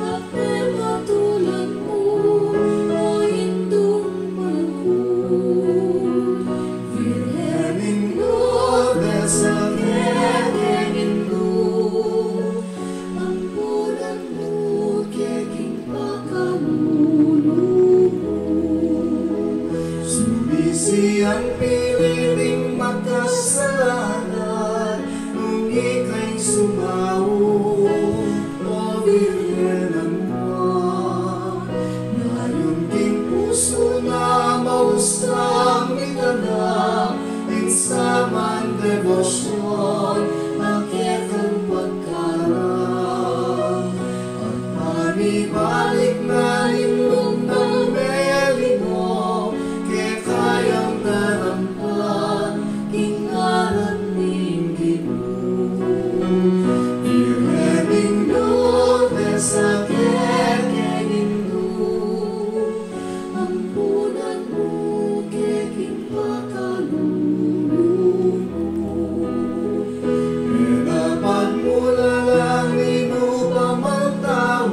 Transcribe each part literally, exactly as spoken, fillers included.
At pepatulan mu, o Indung malagyu, Virgen Lourdes, a kekeng Indu, ampunan mu ke king pakalulu mu. Sumisiang pili ding makasalanan, nung ika'y sumaud, o Virgen Nuan. Ngeni king pusu na mausang mitala ing samang debosyon, a kekang pagkaram. At manibalik na ning lumang melingo, keka yang darampan king ngaran ning Ginu. Virgen Lourdes, a kekeng Indu, ampunan mu ke king pakalulu mu. E na pagmulalang ninu pa mang tau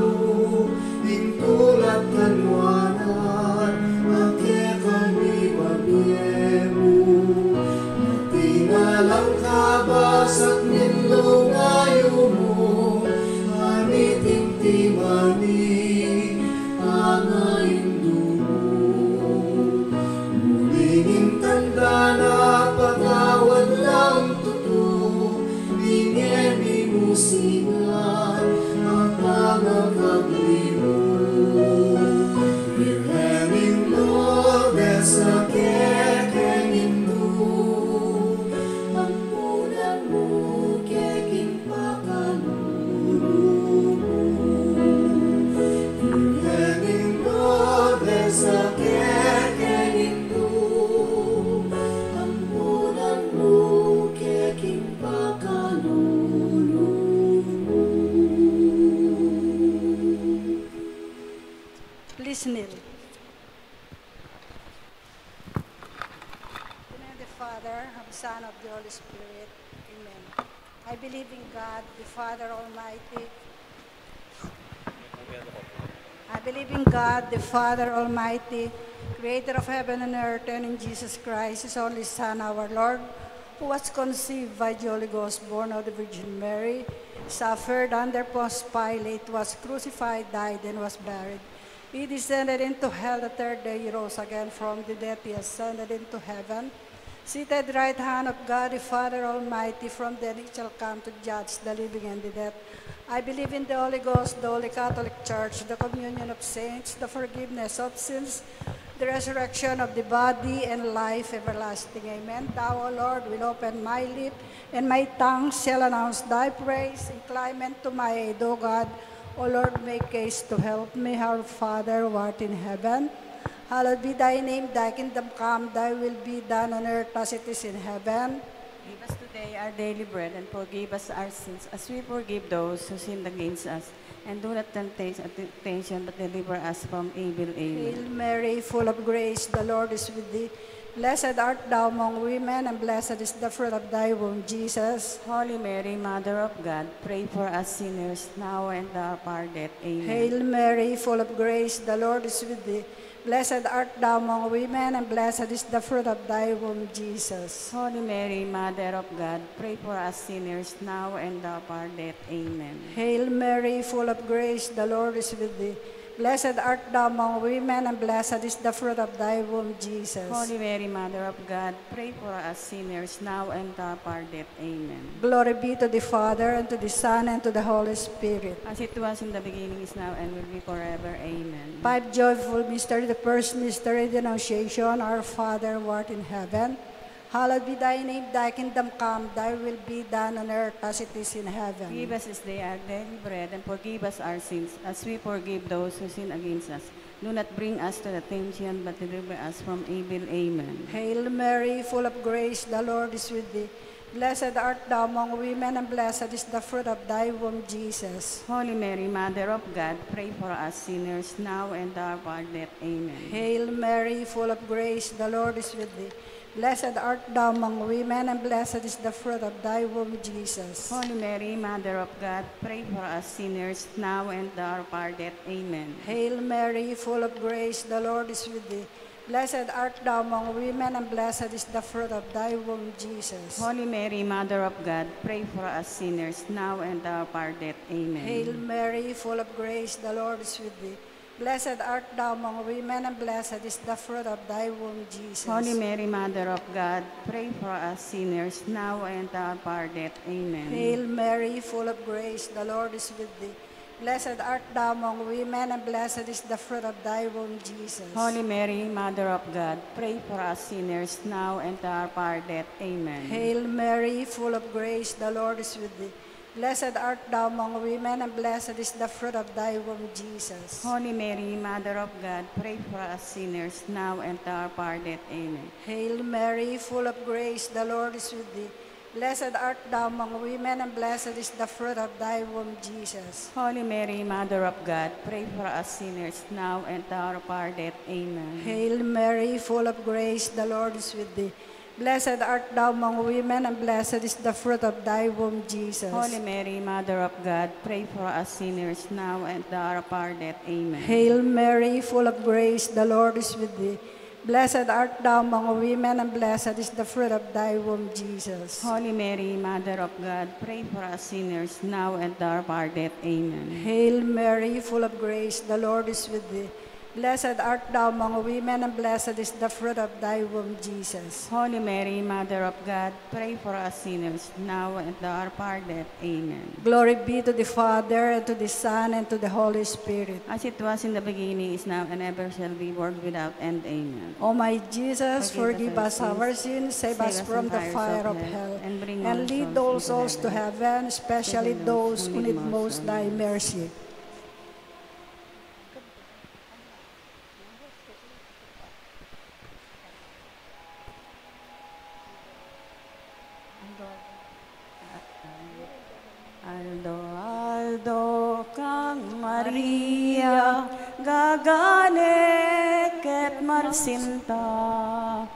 ing tula at kanuanan a kekang ibie mu. Atin na lang kabasag ning lungayu mu, a mitimtiman i pangaindu mu. Uling ing tanda na patawad lang tutu, ing e mimusigan a pangakalulu mu. Virgen Lourdes, a kekeng Indu, ampunan mu ke king pakalulu mu. Virgen Lourdes, a kekeng Indu, ampunan mu ke king pakalulu mu. Please kneel. In the name of the Father, of the Son, of the Holy Spirit. Amen. I believe in God, the Father Almighty. I believe in God, the Father Almighty, creator of heaven and earth, and in Jesus Christ, his only Son, our Lord, who was conceived by the Holy Ghost, born of the Virgin Mary, suffered under Pontius Pilate, was crucified, died, and was buried. He descended into hell. The third day he rose again from the dead. He ascended into heaven. Seated right hand of God the Father Almighty, from thence he shall come to judge the living and the dead. I believe in the Holy Ghost, the Holy Catholic Church, the communion of saints, the forgiveness of sins, the resurrection of the body, and life everlasting. Amen. Thou, O Lord, will open my lips, and my tongue shall announce thy praise. Incline unto my aid, O God. O Lord, make haste to help me. Our Father, who art in heaven, hallowed be thy name. Thy kingdom come, thy will be done on earth as it is in heaven. Give us today our daily bread, and forgive us our sins, as we forgive those who sin against us. And do not temptation, temptation, but deliver us from evil. Amen. Hail Mary, full of grace, the Lord is with thee. Blessed art thou among women, and blessed is the fruit of thy womb, Jesus. Holy Mary, Mother of God, pray for us sinners, now and at our death. Amen. Hail Mary, full of grace, the Lord is with thee. Blessed art thou among women, and blessed is the fruit of thy womb, Jesus. Holy Mary, Mother of God, pray for us sinners, now and at our death. Amen. Hail Mary, full of grace, the Lord is with thee. Blessed art thou among women, and blessed is the fruit of thy womb, Jesus. Holy Mary, Mother of God, pray for us sinners, now and at our death. Amen. Glory be to the Father, and to the Son, and to the Holy Spirit. As it was in the beginning, is now, and will be forever. Amen. Five joyful mystery. The first mystery, the Annunciation. Our Father, who art in heaven, hallowed be thy name. Thy kingdom come, thy will be done on earth as it is in heaven. Give us this day our daily bread, and forgive us our sins, as we forgive those who sin against us. Do not bring us to temptation, but deliver us from evil. Amen. Hail Mary, full of grace, the Lord is with thee. Blessed art thou among women, and blessed is the fruit of thy womb, Jesus. Holy Mary, Mother of God, pray for us sinners, now and at our death. Amen. Hail Mary, full of grace, the Lord is with thee. Blessed art thou among women, and blessed is the fruit of thy womb, Jesus. Holy Mary, Mother of God, pray for us sinners, now and at the hour of our death. Amen. Hail Mary, full of grace, the Lord is with thee. Blessed art thou among women, and blessed is the fruit of thy womb, Jesus. Holy Mary, Mother of God, pray for us sinners, now and at the hour of our death. Amen. Hail Mary, full of grace, the Lord is with thee. Blessed art thou among women, and blessed is the fruit of thy womb, Jesus. Holy Mary, Mother of God, pray for us sinners, now and at the hour of our death. Amen. Hail Mary, full of grace, the Lord is with thee. Blessed art thou among women, and blessed is the fruit of thy womb, Jesus. Holy Mary, Mother of God, pray for us sinners, now and at the hour of our death. Amen. Hail Mary, full of grace, the Lord is with thee. Blessed art thou among women, and blessed is the fruit of thy womb, Jesus. Holy Mary, Mother of God, pray for us sinners, now and at the hour of our death. Amen. Hail Mary, full of grace, the Lord is with thee. Blessed art thou among women, and blessed is the fruit of thy womb, Jesus. Holy Mary, Mother of God, pray for us sinners, now and at the hour of our death. Amen. Hail Mary, full of grace, the Lord is with thee. Blessed art thou among women, and blessed is the fruit of thy womb, Jesus. Holy Mary, Mother of God, pray for us sinners, now and at the hour of our death. Amen. Hail Mary, full of grace, the Lord is with thee. Blessed art thou among women, and blessed is the fruit of thy womb, Jesus. Holy Mary, Mother of God, pray for us sinners, now and at the hour of our death. Amen. Hail Mary, full of grace, the Lord is with thee. Blessed art thou among women, and blessed is the fruit of thy womb, Jesus. Holy Mary, Mother of God, pray for us sinners, now and at the hour of our death. Amen. Glory be to the Father, and to the Son, and to the Holy Spirit. As it was in the beginning, is now, and ever shall be, world without end. Amen. O my Jesus, forgive us our sins, save us from the fire of hell, and lead all souls to heaven, especially those who need most thy mercy. Aldo-aldo kang Maria, gagane ket marsinta,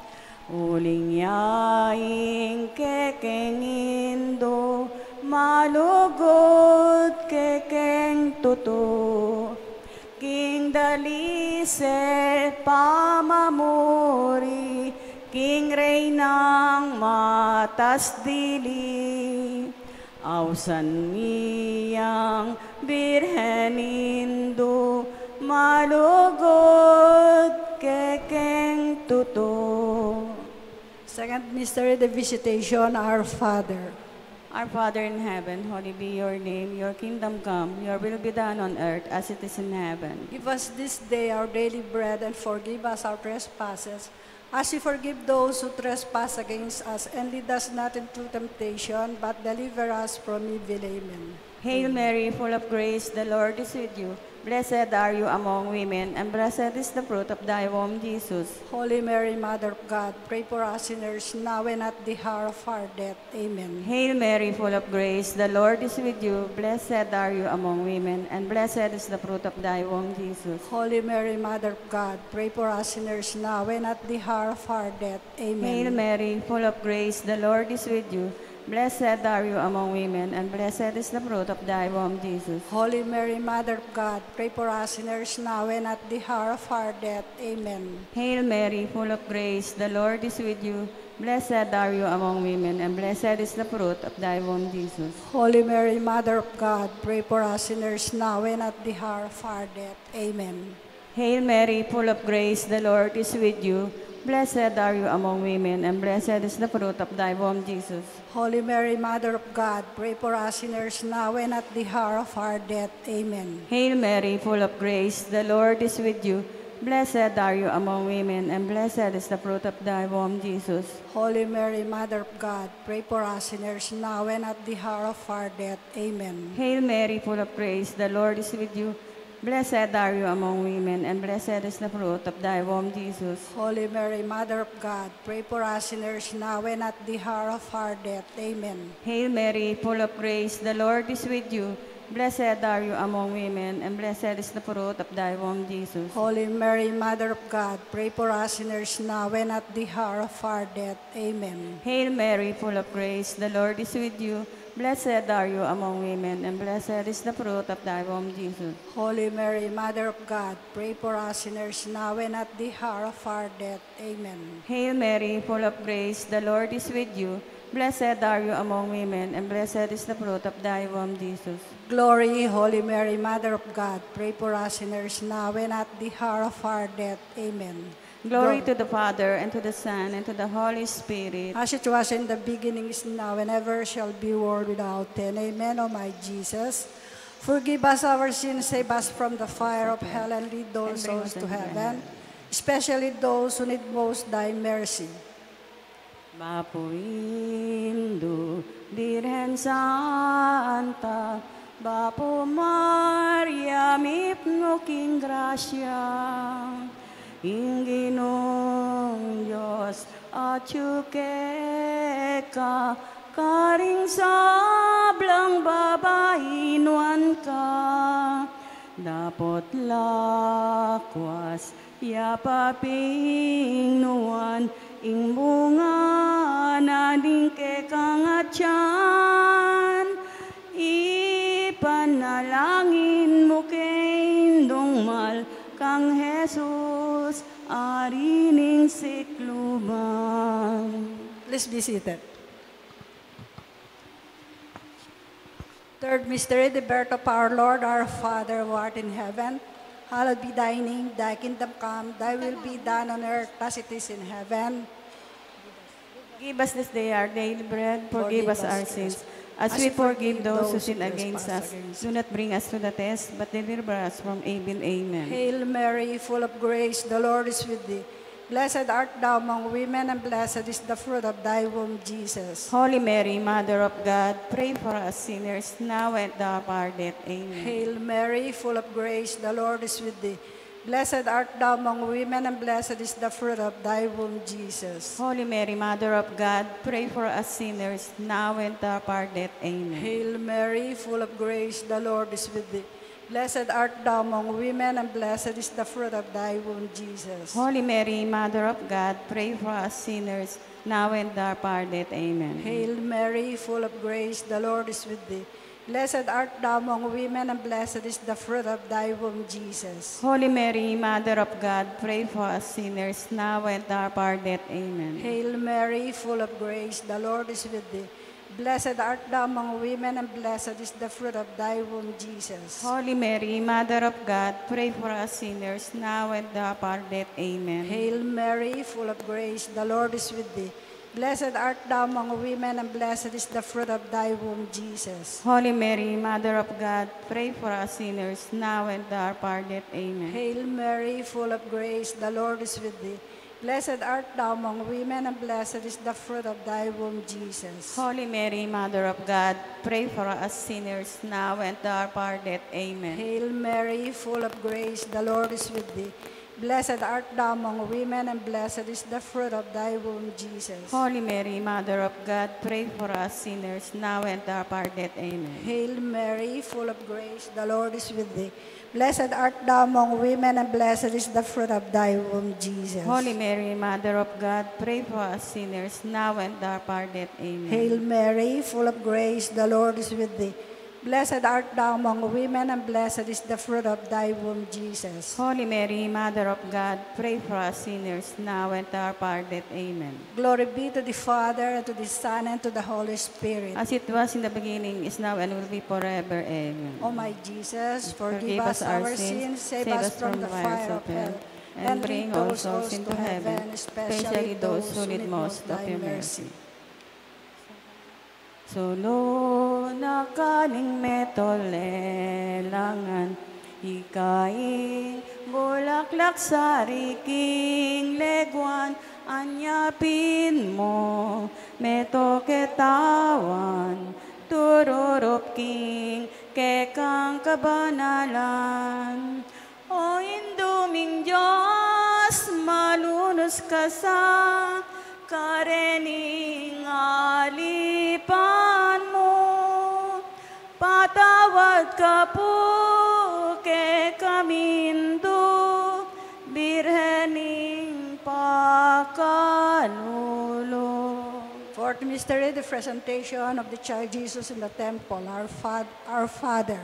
uling ya ing kekeng Indu, malugud kekeng tutu. King dalisil pamamuri, king reynang matas dili, ausan mi yang Birhen Indu, malugud kekeng tutu. Second mystery, the visitation, our Father. Our Father in heaven, holy be your name. Your kingdom come, your will be done on earth as it is in heaven. Give us this day our daily bread, and forgive us our trespasses, as we forgive those who trespass against us. And lead us not into temptation, but deliver us from evil. Amen. Hail Mary, full of grace, the Lord is with you. Blessed are you among women, and blessed is the fruit of thy womb, Jesus. Holy Mary, Mother of God, pray for us sinners, now and at the hour of our death. Amen. Hail Mary, full of grace, the Lord is with you. Blessed are you among women, and blessed is the fruit of thy womb, Jesus. Holy Mary, Mother of God, pray for us sinners, now and at the hour of our death. Amen. Hail Mary, full of grace, the Lord is with you. Blessed are you among women, and blessed is the fruit of thy womb, Jesus. Holy Mary, Mother of God, pray for us sinners, now and at the hour of our death. Amen. Hail Mary, full of grace, the Lord is with you. Blessed are you among women, and blessed is the fruit of thy womb, Jesus. Holy Mary, Mother of God, pray for us sinners, now and at the hour of our death. Amen. Hail Mary, full of grace, the Lord is with you. Blessed are you among women, and blessed is the fruit of thy womb, Jesus. Holy Mary, Mother of God, pray for us sinners, now and at the hour of our death. Amen. Hail Mary, full of grace, the Lord is with you. Blessed are you among women, and blessed is the fruit of thy womb, Jesus. Holy Mary, Mother of God, pray for us sinners, now and at the hour of our death. Amen. Hail Mary, full of grace, the Lord is with you. Blessed are you among women, and blessed is the fruit of thy womb, Jesus. Holy Mary, Mother of God, pray for us sinners now and at the hour of our death. Amen. Hail Mary, full of grace, the Lord is with you. Blessed are you among women, and blessed is the fruit of thy womb, Jesus. Holy Mary, Mother of God, pray for us sinners now and at the hour of our death. Amen. Hail Mary, full of grace, the Lord is with you. Blessed are you among women, and blessed is the fruit of thy womb, Jesus. Holy Mary, Mother of God, pray for us sinners now and at the hour of our death. Amen. Hail Mary, full of grace, the Lord is with you. Blessed are you among women, and blessed is the fruit of thy womb, Jesus. Glory, Holy Mary, Mother of God, pray for us sinners now and at the hour of our death. Amen. Glory to the Father, and to the Son, and to the Holy Spirit. As it was in the beginning, is now, and ever shall be, world without end. Amen. O my Jesus, forgive us our sins, save us from the fire of hell, and lead those souls to heaven, especially those who need most thy mercy. Bapu Indu, Birhen Santa, Bapu Maria, mipnu king grasya, ing Ginung Dios atyu keka, karing sablang babai nuan ka, dapot lakwas ya pa pin nuan ing bunga na ning kekang atyan. Ipanalangin mu ke Indung Mal kang Jesus, Ari ning sikluban. Please be seated. Third mystery, the birth of our Lord. Our Father who art in heaven, hallowed be thy name. Thy kingdom come, thy will be done on earth as it is in heaven. Give us this day our daily bread. Forgive us our sins, as we forgive those who sin against us. Do not bring us to the test, but deliver us from evil. Amen. Hail Mary, full of grace, the Lord is with thee. Blessed art thou among women, and blessed is the fruit of thy womb, Jesus. Holy Mary, Mother of God, pray for us sinners, now and at the hour of our death. Amen. Hail Mary, full of grace, the Lord is with thee. Blessed art thou among women, and blessed is the fruit of thy womb, Jesus. Holy Mary, Mother of God, pray for us sinners, now and at the hour of our death. Amen. Hail Mary, full of grace, the Lord is with thee. Blessed art thou among women, and blessed is the fruit of thy womb, Jesus. Holy Mary, Mother of God, pray for us sinners, now and at the hour of our death. Amen. Hail Mary, full of grace, the Lord is with thee. Blessed art thou among women, and blessed is the fruit of thy womb, Jesus. Holy Mary, Mother of God, pray for us sinners, now and at the hour of our death. Amen. Hail Mary, full of grace, the Lord is with thee. Blessed art thou among women, and blessed is the fruit of thy womb, Jesus. Holy Mary, Mother of God, pray for us sinners, now and at the hour of our death. Amen. Hail Mary, full of grace, the Lord is with thee. Blessed art thou among women, and blessed is the fruit of thy womb, Jesus. Holy Mary, Mother of God, pray for us sinners, now and at the hour of our death. Amen. Hail Mary, full of grace, the Lord is with thee. Blessed art thou among women, and blessed is the fruit of thy womb, Jesus. Holy Mary, Mother of God, pray for us sinners, now and at the hour of our death. Amen. Hail Mary, full of grace, the Lord is with thee. Blessed art thou among women, and blessed is the fruit of thy womb, Jesus. Holy Mary, Mother of God, pray for us sinners, now and at the hour of our death. Amen. Hail Mary, full of grace, the Lord is with thee. Blessed art thou among women, and blessed is the fruit of thy womb, Jesus. Holy Mary, Mother of God, pray for us sinners, now and at the hour of our death. Amen. Hail Mary, full of grace, the Lord is with thee. Blessed art thou among women, and blessed is the fruit of thy womb, Jesus. Holy Mary, Mother of God, pray for us sinners, now and at the hour of our death. Amen. Glory be to the Father, and to the Son, and to the Holy Spirit. As it was in the beginning, is now, and will be forever. Amen. O my Jesus, forgive us our sins, save us from the fire of hell, and bring all souls into heaven, especially those who need most of your mercy. Solo na ka ning meto lelangan, ika ing bulaklak sari king leguan, anya pin mo meto ketawan, tururup king kekang kabanalan. ka sa karening alipan mu, patawad ka pu kekami, Birhen ning pakalulu. Fourth mystery, the presentation of the child Jesus in the temple. Our Fa-, our Father.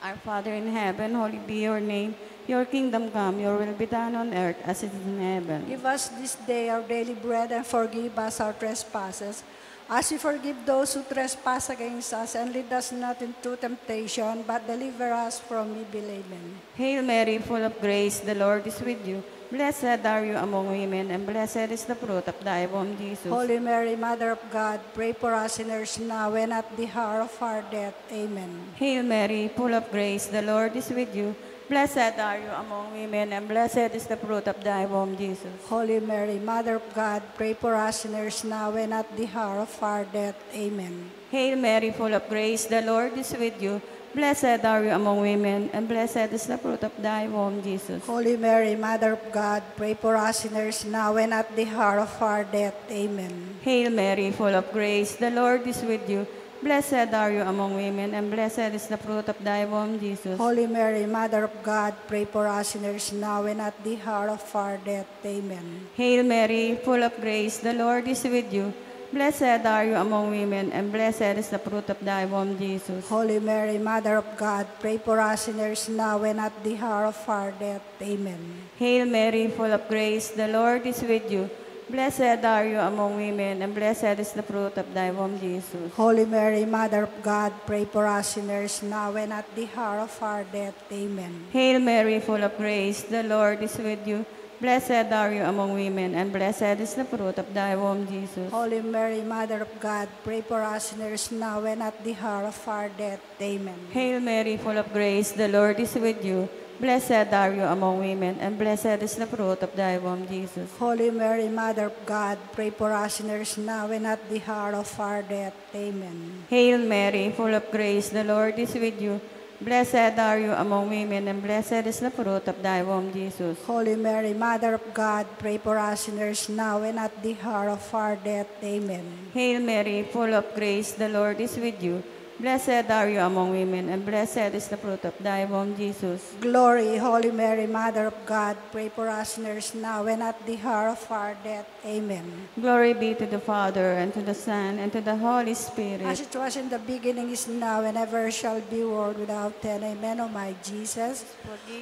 Our Father in heaven, holy be your name. Your kingdom come, your will be done on earth as it is in heaven. Give us this day our daily bread, and forgive us our trespasses, as we forgive those who trespass against us, and lead us not into temptation, but deliver us from evil. Amen. Hail Mary, full of grace, the Lord is with you. Blessed are you among women, and blessed is the fruit of thy womb, Jesus. Holy Mary, Mother of God, pray for us sinners now and at the hour of our death. Amen. Hail Mary, full of grace, the Lord is with you. Blessed are you among women, and blessed is the fruit of thy womb, Jesus. Holy Mary, Mother of God, pray for us sinners now and at the hour of our death. Amen. Hail Mary, full of grace, the Lord is with you. Blessed are you among women, and blessed is the fruit of thy womb, Jesus. Holy Mary, Mother of God, pray for us sinners now and at the hour of our death. Amen. Hail Mary, full of grace, the Lord is with you. Blessed are you among women, and blessed is the fruit of thy womb, Jesus. Holy Mary, Mother of God, pray for us sinners now and at the hour of our death. Amen. Hail Mary, full of grace, the Lord is with you. Blessed are you among women, and blessed is the fruit of thy womb, Jesus. Holy Mary, Mother of God, pray for us sinners now and at the hour of our death. Amen. Hail Mary, full of grace, the Lord is with you. Blessed are you among women, and blessed is the fruit of thy womb, Jesus. Holy Mary, Mother of God, pray for us sinners now and at the hour of our death. Amen. Hail Mary, full of grace, the Lord is with you. Blessed are you among women, and blessed is the fruit of thy womb, Jesus. Holy Mary, Mother of God, pray for us sinners now and at the hour of our death. Amen. Hail Mary, full of grace, the Lord is with you. Blessed are you among women, and blessed is the fruit of thy womb, Jesus. Holy Mary, Mother of God, pray for us sinners now and at the hour of our death. Amen. Hail Mary, full of grace, the Lord is with you. Blessed are you among women, and blessed is the fruit of thy womb, Jesus. Holy Mary, Mother of God, pray for us sinners now and at the hour of our death. Amen. Hail Mary, full of grace, the Lord is with you. Blessed are you among women, and blessed is the fruit of thy womb, Jesus. Glory, Holy Mary, Mother of God, pray for us sinners now and at the hour of our death. Amen. Glory be to the Father, and to the Son, and to the Holy Spirit. As it was in the beginning, is now, and ever shall be, world without end. Amen. O my Jesus,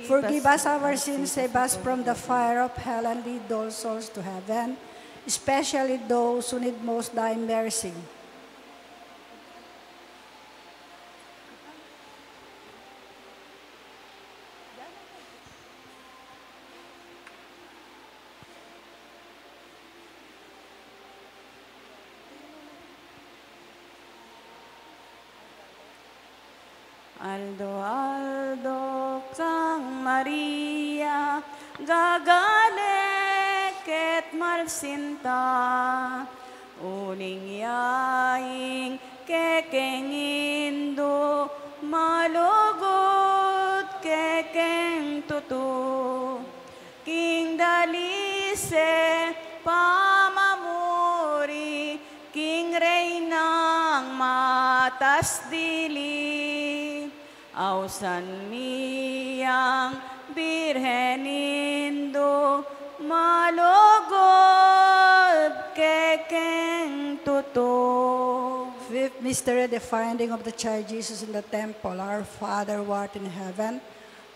forgive us our sins, save us from the fire of hell, and lead all souls to heaven, especially those who need most thy mercy. Aldo-aldo kang Maria, gagale ke't malsinta, uling yaing kekeng Indu, malugud kekeng tutu. King dalise pamamuri, king Reynang matas dili, ausan mi yang Birhen Indu, malugud kekeng tutu. Fifth mystery, the finding of the child Jesus in the temple. Our Father, who art in heaven,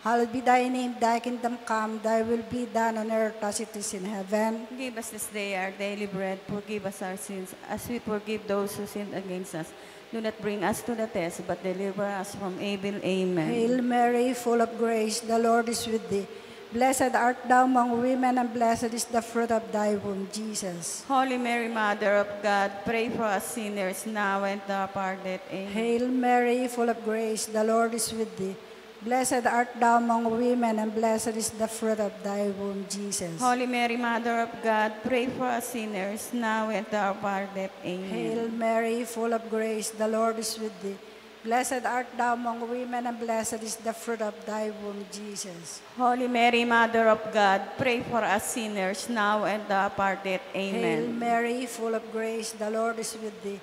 hallowed be thy name, thy kingdom come, thy will be done on earth as it is in heaven. Give us this day our daily bread, forgive us our sins, as we forgive those who sin against us. Do not bring us to the test, but deliver us from evil. Amen. Hail Mary, full of grace, the Lord is with thee. Blessed art thou among women, and blessed is the fruit of thy womb, Jesus. Holy Mary, Mother of God, pray for us sinners, now and at the hour of our death. Amen. Hail Mary, full of grace, the Lord is with thee. Blessed art thou among women, and blessed is the fruit of thy womb, Jesus. Holy Mary, Mother of God, pray for us sinners, now and at the hour of our death. Amen. Hail Mary, full of grace, the Lord is with thee. Blessed art thou among women, and blessed is the fruit of thy womb, Jesus. Holy Mary, Mother of God, pray for us sinners, now and at our death. Amen. Hail Mary, full of grace, the Lord is with thee.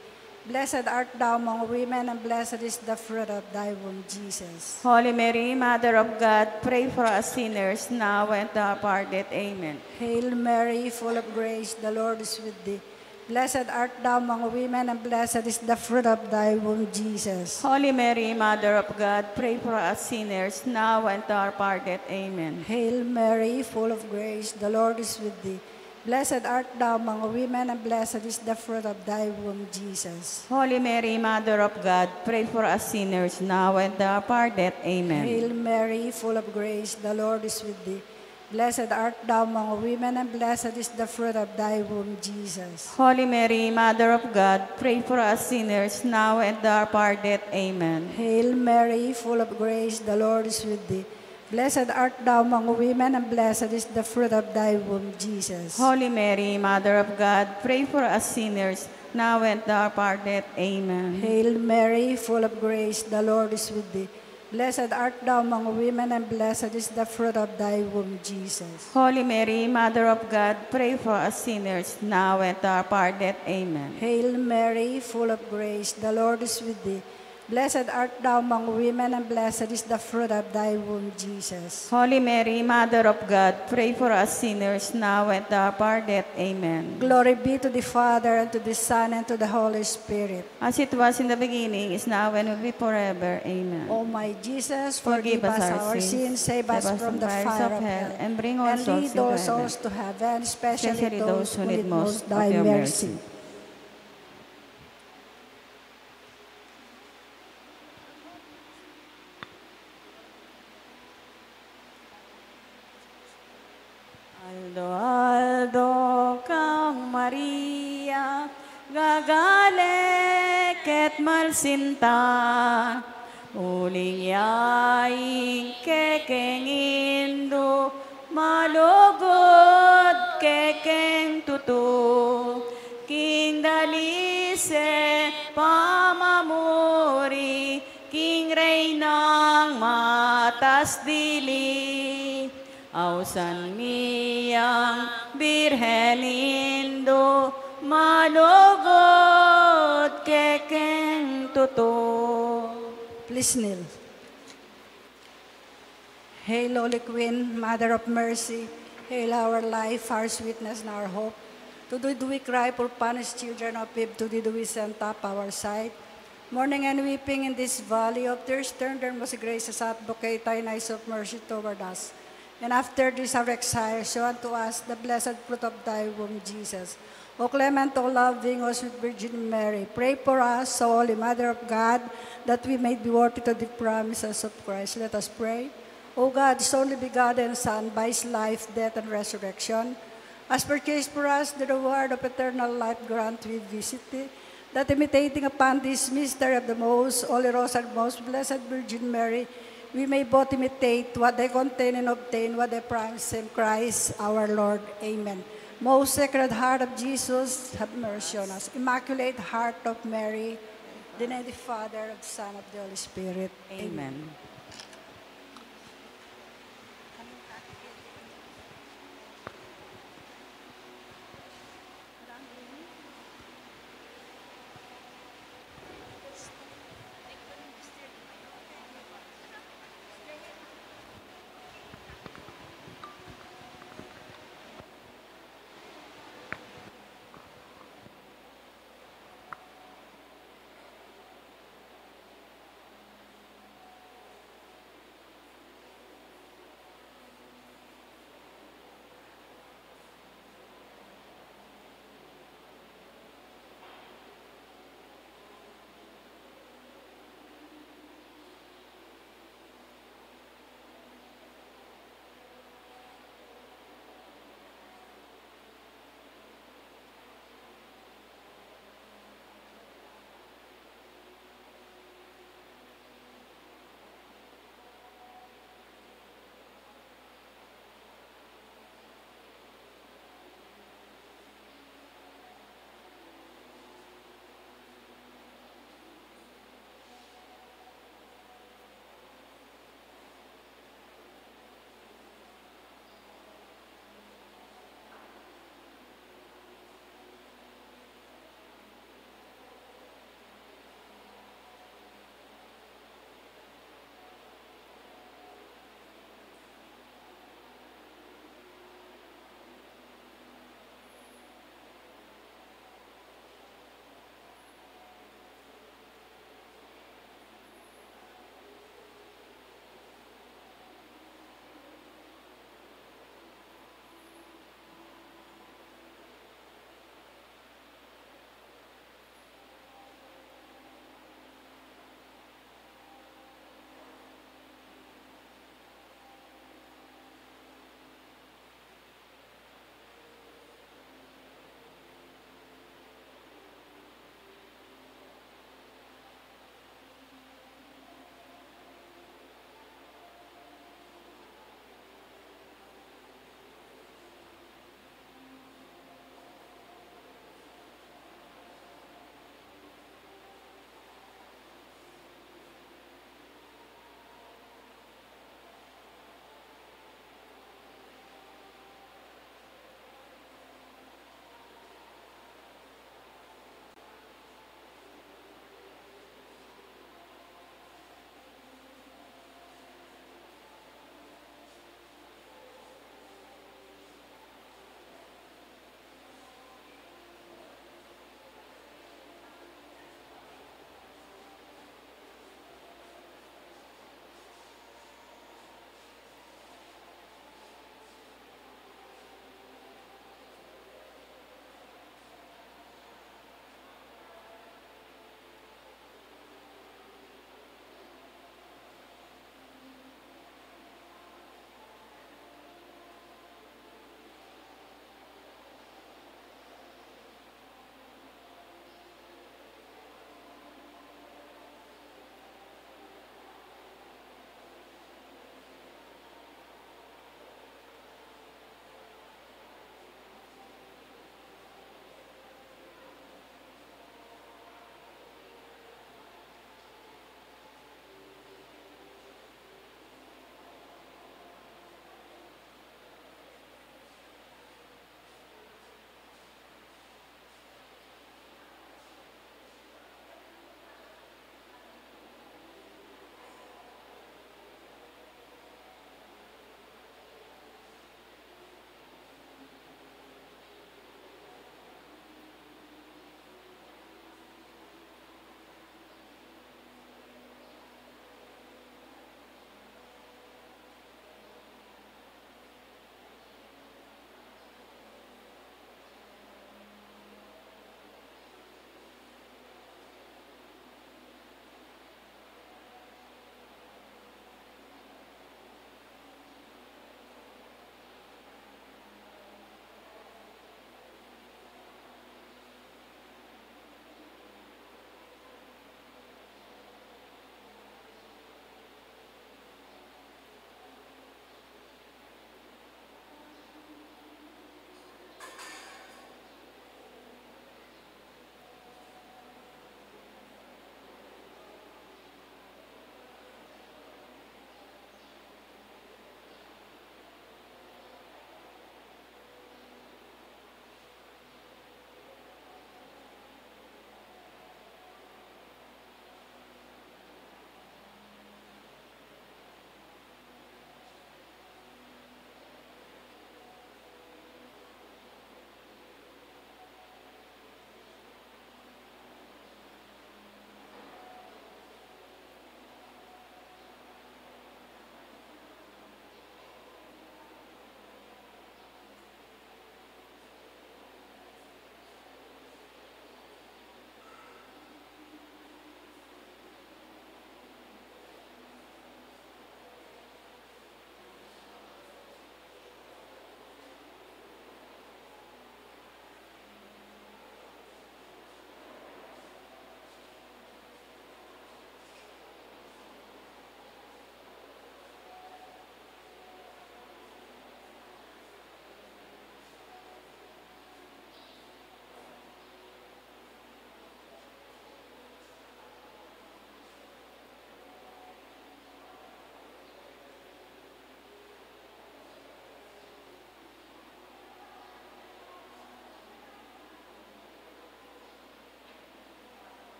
Blessed art thou among women, and blessed is the fruit of thy womb, Jesus. Holy Mary, Mother of God, pray for us sinners, now and at our death. Amen. Hail Mary, full of grace, the Lord is with thee. Blessed art thou among women, and blessed is the fruit of thy womb, Jesus. Holy Mary, Mother of God, pray for us sinners, now and at our death. Amen. Hail Mary, full of grace, the Lord is with thee. Blessed art thou among women, and blessed is the fruit of thy womb, Jesus. Holy Mary, Mother of God, pray for us sinners, now and at our death. Amen. Hail Mary, full of grace, the Lord is with thee. Blessed art thou among women, and blessed is the fruit of thy womb, Jesus. Holy Mary, Mother of God, pray for us sinners, now and at our death. Amen. Hail Mary, full of grace, the Lord is with thee. Blessed art thou among women, and blessed is the fruit of thy womb, Jesus. Holy Mary, Mother of God, pray for us sinners, now and at our death. Amen. Hail Mary, full of grace, the Lord is with thee. Blessed art thou among women, and blessed is the fruit of thy womb, Jesus. Holy Mary, Mother of God, pray for us sinners, now and at our death. Amen. Hail Mary, full of grace, the Lord is with thee. Blessed art thou among women, and blessed is the fruit of thy womb, Jesus. Holy Mary, Mother of God, pray for us sinners, now and at our death. Amen. Glory be to the Father, and to the Son, and to the Holy Spirit. As it was in the beginning, is now, and will be forever. Amen. O my Jesus, forgive us our sins, save us from the fire of hell, and bring all souls to heaven, especially those who need most of thy mercy. Aldo-aldo kang Maria, gagale ke't malsinta, uling ya ing kekeng Indu, malugud kekeng tutu, king dalise't pamamuri, king Reynang matas dili. Ausan mi yang Birhen Indu, malugud kekeng tutu. Please kneel. Hail, Holy Queen, Mother of Mercy, hail our life, our sweetness, and our hope. To thee do we cry, poor banished children of Eve, to thee do we send up our sight. Mourning and weeping in this valley of tears, turn then, most gracious Advocate, thine eyes of mercy toward us. And after this our exile, show unto us the blessed fruit of thy womb, Jesus. O clement, O loving, O sweet Virgin Mary, pray for us, O Holy Mother of God, that we may be worthy to the promises of Christ. Let us pray. O God, whose only begotten Son, by his life, death, and resurrection, has purchased for us the reward of eternal life, grant, we beseech thee, that imitating upon this mystery of the most holy Rosary of most blessed Virgin Mary, we may both imitate what they contain and obtain what they promise, in Christ our Lord. Amen. Most Sacred Heart of Jesus, have mercy on us. Immaculate Heart of Mary, in the name of the Father, of the Son, of the Holy Spirit. Amen. Amen.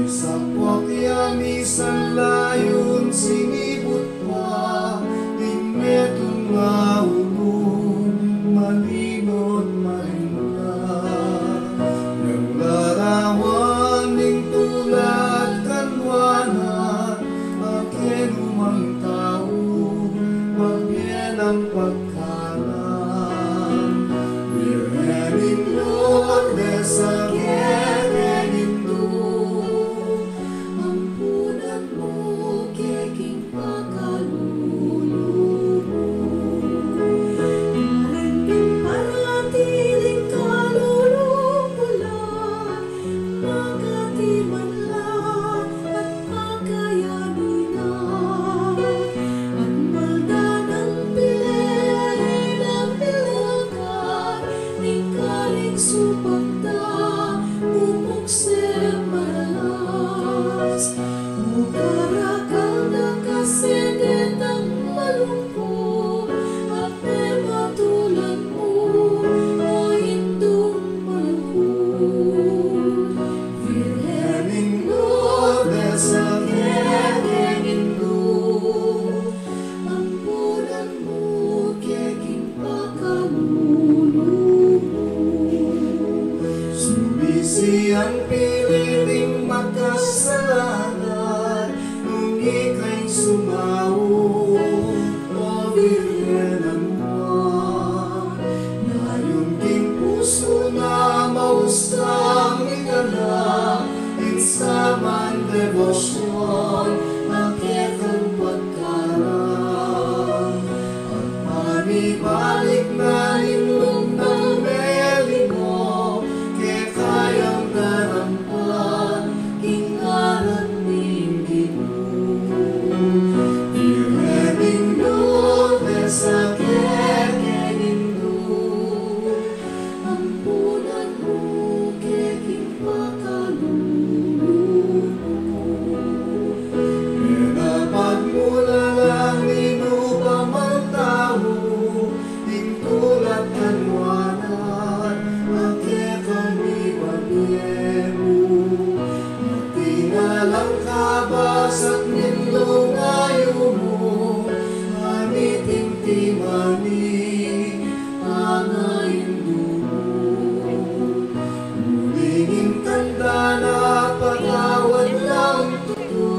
Sakwak ya misan layun sinibut pa, ding metung a ulung malinu't maringla. Nang larawan ning tula't kanwanan, a kenu mang tau mabie nang pagkalam. Birhen ning Lourdes a kekeng Indu, ampunan mu ke king pakalulu mu. Karin pin parati ding kalulu mu la, makati man la at pakayanin na. At malda nang pili, nang pili ka, ning karing supang da, pupukse maralas. Ukarakal da kasi detang malungkut, at pematulan mu, o Indung malungkut. Birhen ning Lourdes a kekeng Indu, ampunan mu ke king pakalulu mu. Sumisi ang pili ding makasalanan, nung ika'y sumau, o Birhen a Nuan. Layun king pusu na mausang itala ing saman debosyon a kekang pagkaram. At manibalik na ning lumang melingo, keka yang darampan king ngaran ning Ginu. Birhen ning Lourdes a kekeng Indu, ampunan mu ke king pakalulu mu. E na pagmulalang ninu pa mang tau, ing tula't kanwanan a kekami mabie mu. Atin alang kabas at minlung ayu mu, a mitimtiman ning pangaindu mu. Uling ing tanda na patawad lang tutu,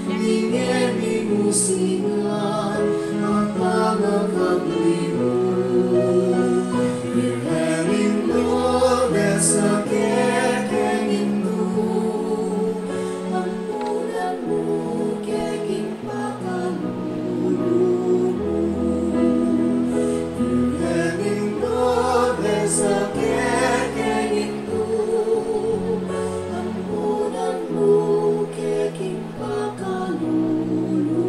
ning e mi mu singan a pangakalulu mu. Birhen ning Lourdes a kekeng Indu, ampunan mu ke king pakalulu mu. Birhen ning Lourdes a kekeng Indu, ampunan mu ke king pakalulu mu.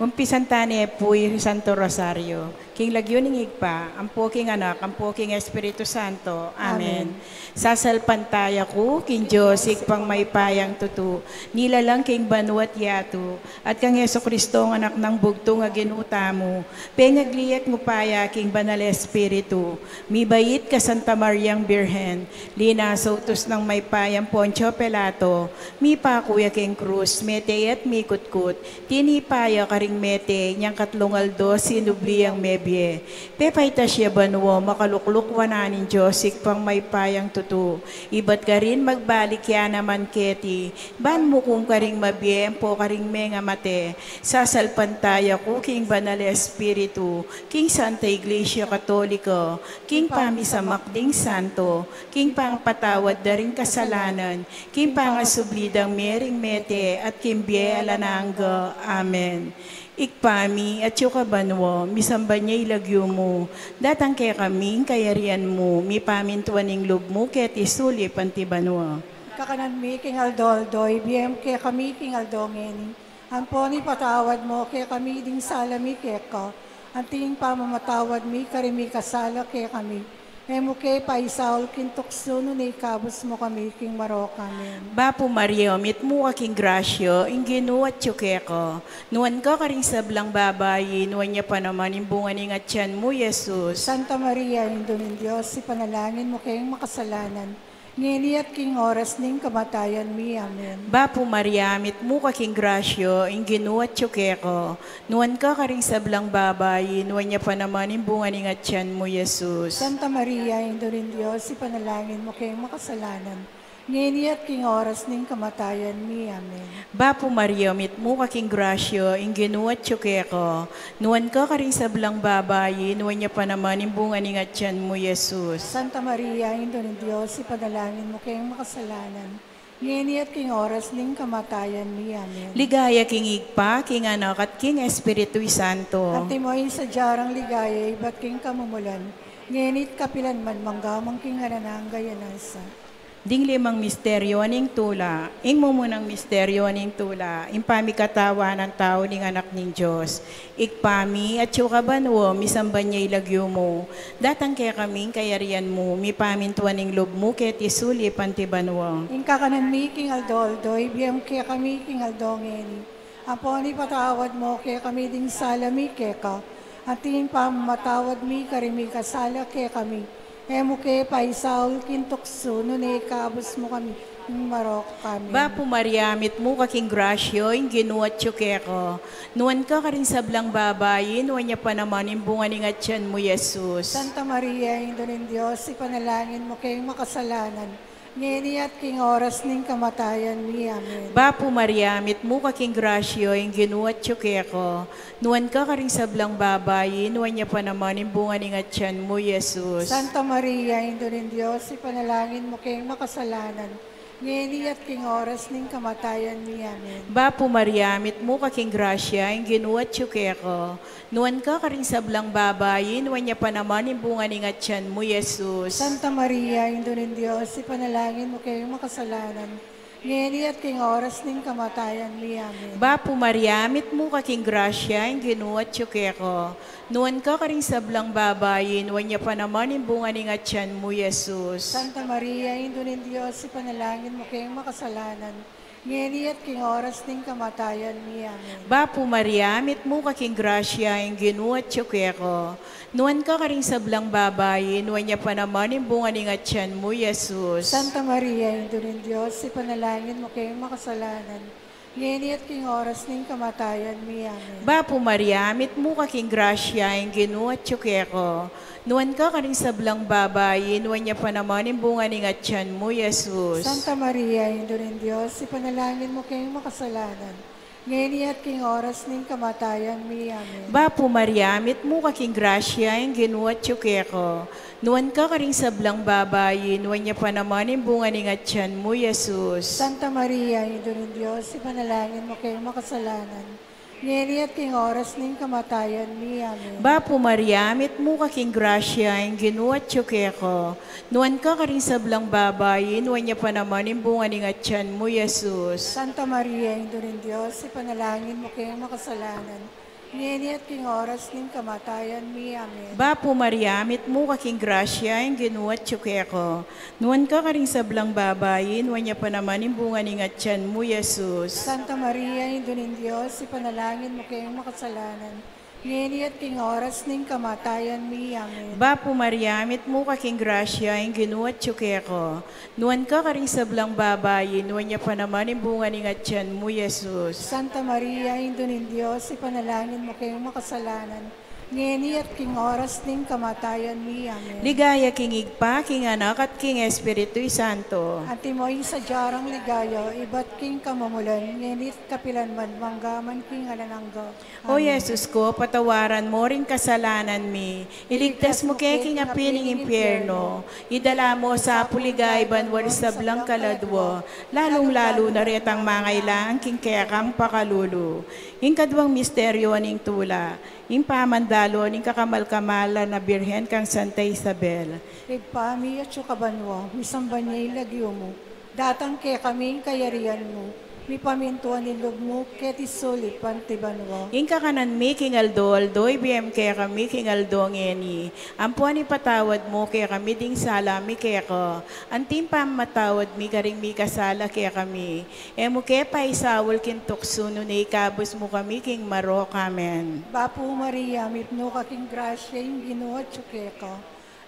Umpisan ta ne pu ing Santo Rosario. King lagyu ning Ibpa, ampo king Anak, ampo king Espiritu Santo. Amen. Amen. Sasalpantaya ku king Dios, Ibpang mayupayang tutu, nilalang king banua't yatu, at kang Jesucristo, Anak nang bugtung a Ginu tamu, pengagliat mu pa ya king Banal Espiritu, mibait kang Santa Mariang Birhen, linasa utus nang mayupayang Poncio Pilato, mipaku ya king krus, mete at mikutkut, tinipa ya karing mete, inyang katlung aldo sinubli yang mebie. Pepaitas ya banua, makalukluk wanan ning Dios, Ibpang mayupayang tutu, ibat karin magbalik ya naman keti, ban mukum karing mabie ampo karing mengamate. Sasalpantaya ku king Banal Espiritu, king Santa Iglesia Katolika, king pamisamak ding santo, king pangapatawad da ring kasalanan, king pangasubli dang mie ring mete, at king bie alang angga. Amen. Ibpa mi, atsu ka banua, misamban ya ing lagyu mu, datang kekami ing kayarian mu, mipamintuan ing lub mu keti sulip anti banua. Kakanan mi king aldo-aldo, ibie mu kekami king aldo ngeni, ampon ipatawad mu kekami ding sala mi keka, Anti ing pamamatawad mi karing mikasala kekami, e mu ke paisaul king tuksu, nune ikabus mu kami king marok. Amen. Bapu Maria, mitmu ka king grasya, ing Ginu atyu keka. Nuan ka karing sablang babai, nuan ya pa naman ing bunga ning atyan mu, Jesus. Santa Maria, Indu ning Dios, ipanalangin mu keng makasalanan, ngeni at king oras ning kamatayan mi. Amen. Bapu Maria, mitmu ka king grasya, ing Ginu atyu keka. Nuan ka karing sablang babai, nuan ya pa naman ing bunga ning atyan mu, Jesus. Santa Maria, Indu ning Dios, ipanalangin mu keng makasalanan, ngeni at king oras ning kamatayan mi. Amen. Bapu Maria, mitmu ka king grasya, ing Ginu atyu keka. Nuan ka karing sablang babai, nuan ya pa naman ing bunga ning atyan mu, Jesus. Santa Maria, Indu ning Dios, ipanalangin mu keng makasalanan, ngeni at king oras ning kamatayan mi. Amen. Ligaya king Ibpa, king Anak, at king Espiritu Santo. Antimo ing sadya rang ligaya ibat king kamumulan, ngeni at kapilan man, mangga man king alang angga. Amen. Ding limang misteryo ning tula. Ing mumunang misteryo ning tula, ing pamikatawan nang tau ning Anak ning Dios. Ibpa mi, atsu ka banua, misamban ya ing lagyu mu. Datang kekami ing kayarian mu, mipamintuan ing lub mu keti sulip anti banua. Ing kakanan mi king aldo-aldo, ibie mu kekami king aldo ngeni. Ampon ipatawad mu kekami ding sala mi keka, anti ing pamamatawad mi karing mikasala kekami. E mu ke paisaul king tuksu, nune ikabus mu kami king marok. Amen. Bapu Maria, mitmu ka king grasya, ing Ginu atyu keka. Nuan ka karing sablang babai, nuan ya pa naman ing bunga ning atyan mu, Jesus. Santa Maria, Indu ning Dios, ipanalangin mu keng makasalanan, ngeni at king oras ning kamatayan mi. Amen. Bapu Maria, mitmu ka king grasya, ing Ginu atyu keka. Nuan ka karing sablang babai, nuan ya pa naman ing bunga ning atyan mu, Jesus. Santa Maria, Indu ning Dios, ipanalangin mu keng makasalanan, ngeni at king oras ning kamatayan mi. Amen. Bapu Maria, mitmu ka king grasya, ing Ginu atyu keka. Nuan ka karing sablang babai, nuan ya pa naman ing bunga ning atyan mu, Jesus. Santa Maria, Indu ning Dios, ipanalangin mu keng makasalanan, ngeni at king oras ning kamatayan mi. Amen. Bapu Maria, mitmu ka king grasya, ing Ginu atyu keka. Nuan ka karing sablang babai, nuan ya pa naman ing bunga ning atyan mu, Jesus. Santa Maria, Indu ning Dios, ipanalangin mu keng makasalanan, ngeni at king oras ning kamatayan mi. Amen. Bapu Maria, mitmu ka king grasya, ing Ginu atyu keka. Nuan ka karing sablang babai, nuan ya pa naman ing bunga ning atyan mu, Jesus. Santa Maria, Indu ning Dios, ipanalangin mu keng makasalanan, ngeni at king oras ning kamatayan mi. Amen. Bapu Maria, mitmu ka king grasya, ing Ginu atyu keka. Nuan ka karing sablang babai, nuan ya pa naman ing bunga ning atyan mu, Jesus. Santa Maria, Indu ning Dios, ipanalangin mu keng makasalanan, ngeni at king oras ning kamatayan mi. Amen. Bapu Maria, mitmu ka king grasya, ing Ginu atyu keka. Nuan ka karing sablang babai, nuan ya pa naman ing bunga ning atyan mu, Jesus. Santa Maria, Indu ning Dios, ipanalangin mu keng makasalanan, ngeni at king oras ning kamatayan mi. Amen. Bapu Maria, mitmu ka king grasya, ing Ginu atyu keka. Nuan ka karing sablang babai, nuan ya pa naman ing bunga ning atyan mu, Jesus. Santa Maria, Indu ning Dios, ipanalangin mu keng makasalanan, ngeni at king oras ning kamatayan mi. Amen. Bapu Maria, mitmu ka king grasya, ing Ginu atyu keka. Nuan ka karing sablang babai, nuan ya pa naman ing bunga ning atyan mu, Jesus. Santa Maria, Indu ning Dios, ipanalangin mu keng makasalanan, ngeni at king oras ning kamatayan mi. Amen. Bapu Maria, mitmu ka king grasya, ing Ginu atyu keka. Nuan ka karing sablang babai, nuan ya pa naman ing bunga ning atyan mu, Jesus. Santa Maria, Indu ning Dios, ipanalangin mu keng makasalanan, ngeni at king oras ning kamatayan mi. Amen. Ligaya king Ibpa, king Anak, at king Espiritu Santo. Antimo ing sadya rang ligaya ibat king kamumulan, ngeni at kapilan man, mangga man king alang angga. O Amen. Jesus ko, patawaran mu ring kasalanan mi, iligtas mu ke king api ning impyerno, idala mu sa pulga ing banua ring sablang kaladua, lalung-lalu na retang mangailangan king kekang pakalulu. Ing kaduang misteryo ning tula, ing pamandalo ning kakamal-kamalan a Birhen kang Santa Isabel. Ibpa mi, atsu ka banua, misamban ya ing lagyu mu, datang kekami ing kayarian mu, Mipamintuan ing lub mu keti sulip anti banua. Ing kakanan mi king aldo-aldo ibie mu kekami king aldo ngeni. Ampon ipatawad mu kekami ding sala mi keka, anti ing pamamatawad mi karing mikasala kekami. E mu ke paisaul king tuksu, nune ikabus mu kami king marok. Amen. Bapu Maria, mipnu ka king grasya, ing Ginu atyu keka.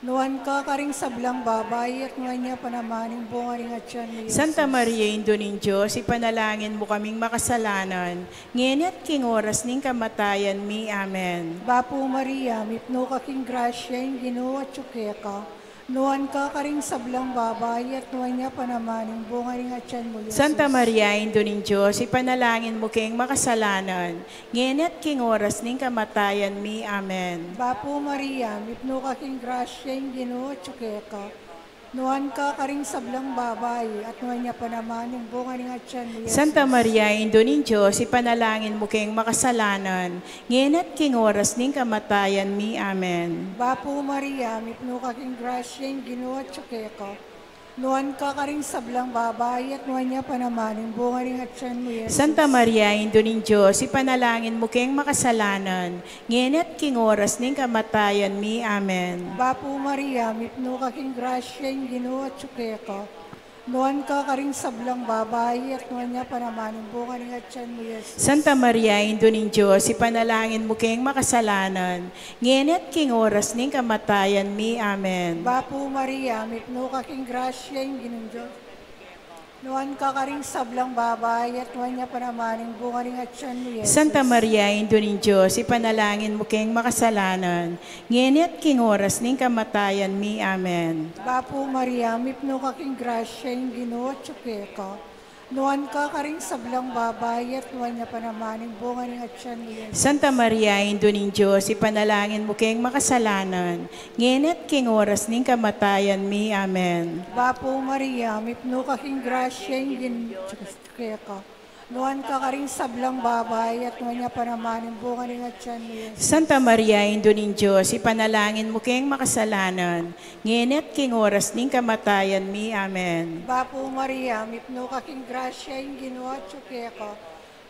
Nuan ka karing sablang babai, at nuan ya pa naman ing bunga ning atyan mu, Jesus. Santa Maria, Indu ning Dios, ipanalangin mu kaming makasalanan, ngeni at king oras ning kamatayan mi. Amen. Bapu Maria, mipnu ka king grasya, ing Ginu atyu keka. Nuan ka karing sablang babai, at nuan ya pa naman ing bunga ning atyan mu, Jesus. Santa Maria, Indu ning Dios, ipanalangin mu keng makasalanan, ngeni at king oras ning kamatayan mi. Amen. Bapu Maria, mipnu ka king grasya, ing Ginu atyu keka. Nuan ka karing sablang babai, at nuan ya pa naman ing bunga ning atyan mu, Jesus. Santa Maria, Indu ning Dios, ipanalangin mu keng makasalanan, ngeni at king oras ning kamatayan mi. Amen. Bapu Maria, mipnu ka king grasya, ing Ginu atyu keka. Nuan ka karing sablang babai, at nuan ya pa naman ing bunga ning atyan mu, Jesus. Santa Maria, Indu ning Dios, ipanalangin mu keng makasalanan, ngeni at king oras ning kamatayan mi. Amen. Bapu Maria, mipnu ka king grasya, ing Ginu atyu keka. Nuan ka karing sablang babai, at nuan ya pa naman ing bunga ning atyan mu, Jesus. Santa Maria, Indu ning Dios, ipanalangin mu keng makasalanan, ngeni at king oras ning kamatayan mi. Amen. Bapu Maria, mipnu ka king grasya, ing Ginung Dios. Nuan ka karing sablang babai, at nuan ya pa naman ing bunga ning atyan mu, Jesus. Santa Maria, Indu ning Dios, ipanalangin mu keng makasalanan, ngeni at king oras ning kamatayan mi. Amen. Bapu Maria, mipnu ka king grasya, ing Ginu atyu keka. Nuan ka karing sablang babai, at nuan ya pa naman ing bunga ning atyan mu, Jesus. Santa Maria, Indu ning Dios, ipanalangin mu keng makasalanan, ngeni at king oras ning kamatayan mi. Amen. Bapu Maria, mipnu ka king grasya, ing Ginu atyu keka. Nuan ka karing sablang babai, at nuan ya pa naman ing bunga ning atyan mu, Jesus. Santa Maria, Indu ning Dios, ipanalangin mu keng makasalanan, ngeni at king oras ning kamatayan mi. Amen. Bapu Maria, mipnu ka king grasya, ing Ginu atyu keka.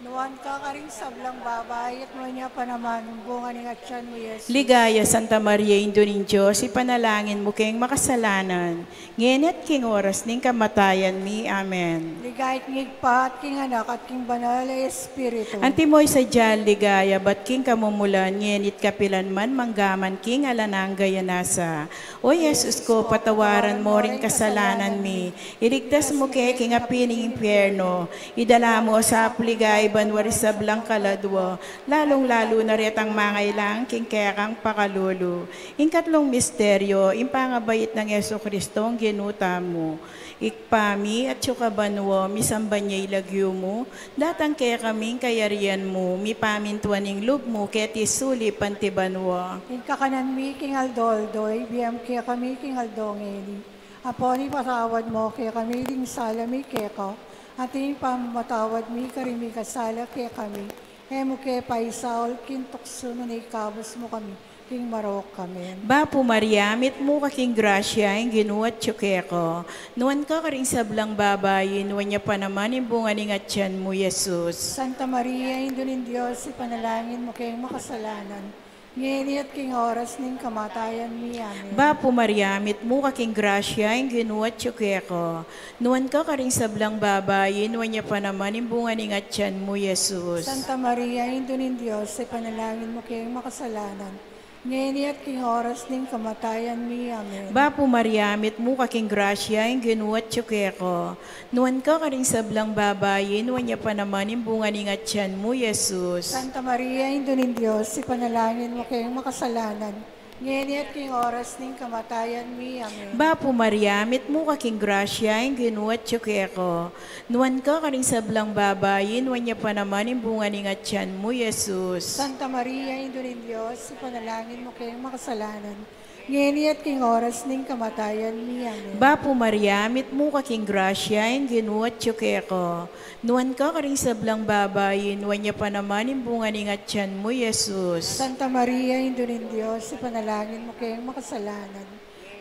Nuan ka karing sablang babai, at nuan ya pa naman ing bunga ning atyan mu, Jesus. Ligaya, Santa Maria, Indu ning Dios, ipanalangin mu keng makasalanan, ngeni at king oras ning kamatayan mi. Amen. Ligaya king Ibpa, at king Anak, at king Banal a Espiritu. Antimo ing sadyang ligaya ibat king kamumulan, ngeni at kapilan man, manggaman king alang angga. Nasa, O Jesus ko, patawaran mu ring kasalanan mi, iligtas mu ke king api ning impyerno, idala mu sa king ligaya banua ring sablang kaladua, lalung-lalu na retang mangailangan king kekang pakalulu. Ing katlung misteryo, ing pangabait nang Jesucristong Ginu tamu. Ibpa mi, atsu ka banua, misamban ya ing lagyu mu, datang kekami ing kayarian mu, mipamintuan ing lub mu, keti sulip anti banua. Ing kakanan mi king aldo-aldo ibie mu kekami king aldo ngeni. Ampon ipatawad mu kekami ding sala mi keka, anti ing pamamatawad mi karing mikasala kekami. E mu ke paisaul king tuksu, nune ikabus mu kami king marok. Amen. Bapu Maria, mitmu ka king grasya, ing Ginu atyu keka. Nuan ka karing sablang babai, nuan ya pa naman ing bunga ning atyan mu, Jesus. Santa Maria, Indu ning Dios, ipanalangin mu keng makasalanan, ngeni at king oras ning kamatayan mi. Amen. Bapu Maria, mitmu ka king grasya, ing Ginu atyu keka. Nuan ka karing sablang babai, nuan ya pa naman ing bunga ning atyan mu, Jesus. Santa Maria, Indu ning Dios, ipanalangin mu keng makasalanan, ngeni at king oras ning kamatayan mi. Amen. Bapu Maria, mitmu ka king grasya, ing Ginu atyu keka. Nuan ka karing sablang babai, nuan ya pa naman ing bunga ning atyan mu, Jesus. Santa Maria, Indu ning Dios, ipanalangin mu keng makasalanan, ngeni at king oras ning kamatayan mi. Amen. Bapu Maria, mitmu ka king grasya, ing Ginu atyu keka. Nuan ka karing sablang babai, nuan ya pa naman ing bunga ning atyan mu, Jesus. Santa Maria, Indu ning Dios, ipanalangin mu keng makasalanan, ngeni at king oras ning kamatayan mi. Amen. Bapu Maria, mitmu ka king grasya, ing Ginu atyu keka. Nuan ka karing sablang babai, nuan ya pa naman ing bunga ning atyan mu, Jesus. Santa Maria, Indu ning Dios, ipanalangin mu keng makasalanan,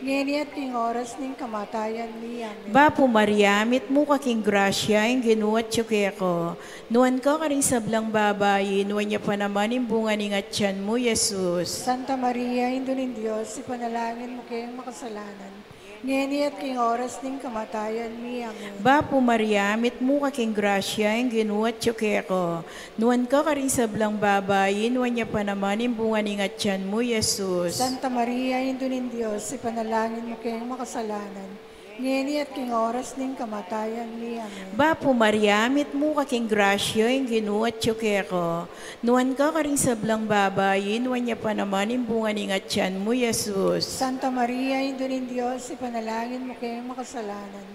ngeni at king oras ning kamatayan mi. Amen. Bapu Maria, mitmu ka king grasya, ing Ginu atyu keka. Nuan ka karing sablang babai, nuan ya pa naman ing bunga ning atyan mu, Jesus. Santa Maria, Indu ning Dios, ipanalangin mu keng makasalanan, ngeni at king oras ning kamatayan mi. Amen. Bapu Maria, mitmu ka king grasya, ing Ginu atyu keka. Nuan ka karing sablang babai, nuan ya pa naman ing bunga ning atyan mu, Jesus. Santa Maria, Indu ning Dios, ipanalangin mu keng makasalanan, ngeni at king oras ning kamatayan mi. Amen. Bapu Maria, mitmu ka king grasya, ing Ginu atyu keka. Nuan ka karing sablang babai, nuan ya pa naman ing bunga ning atyan mu, Jesus. Santa Maria, Indu ning Dios, ipanalangin mu keng makasalanan,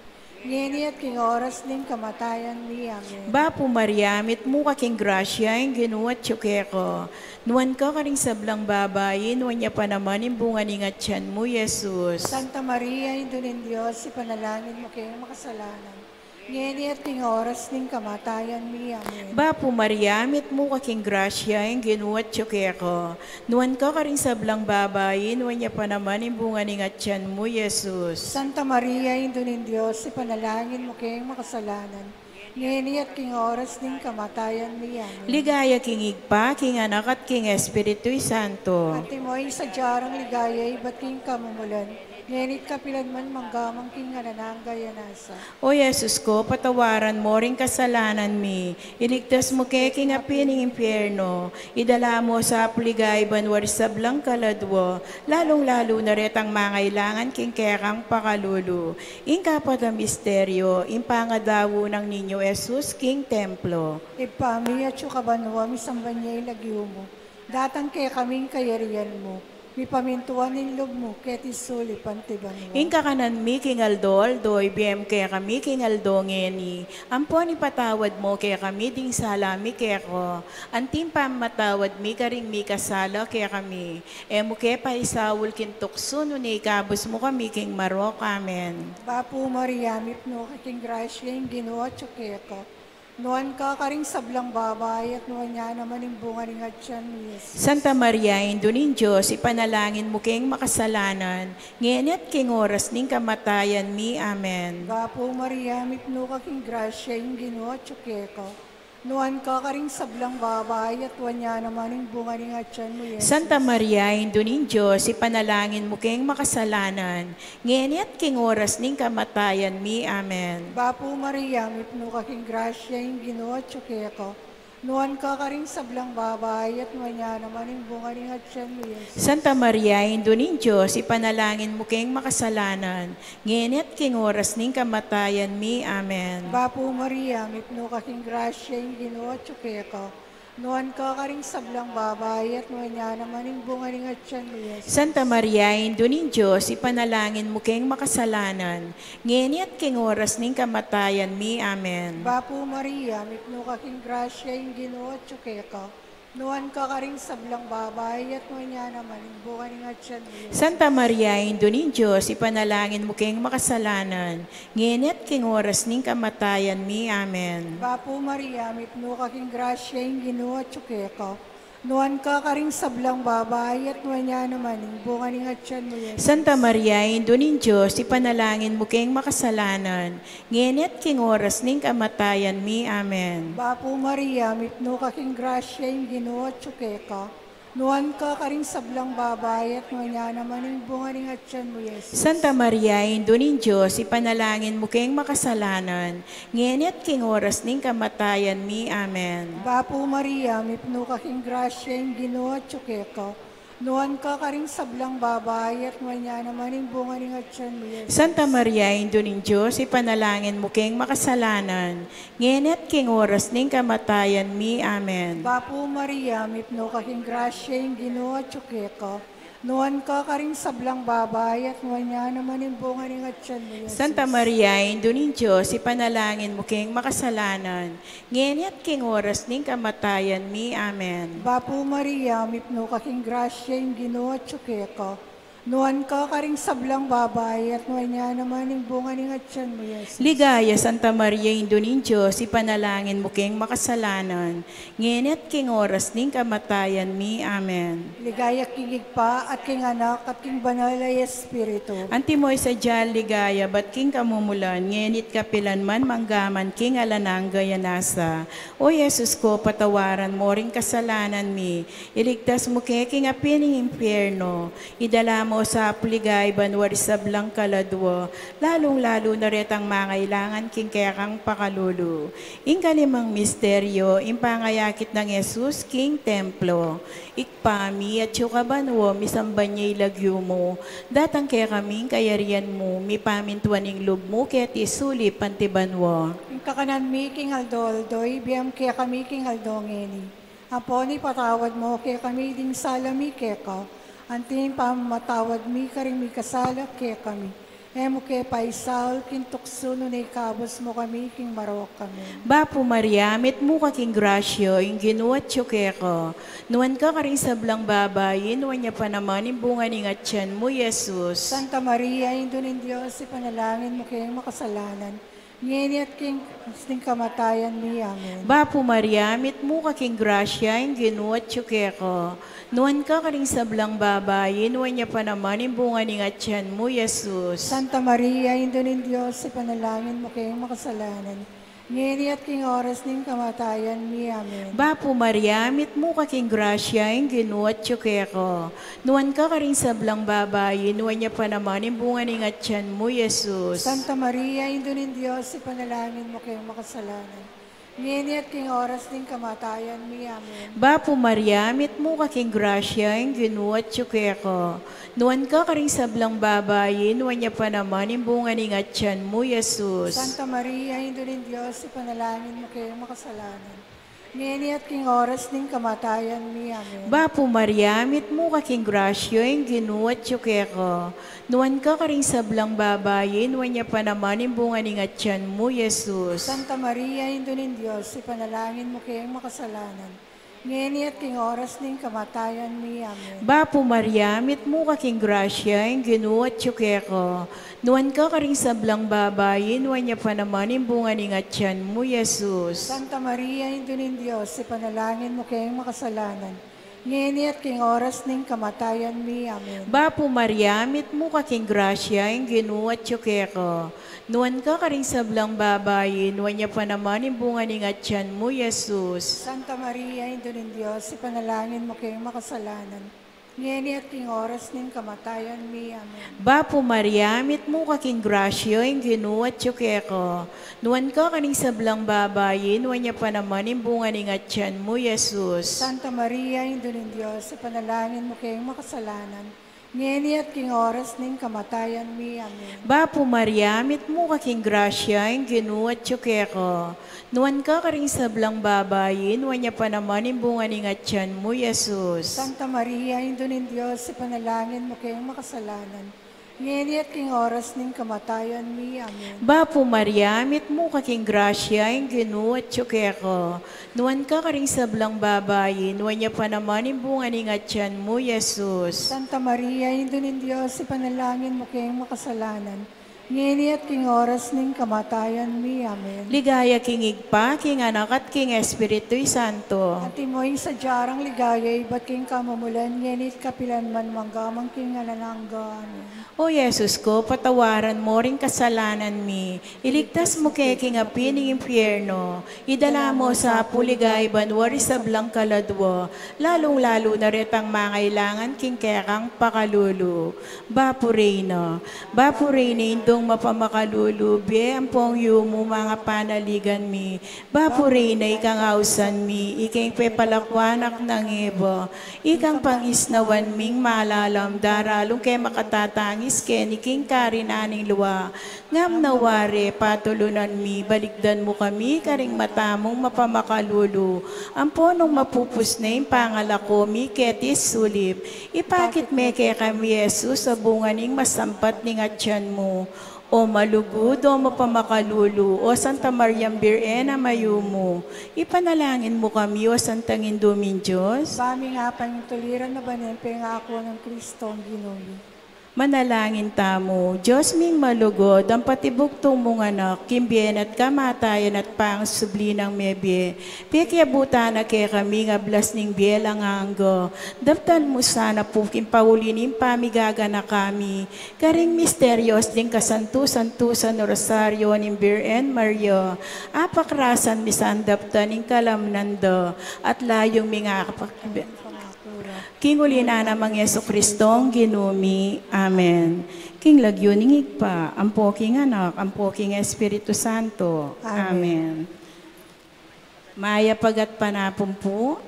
ngeni at king oras ning kamatayan mi. Amen. Bapu Maria, mitmu ka king grasya, ing Ginu atyu keka. Nuan ka karing sablang babai, nuan ya pa naman ing bunga ning atyan mu, Jesus. Santa Maria, Indu ning Dios, ipanalangin mu keng makasalanan, ngeni at king oras ning kamatayan mi. Amen. Bapu Maria, mitmu ka king grasya, ing Ginu atyu keka. Nuan ka karing sablang babai, nuan ya pa naman ing bunga ning atyan mu, Jesus. Santa Maria, Indu ning Dios, ipanalangin mu keng makasalanan, ngeni at king oras ning kamatayan mi. Amen. Ligaya king Ibpa, king Anak, at king Espiritu Santo. Antimo ing sadya rang ligaya ibat king kamumulan, ngeni at kapilan man, mangga man king alang angga. Amen. O Jesus ko, patawaran mo ring kasalanan mi, iligtas mu ke king api ning impyerno, idala mu sa purigawan ring sablang kaladwa, lalung-lalu na retang mangailangan king kekang pakalulu. Ing kapat a misteryo, ing pangadaun nang Niño Jesus king templo. Ibpa mi, atsu ka banua, misamban ya ing lagyu mu. Datang kekami ing kayarian mu. Mipamintuan ing lub mu, keti sulip anti banua. Ing kakanan mi king aldo-aldo, ibie mu kekami king aldo ngeni. Ampon ipatawad mu kekami ding sala mi keka, anti ing pamamatawad mi karing mikasala kekami. E mu ke paisaul king tuksu, nune ikabus mu kami king marok. Amen. Bapu Maria, mipnu ka king grasya, ing Ginu atyu keka. Nuan ka karing sablang babai, at nuan ya naman ing bunga ning atyan mu, Jesus. Santa Maria, Indu ning Dios, ipanalangin mu keng makasalanan, ngeni at king oras ning kamatayan mi. Amen. Bapu Maria, mipnu ka king grasya, ing Ginu atyu keka. Nuan ka karing sablang babai, at nuan ya naman ing bunga ning atyan mu, Jesus. Santa Maria, Indu ning Dios, ipanalangin mu keng makasalanan, ngeni at king oras ning kamatayan mi. Amen. Bapu Maria, mipnu ka king grasya, ing Ginu atyu keka. Nuan ka karing sablang babai, at nuan ya naman ing bunga ning atyan mu, Jesus. Santa Maria, Indu ning Dios, ipanalangin mu keng makasalanan, ngeni at king oras ning kamatayan mi. Amen. Bapu Maria, mipnu ka king grasya, ing Ginu atyu keka. Nuan ka karing sablang babai, at nuan ya naman ing bunga ning atyan mu, Jesus. Santa Maria, Indu ning Dios, ipanalangin mu keng makasalanan, ngeni at king oras ning kamatayan mi. Amen. Bapu Maria, mipnu ka king grasya, ing Ginu atyu keka. Nuan ka karing sablang babai, at nuan ya naman ing bunga ning atyan mu, Jesus. Santa Maria, Indu ning Dios, ipanalangin mu keng makasalanan, ngeni at king oras ning kamatayan mi. Amen. Bapu Maria, mipnu ka king grasya, ing Ginu atyu keka. Nuan ka karing sablang babai, at nuan ya naman ing bunga ning atyan mu, Jesus. Santa Maria, Indu ning Dios, ipanalangin mu keng makasalanan, ngeni at king oras ning kamatayan mi. Amen. Bapu Maria, mipnu ka king grasya, ing Ginu atyu keka. Nuan ka karing sablang babai, at nuan ya naman ing bunga ning atyan mu, Jesus. Santa Maria, Indu ning Dios, ipanalangin mu keng makasalanan, ngeni at king oras ning kamatayan mi. Amen. Bapu Maria, mipnu ka king grasya, ing Ginu atyu keka. Nuan ka karing sablang babai, at nuan ya naman ing bunga ning atyan mu, Jesus. Santa Maria, Indu ning Dios, ipanalangin mu keng makasalanan, ngeni at king oras ning kamatayan mi. Amen. Bapu Maria, mipnu ka king grasya, ing Ginu atyu keka. Nuan ka karing sablang babai, at nuan ya naman ing bunga ning atyan mu, Jesus. Santa Maria, Indu ning Dios, ipanalangin mu keng makasalanan, ngeni at king oras ning kamatayan mi. Amen. Bapu Maria, mipnu ka king grasya, ing Ginu atyu keka. Nuan ka karing sablang babai, at nuan ya naman ing bunga ning atyan mu, Jesus. Ligaya, Santa Maria, Indu ning Dios, ipanalangin mu keng makasalanan, ngeni at king oras ning kamatayan mi. Amen. Ligaya king Ibpa, at king Anak, at king Banal a Espiritu. Antimo ing sadyang ligaya ibat king kamumulan, ngeni at kapilan man, manggaman king alang angga. Nasa, O Jesus ko, patawaran mu ring kasalanan mi, iligtas mu ke king api ning impyerno, idala mu sa apu king banua ring sablang kaladua, lalung-lalu na retang mangailangan king kekang pakalulu. Ing kalimang misteryo, ing pangayakit nang Jesus king templo. Ibpa mi, atsu ka banua, misamban ya ing lagyu mu, datang kekami ing kayarian mu, mipamintuan ing lub mu keti sulip anti banua. Ing kakanan mi king aldo-aldo, ibie mu kekami king aldo ngeni. Ampon ipatawad mu kekami ding sala mi keka, anti ing pamamatawad mi karing mikasala kekami. E mu ke paisaul king tuksu, nune ikabus mu kami king marok. Amen. Bapu Maria, mitmu ka king grasya, ing Ginu atsu keka. Nuan ka karing sablang babai, nuan ya pa naman ing bunga ning atyan mu, Jesus. Santa Maria, Indu ning Dios, ipanalangin mu keng makasalanan, ngeni at king oras ning kamatayan mi. Amen. Bapu Maria, mitmu ka king grasya, ing Ginu atsu keka. Nuan ka karing sablang babai, nuan ya pa naman ing bunga ning atyan mu, Jesus. Santa Maria, Indu ning Dios, ipanalangin mu keng makasalanan, ngeni at king oras ning kamatayan mi. Amen. Bapu Maria, mitmu ka king grasya, ing Ginu atsu keka. Nuan ka karing sablang babai, nuan ya pa naman ing bunga ning atyan mu, Jesus. Santa Maria, Indu ning Dios, ipanalangin mu keng makasalanan, ngeni at king oras ning kamatayan mi. Amen. Bapu Maria, mitmu ka king grasya, ing Ginu atsu keka. Nuan ka karing sablang babai, nuan ya pa naman ing bunga ning atyan mu, Jesus. Santa Maria, Indu ning Dios, ipanalangin mu keng makasalanan, ngeni at king oras ning kamatayan mi. Amen. Bapu Maria, mitmu ka king grasya, ing Ginu atsu keka. Nuan ka karing sablang babai, nuan ya pa naman ing bunga ning atyan mu, Jesus. Santa Maria, Indu ning Dios, ipanalangin mu keng makasalanan, ngeni at king oras ning kamatayan mi. Amen. Bapu Maria, mitmu ka king grasya, ing Ginu atsu keka. Nuan ka karing sablang babai, nuan ya pa naman ing bunga ning atyan mu, Jesus. Santa Maria, Indu ning Dios, ipanalangin mu keng makasalanan, ngeni at king oras ning kamatayan mi. Amen. Bapu Maria, mitmu ka king grasya, ing Ginu atsu keka. Nuan ka karing sablang babai, nuan ya pa naman ing bunga ning atyan mu, Jesus. Santa Maria, Indu ning Dios, ipanalangin mu keng makasalanan, ngeni at king oras ning kamatayan mi. Amen. Bapu Maria, mitmu ka king grasya, ing Ginu atsu keka. Nuan ka karing sablang babai, nuan ya pa naman ing bunga ning atyan mu, Jesus. Santa Maria, Indu ning Dios, ipanalangin mu keng makasalanan, ngeni at king oras ning kamatayan mi. Amen. Bapu Maria, mitmu ka king grasya, ing Ginu atsu keka. Nuan ka karing sablang babai, nuan ya pa naman ing bunga ning atyan mu, Jesus. Santa Maria, Indu ning Dios, ipanalangin mu keng makasalanan, ngeni at king oras ning kamatayan mi. Amen. Bapu Maria, mitmu ka king grasya, ing Ginu atsu keka. Nuan ka karing sablang babai, nuan ya pa naman ing bunga ning atyan mu, Jesus. Santa Maria, Indu ning Dios, ipanalangin mu keng makasalanan, ngeni at king oras ning kamatayan mi. Amen. Ligaya king Ibpa, king Anak, at king Espiritu Santo. Antimo ing sadya rang ligaya ibat king kamumulan, ngeni at kapilan man, manggaman king alang angga. Amen. O Jesus ko, patawaran mu ring kasalanan mi, iligtas mu ke king api ning impyerno, idala mu sa apu king banua ring sablang kaladua, lalung-lalu na retang mangailangan king kekang pakalulu. Bapu Reyna, Bapu Reyna, Indung mapamakalulu, bie ampong yumu, manga panaligan mi. Bapu Reyna, ikang ausan mi, ikeng pepalakuan ak nang Eva, ikang pangisnawan ming malalam, daralung ke makatatangis keni king karinan ning lua. Ngam na wari, patulunan mi, balikdan mu kami karing mata mung mapamakalulu, ampon nung mapupus ne ing pangalako mi keti sulip, ipakit me kekami i Jesus, a bunga ning masampat ning atyan mu. O malugud, o mapamakalulu, o Santa Mariang Birhen a mayumu, ipanalangin mu kami, o Santang Indu ming Dios. Ba ming apantuliran a banen pengaku nang Kristong Ginu mi. Manalangin tamu. Dios ming malugud, ang patibugtung mung Anak, king bie na at kamatayan at pangasubli nang mebie, pekiabutan na kekami ing ablas ning bie alang angga. Daptan mu sana pu king pauli ning pamigaganaka mi karing misterios ding kasantu-santusan Rosario ning Birhen Maria, apakrasan mi sang daptan ing kalamnan da, at layun ming akapak- King uli na namang Jesucristo, Ginu mi. Amen. King lagyu ning Ibpa, ampo king Anak, ampo king Espiritu Santo. Amen. Amen. Mayap a gatpanapun pu.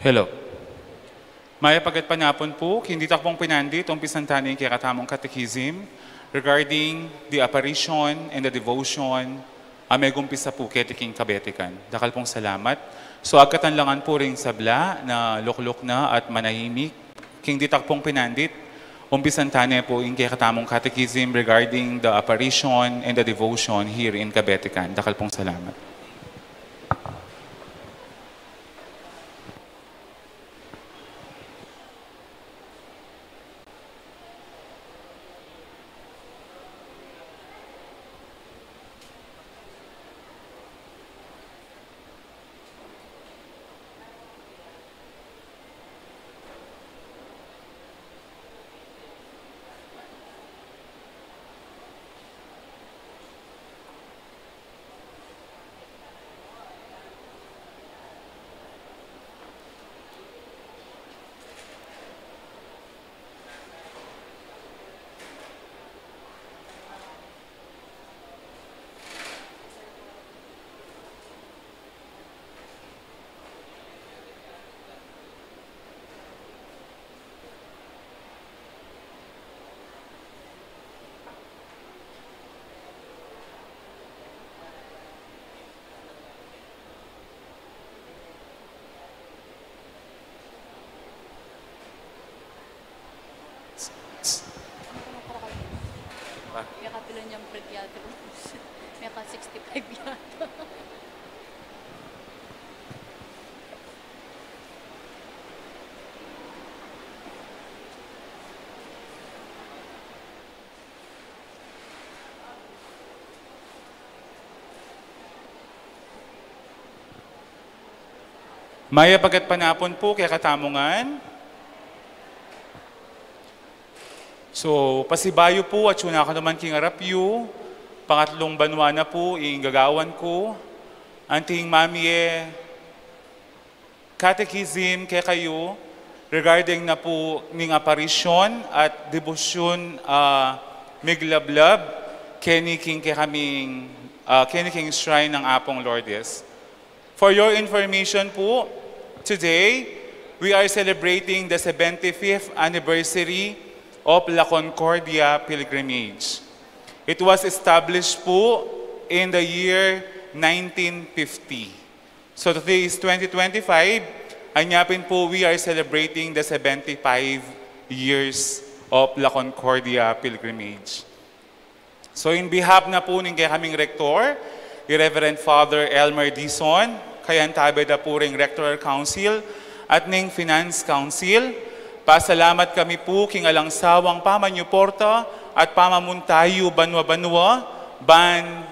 Hello. Mayap a gatpanapun pu, king ditak pung pinandit, umpisan tane ing kekatamung catechism regarding the apparition and the devotion a megumpisa pu keti king kabetikan. Dakal pung salamat. So, agkatan la ngan pu ring sabla na lukluk na at manahimik. King ditak pung pinandit, umpisan tane pu ing kekatamung catechism regarding the apparition and the devotion here in Kabetikan. Dakal pung salamat. May kapila niyang break yata. May ka sixty-five yata. Mayap a gatpanapun pu kekatamu ngan. So, pasibayu pu, atsu na kanaman king arap yu, pangatlung banua na pu ing gagawan ku, anting mamie catechism kekayu regarding na pu ning aparisyon at debosyon, ah, miglablab keni king kekaming, ah, keni king shrine ng Apung Lourdes. For your information pu, today we are celebrating the seventy-fifth anniversary of La Concordia Pilgrimage. It was established pu in the year nineteen fifty. So today is twenty twenty-five, anya pin pu we are celebrating the seventy-five years of La Concordia Pilgrimage. So in behalf na pu ning kekaming Rector, i Reverend Father Elmer Dizon, kayantabe da pu ring Rectoral Council at ning Finance Council, pasalamat kami pu king alang sawang pamanyuporta at pamamunta yu banua-banua, ban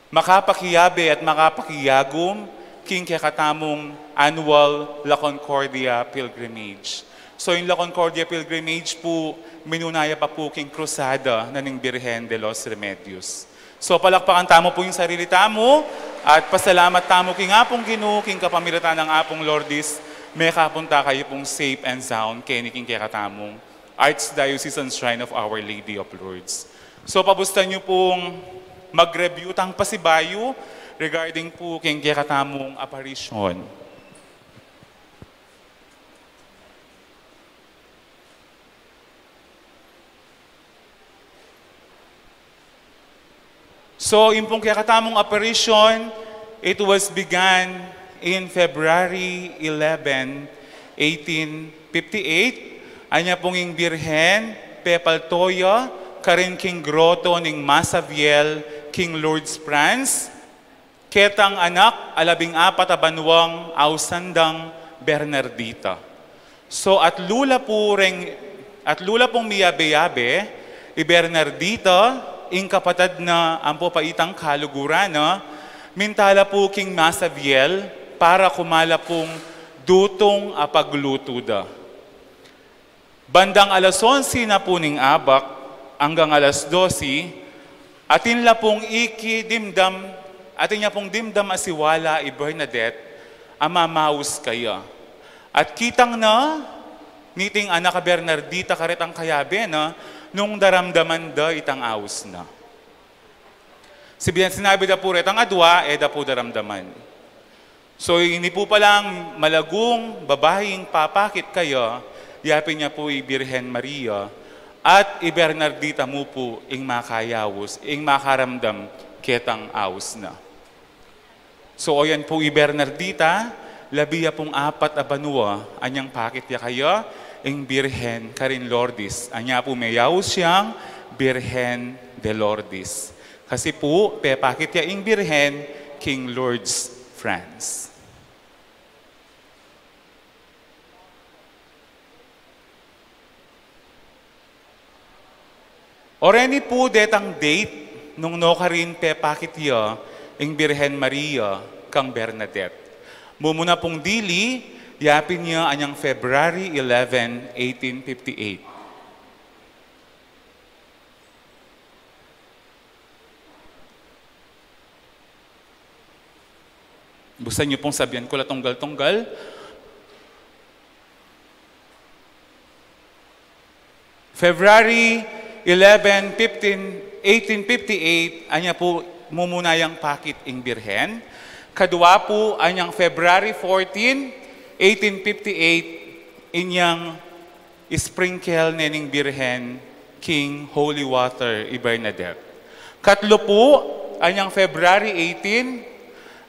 makapakiabe at makapakiyagum king kekatamung annual La Concordia Pilgrimage. So, ing La Concordia Pilgrimage pu, minuna ya pa pu king Krusada na ning Birhen de los Remedios. So, palakpakan tamu pu ing sarili tamu at pasalamat tamu king Apung Ginu, king kapamilatan nang Apung Lourdes, mekapunta kayu pung safe and sound keni king kekatamung Archdiocesan Shrine of Our Lady of Lourdes. So, pabustan yu pung mag-review tang pasibayu regarding pu king kekatamung aparisyon. So, ing pung kekatamung aparisyon, it was began in February eleven, eighteen fifty-eight. Anya pung ing Birhen, pepalto ya karin king groto ning Massavielle, king Lourdes, France. Ketang anak a labing apat a banuang ausan dang Bernardita. So, atlu la pu reng, atlu la pung miyabe-yabe, i Bernardita, ing kapatad na ampo pa itang kaluguran na, minta la pu king Massavielle para kumala pung dutung a paglutu da. Bandang alas onse na pu ning abak anggang alas dose, atin la pung iki dimdam, atin ya pung dimdam a siwala i Bernadette a mamaus kaya. At kitang na niting anak a Bernardita karetang kayabe na nung daramdaman da itang aus na. Sinabi da pu retang adua, e da pu daramdaman. So, ini pu palang malagung babaing papakit kaya, yapin ya pu i Birhen Maria, at i Bernardita mu pu ing makayaus, ing makaramdam ketang aus na. So, oyan pu i Bernardita, labi ya pung apat a banua anyang pakit ya kaya ing Birhen karin Lourdes. Anya pu meyaus yang Birhen de Lourdes. Kasi pu, pepakit ya ing Birhen king Lourdes, France. Oreni pu detang date nung nu karin pepakit ya ing Birhen Maria kang Bernadette. Mumuna pung dili, yapin ya anyang February eleven, eighteen fifty-eight. Buksan niyo pung sabian ku la tunggal-tunggal. February eleven, fifteen, eighteen fifty-eight, anya pu mumuna yang pakit ing Birhen. Kadua pu, anyang February fourteen, eighteen fifty-eight, inyang sprinkle ne ning Birhen king holy water i Bernadette. Katlu pu, anyang February eighteen,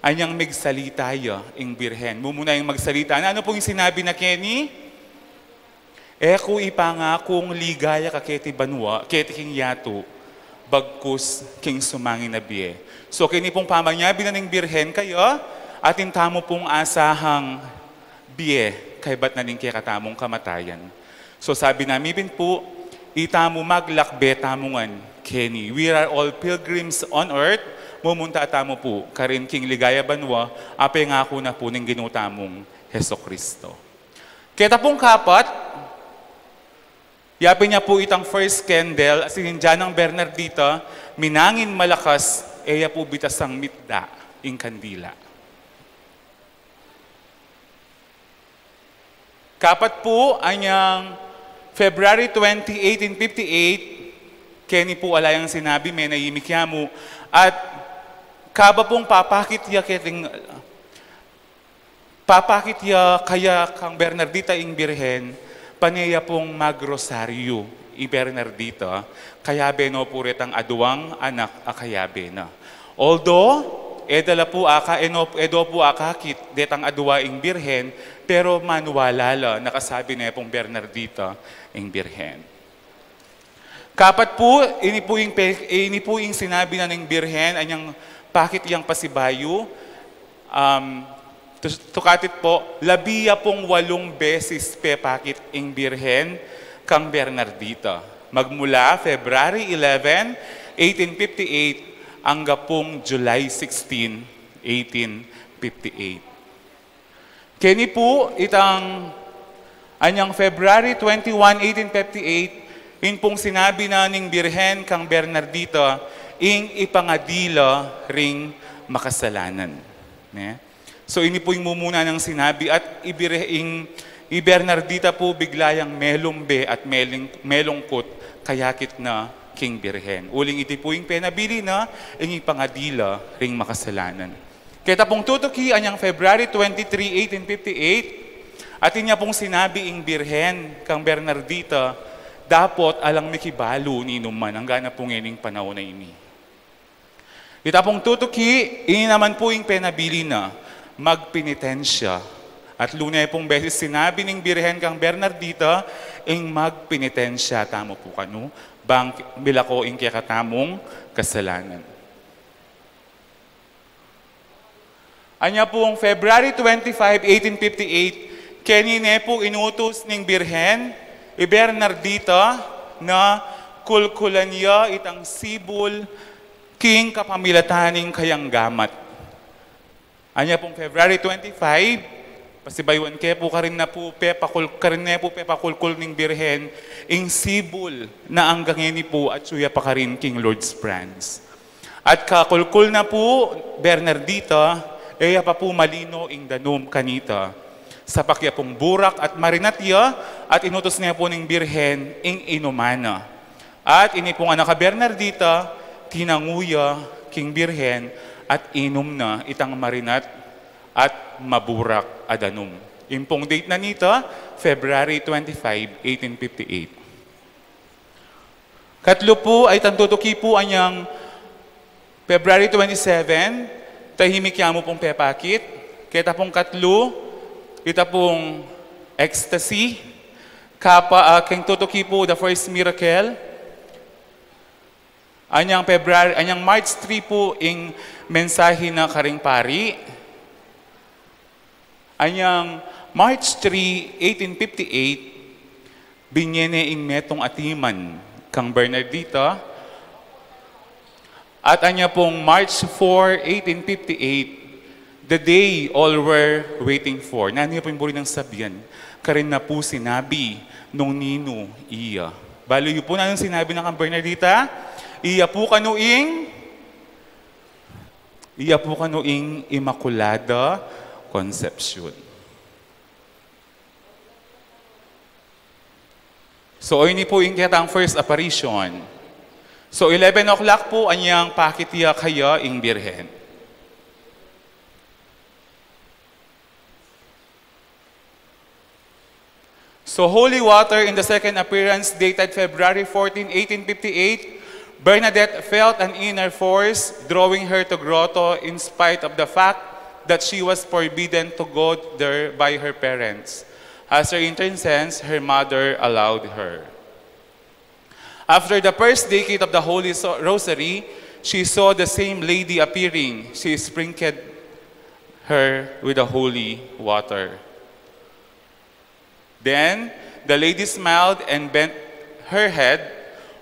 anyang migsalita ya ing Birhen. Mumuna yang magsalita. Nanu pung sinabi na keni? E ku ipangakung ligaya ka keti banua, keti king yatu, bagkus king sumangin a bie. So, keni pung pamanyabi na ning Birhen kaya, atin tamu pung asahang bie kaybat na ning kekatamung kamatayan. So, sabi na mi pin pu, itamu maglakbe tamu ngan keni. We are all pilgrims on earth. Mumunta tamu pu karin king ligaya banua a pengaku na pu ning Ginu tamung Jesucristo. Keta pung kapat, yapin ya pu itang first candle, a sinindya nang Bernardita, minangin malakas, e ya pu bitasang mitda ing kandila. Kapat pu, anyang February twenty, eighteen fifty-eight, keni pu ala yang sinabi, menayimik ya mu, at kaba pung papakit ya keting, papakit ya kaya kang Bernardita ing Birhen, pane ya pung magrosaryu i Bernardita, kayabe no pu retang aduang anak a kayabe na. Although, e da la pu aka-, e no, e do pu akakit detang adua ing Birhen, pero maniwala la, nakasabi ne pung Bernardita ing Birhen. Kapat pu, ini pu ing pe-, ini pu ing sinabi na ning Birhen, anyang pakit yang pasibayu, um, tu-, tukatit pu, labi ya pung walung beses pepakit ing Birhen kang Bernardita. Magmula February eleven, eighteen fifty-eight, angga pung July sixteen, eighteen fifty-eight. Keni pu, itang anyang February twenty-one, eighteen fifty-eight, in pung sinabi na ning Birhen kang Bernardita, ing ipangadila ring makasalanan. Ne? So, ini pu ing mumuna nang sinabi at ibire-, ing, i Bernardita pu bigla yang melumbe at meling-, melungkut kayakit na king Birhen. Uling iti pu ing penabilin na, ing ipangadila ring makasalanan. Keta pung tutuki, anyang February twenty-three, eighteen fifty-eight, atin ya pung sinabi ing Birhen kang Bernardita, dapot alang mikibalu ninuman, angga na pu ngening panaun a ini. Ita pung tutuki, ini naman pu ing penabilin na, magpenitensya. At lune pung beses sinabi ning Birhen kang Bernardita, ing magpenitensya tamu pu kanu, bang milako ing kekatamung kasalanan. Anya pung February twenty-five, eighteen fifty-eight, keni ne pu inutus ning Birhen, i Bernardita, na kulkulan ya itang sibul king kapamilatan ning kayang gamat. Anya pung February twenty-five, pasibayuan ke pu karin na pu pepakul-, karin ne pu pepakulkul ning Birhen, ing sibul na angga ngeni pu atsu ya pa karin king Lourdes, France. At kakulkul na pu Bernardita, e ya pa pu malino ing danum kanita. Sapak ya pung burak at marinat ya, at inutus ne pu ning Birhen ing inuman na. At ini pung anak a Bernardita, tinangu ya king Birhen, at inum na itang marinat at maburak a danum. Ing pung date na nita, February twenty-five, eighteen fifty-eight. Katlu pu ay itang tutuki pu anyang February twenty-seven, tahimik ya mu pung pepakit. Keta pung katlu, ita pung ecstasy. Kapa, ah, keng tutuki pu, the first miracle. Anyang February, anyang March three pu ing mensahe na karing pari. Anyang March three, eighteen fifty-eight, binye ne ing metung a timan kang Bernardita. At anya pung March four, eighteen fifty-eight, the day all were waiting for. Nanu ya pu ing buri nang sabian? Karin na pu sinabi nung ninu iya. Balu yu pu nanung sinabi na kang Bernardita? Iya pu kanu ing, iya pu kanu ing Immaculada Concepcion. So, ini pu ing ketang first apparition. So, eleven o'clock pu, anyang pakit ya kaya ing Birhen. So, holy water in the second appearance, dated February fourteen, eighteen fifty-eight, Bernadette felt an inner force drawing her to grotto in spite of the fact that she was forbidden to go there by her parents. As her intern says, her mother allowed her. After the first decade of the Holy So- Rosary, she saw the same lady appearing. She sprinkled her with the holy water. Then the lady smiled and bent her head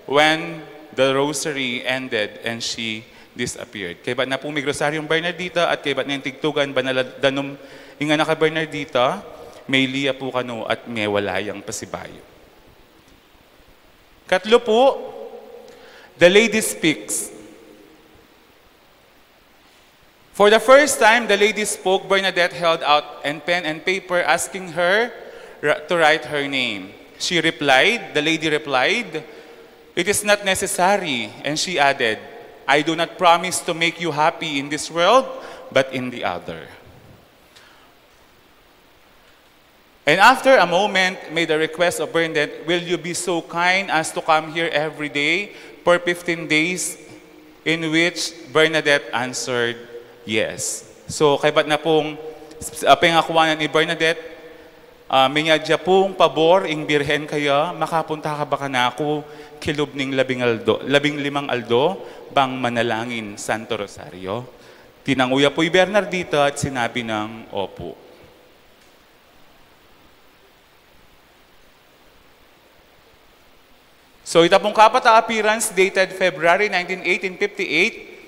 when the rosary ended and she disappeared. Kaybat na pu migrosaryung Bernardita at kaybat na yang tigtugan banal a danum ing anak a Bernardita, meli ya pu kanu at mewala yang pasibayu. Katlu pu, the lady speaks. For the first time, the lady spoke. Bernadette held out and pen and paper, asking her r- to write her name. She replied, the lady replied, "It is not necessary." And she added, "I do not promise to make you happy in this world, but in the other." And after a moment, made a request of Bernadette, "Will you be so kind as to come here every day for fifteen days?" In which Bernadette answered, "Yes." So, kaybat na pung, ah, pengakuan ni Bernadette, ah, minyad ya pung pabor ing Birhen kaya, "Makapunta ka ba kanaku kilub ning labing aldo, labing limang aldo, bang manalangin Santo Rosario?" Tinangu ya pu i Bernardita at sinabi nang, "Opu." So, ita pung kapat a appearance, dated February nineteen, eighteen fifty-eight,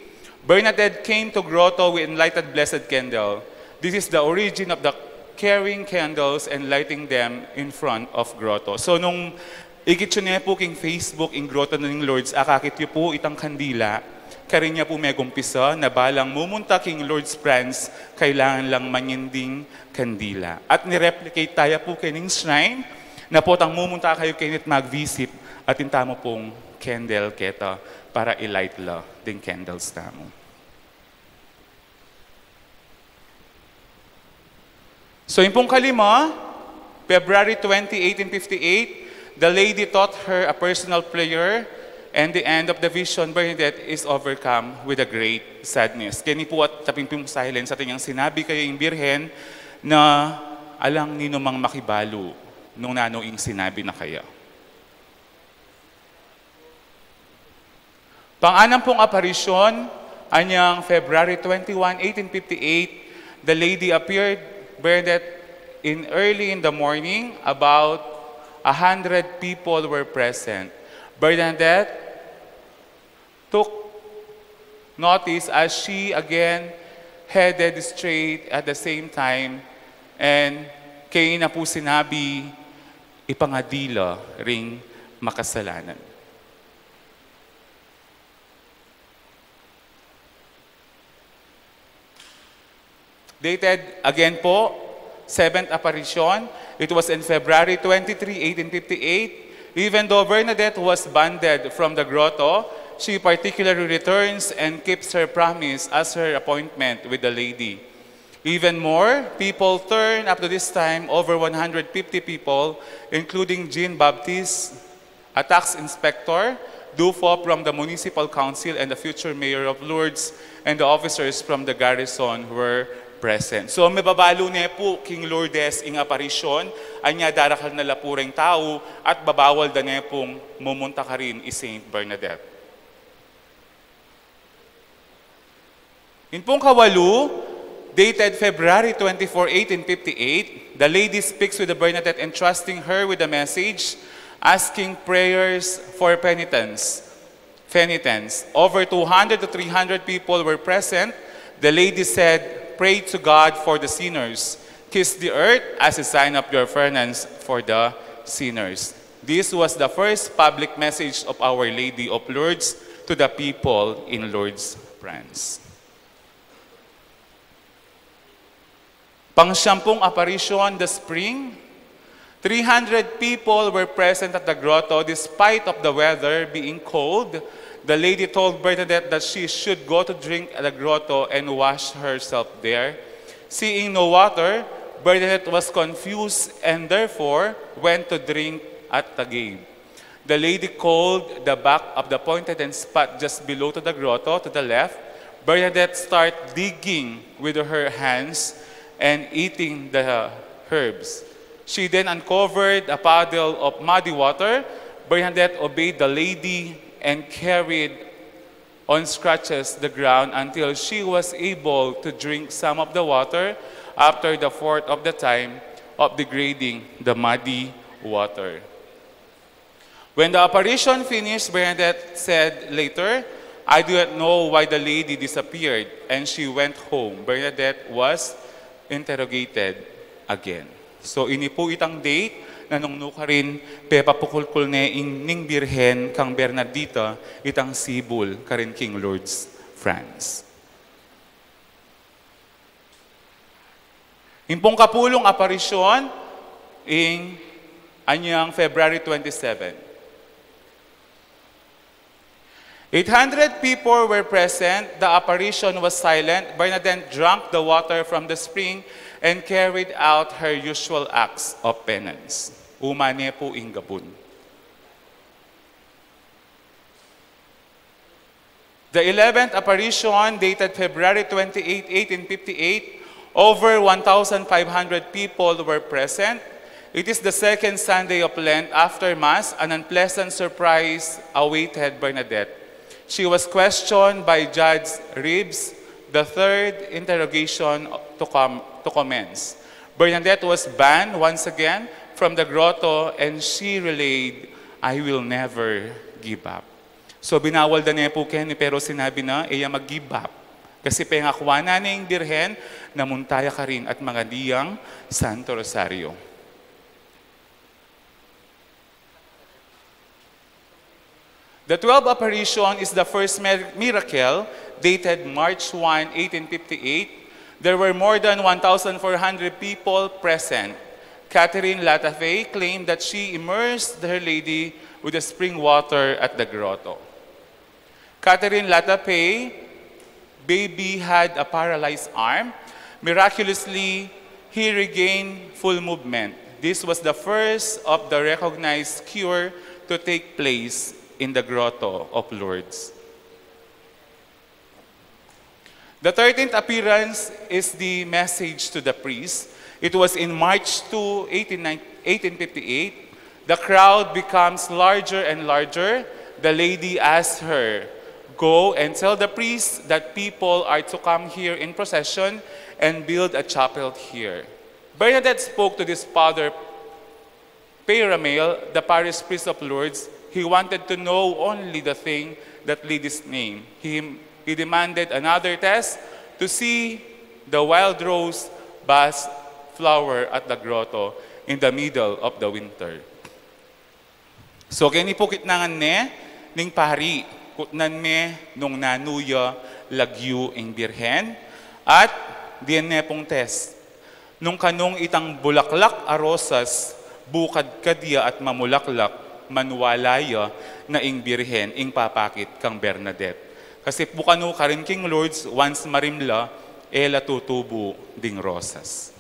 Bernadette came to grotto with lighted blessed candle. This is the origin of the carrying candles and lighting them in front of grotto. So, nung ikit yu ne pu king Facebook ing Grotto ning Lourdes, akakit yu pu itang kandila. Karin ya pu megumpisa na balang mumunta king Lourdes France, kailangan lang manyinding kandila. At ni-replicate taya pu kening shrine, na potang mumunta kayu keni at mag-visit, atin tamu pung candle keta para i-light la ding candles tamu. So, ing pung kalima, February twenty, eighteen fifty-eight, the lady taught her a personal prayer, and the end of the vision, Bernadette is overcome with a great sadness. Keni pu at taping pung silence, atin yang sinabi kaya ing Birhen na alang ninumang makibalu nung nanu ing sinabi na kaya. Pang-anam pung aparisyon, anyang February twenty-one, eighteen fifty-eight, the lady appeared, Bernadette, in early in the morning, about a hundred people were present. Bernadette took notice as she again headed straight at the same time, and keni na pu sinabi, "Ipangadi la ring makasalanan." Dated again po, seventh apparition. It was in February twenty-three, eighteen fifty-eight. Even though Bernadette was banned from the grotto, she particularly returns and keeps her promise as her appointment with the lady. Even more people turn up to this time, over one hundred fifty people, including Jean Baptiste, a tax inspector, Dufo from the municipal council, and the future mayor of Lourdes, and the officers from the garrison were present. So, mababalu ne pu king Lourdes ing aparisyon, anya darakal na la pu reng tau, at babawal da ne pung mumunta karin i Saint Bernadette. In pung kawalu, dated February twenty-four, eighteen fifty-eight, the lady speaks with the Bernadette, entrusting her with a message asking prayers for penitence. Penitence. Over two hundred to three hundred people were present. The lady said, "Pray to God for the sinners. Kiss the earth as a sign of your penance for the sinners." This was the first public message of Our Lady of Lourdes to the people in Lourdes, France. Pangsiyampung aparisyon, the spring. Three hundred people were present at the grotto despite of the weather being cold. The lady told Bernadette that she should go to drink at the grotto and wash herself there. Seeing no water, Bernadette was confused and therefore went to drink at the cave. The lady called the back of the pointed spot just below to the grotto to the left. Bernadette started digging with her hands and eating the herbs. She then uncovered a puddle of muddy water. Bernadette obeyed the lady and carried on scratches the ground until she was able to drink some of the water after the fourth of the time of degrading the muddy water. When the apparition finished, Bernadette said later, "I do not know why the lady disappeared and she went home." Bernadette was interrogated again. So, ini pu itang date na nung nukarin pepapukulkul ne ing ning Birhen kang Bernardita itang sibul karin king Lourdes, France. Ing pung kapulung aparisyon, ing anyang February twenty-seven. Eight hundred people were present. The apparition was silent. Bernadette drank the water from the spring and carried out her usual acts of penance. Uma ne pu ing gabun. The eleventh apparition, dated February twenty-eight, eighteen fifty-eight, over one thousand five hundred people were present. It is the second Sunday of Lent. After Mass, an unpleasant surprise awaited Bernadette. She was questioned by Judge Reeves, the third interrogation to, com- to commence. Bernadette was banned once again from the grotto and she relayed, "I will never give up." So, binawal da ne pu keni, pero sinabi na, e ya mag-give up. Kasi pengakwa na ne ing Birhen, na munta ya karin at mangadi yang Santo Rosario. The twelfth apparition is the first mir- miracle, dated March one, eighteen fifty-eight. There were more than one thousand four hundred people present. Catherine Latafay claimed that she immersed Her Lady with the spring water at the grotto. Catherine Latafay baby had a paralyzed arm. Miraculously, he regained full movement. This was the first of the recognized cure to take place in the Grotto of Lourdes. The thirteenth appearance is the message to the priest. It was in March two, eighteen, eighteen fifty-eight. The crowd becomes larger and larger. The lady asks her, "Go and tell the priest that people are to come here in procession and build a chapel here." Bernadette spoke to this Father Peyramale, the parish priest of Lourdes. He wanted to know only the thing that lady's name. He, he demanded another test to see the wild rose bus flower at the grotto in the middle of the winter. So, keni pu kitnangan ne ning pari, kutnan me nung nanu ya lagyu ing Birhen, at dien ne pung test. Nung kanung itang bulaklak a rosas, bukad kadya at mamulaklak, manwala ya na ing Birhen, ing papakit kang Bernadette. Kasi pu kanu karin king Lourdes, once marimla, e la tutubu ding rosas.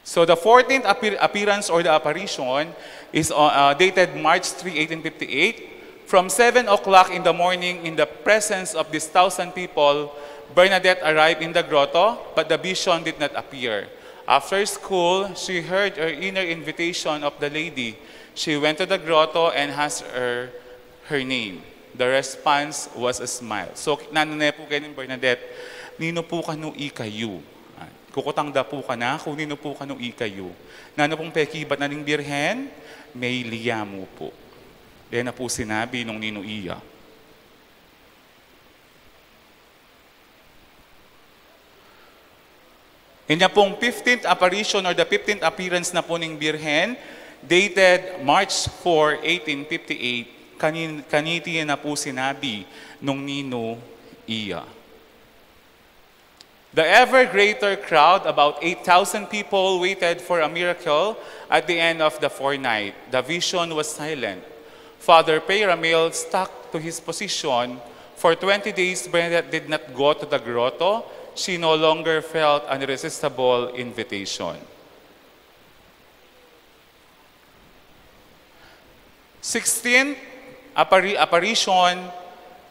So the fourteenth appear- appearance or the apparition is uh, uh, dated March three, eighteen fifty-eight. From seven o'clock in the morning, in the presence of these thousand people, Bernadette arrived in the grotto, but the vision did not appear. After school, she heard her inner invitation of the lady. She went to the grotto and asked her her name. The response was a smile. So, nanu ne pu keni Bernadette, "Ninu pu kanu ikayu?" Ah, kukutang da pu kanaku, "Ninu pu kanu ikayu?" Nanu pung pekibat na ning Birhen? "Meyili ya mu pu." Dena pu sinabi nung ninu iya. Inya pung fifteenth apparition or the fifteenth appearance na pu ning Birhen, dated March four, eighteen fifty-eight, kanin- kaniti na pu sinabi nung ninu iya. The ever greater crowd, about eight thousand people, waited for a miracle at the end of the fortnight. The vision was silent. Father Peyramil stuck to his position. For twenty days, Bernadette did not go to the grotto. She no longer felt an irresistible invitation. Sixteen, appari- apparition.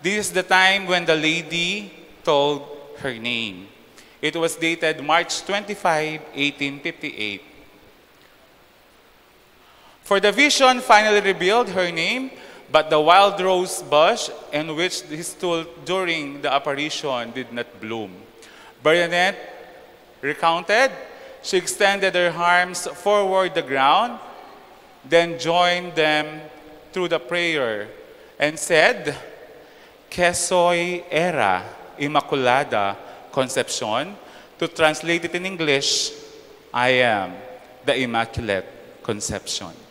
This is the time when the lady told her name. It was dated March twenty-five, eighteen fifty-eight. For the vision finally revealed her name, but the wild rose bush in which she stood during the apparition did not bloom. Bernadette recounted, she extended her arms forward the ground, then joined them through the prayer and said, "Que soy era, Inmaculada Concepcion." To translate it in English, "I am the Immaculate Conception."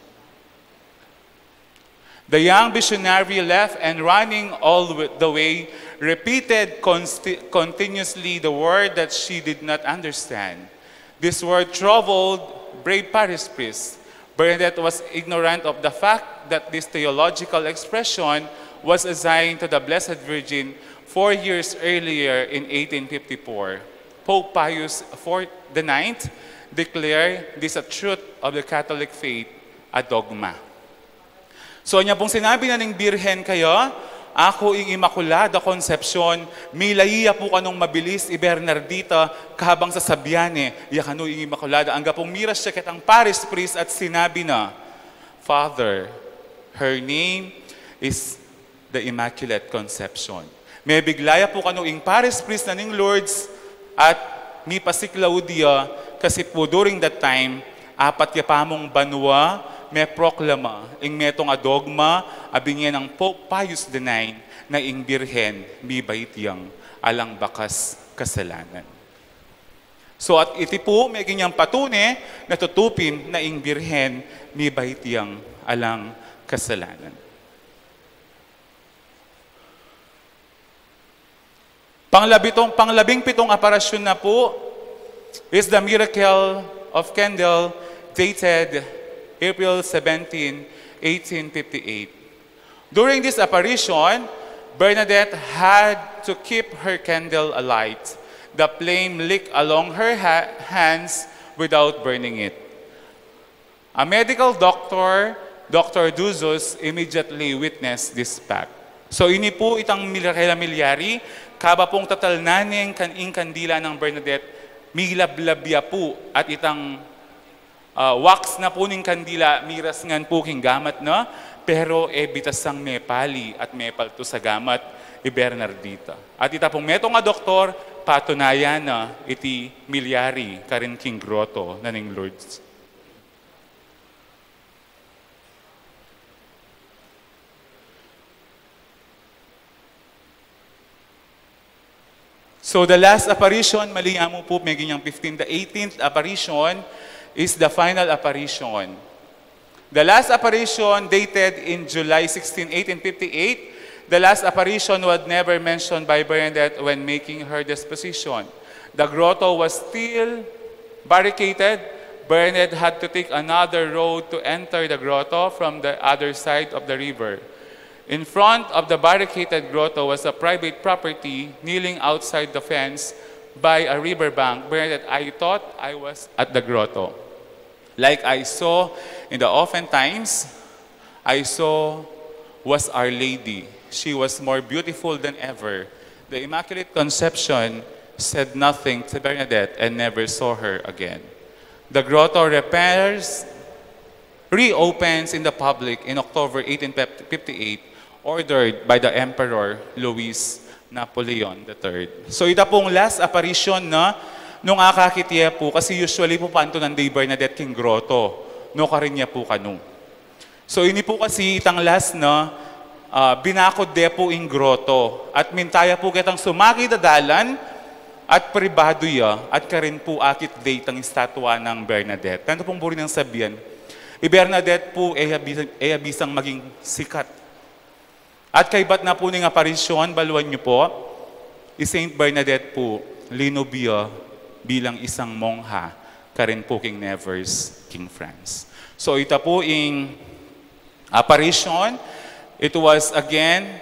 The young visionary left and, running all wi- the way, repeated consti- continuously the word that she did not understand. This word troubled brave parish priest. Bernadette was ignorant of the fact that this theological expression was assigned to the Blessed Virgin four years earlier in eighteen fifty-four. Pope Pius four, the ninth declared this a truth of the Catholic faith, a dogma. So, anya pung sinabi na ning Birhen kaya, "Aku ing Inmaculada Concepcion," milayi ya pu kanung mabilis i Bernardita, kabang sasabian ne, "Ya kanu ing Inmaculada." Angga pung miras ya ketang parish priest at sinabi na, "Father, her name is the Immaculate Conception." Mebigla ya pu kanu ing parish priest na ning Lourdes at mipasikla ya, kasi pu during that time, apat ya pamung banua meproklama ing metung a dogma a binie nang Pope Pius the ninth na ing Birhen mibait yang alang bakas kasalanan. So at iti pu meging yang patune na tutupin na ing Birhen mibait yang alang kasalanan. Panglabitong, panglabing pitung aparisyun na pu is the Miracle of Candle, dated April seventeen, eighteen fifty-eight. During this apparition, Bernadette had to keep her candle alight. The flame leaked along her ha- hands without burning it. A medical doctor, Doctor Duzos, immediately witnessed this fact. So, ini pu itang mil- kela milyari, kaba pung tatalnan ne ing kan- ing kandila nang Bernadette, milablab ya pu at itang, ah, wax na pu ning kandila, miras ngan pu king gamat na, pero e bitasang mepali at mepaltu sa gamat i Bernardita. At ita pung metung a doktor, patunayan na iti milyari karin king groto na ning Lourdes. So the last apparition, mali ya mu pu, meging yang fifteen, the eighteenth apparition is the final apparition. The last apparition dated in July sixteen, eighteen fifty-eight. The last apparition was never mentioned by Bernadette when making her disposition. The grotto was still barricaded. Bernadette had to take another road to enter the grotto from the other side of the river. In front of the barricaded grotto was a private property kneeling outside the fence by a river bank. Bernadette, I thought I was at the grotto. Like I saw in the oftentimes, I saw was Our Lady. She was more beautiful than ever. The Immaculate Conception said nothing to Bernadette and never saw her again. The grotto repairs reopens in the public in October eighteen fifty-eight, ordered by the Emperor Louis Napoleon the third. So ita pung last apparition na nung akakit ye pu, kasi usually pu pantunan de i Bernadette king grotto, nukarin ya pu kanu. So ini pu kasi itang last na, ah, binakud de pu ing grotto at minta ya pu ketang sumagid a dalan at pribadu ya at karin pu akit de itang estatwa nang Bernadette. Tantu pung buri nang sabian, i Bernadette pu e ya bisa, e ya bisang maging sikat. At kaybat na pu ning aparisyon, baluan yu pu, i Saint Bernadette pu linub ya bilang isang mongha karin pu king Nevers, king France. So ita pu ing aparisyon, it was again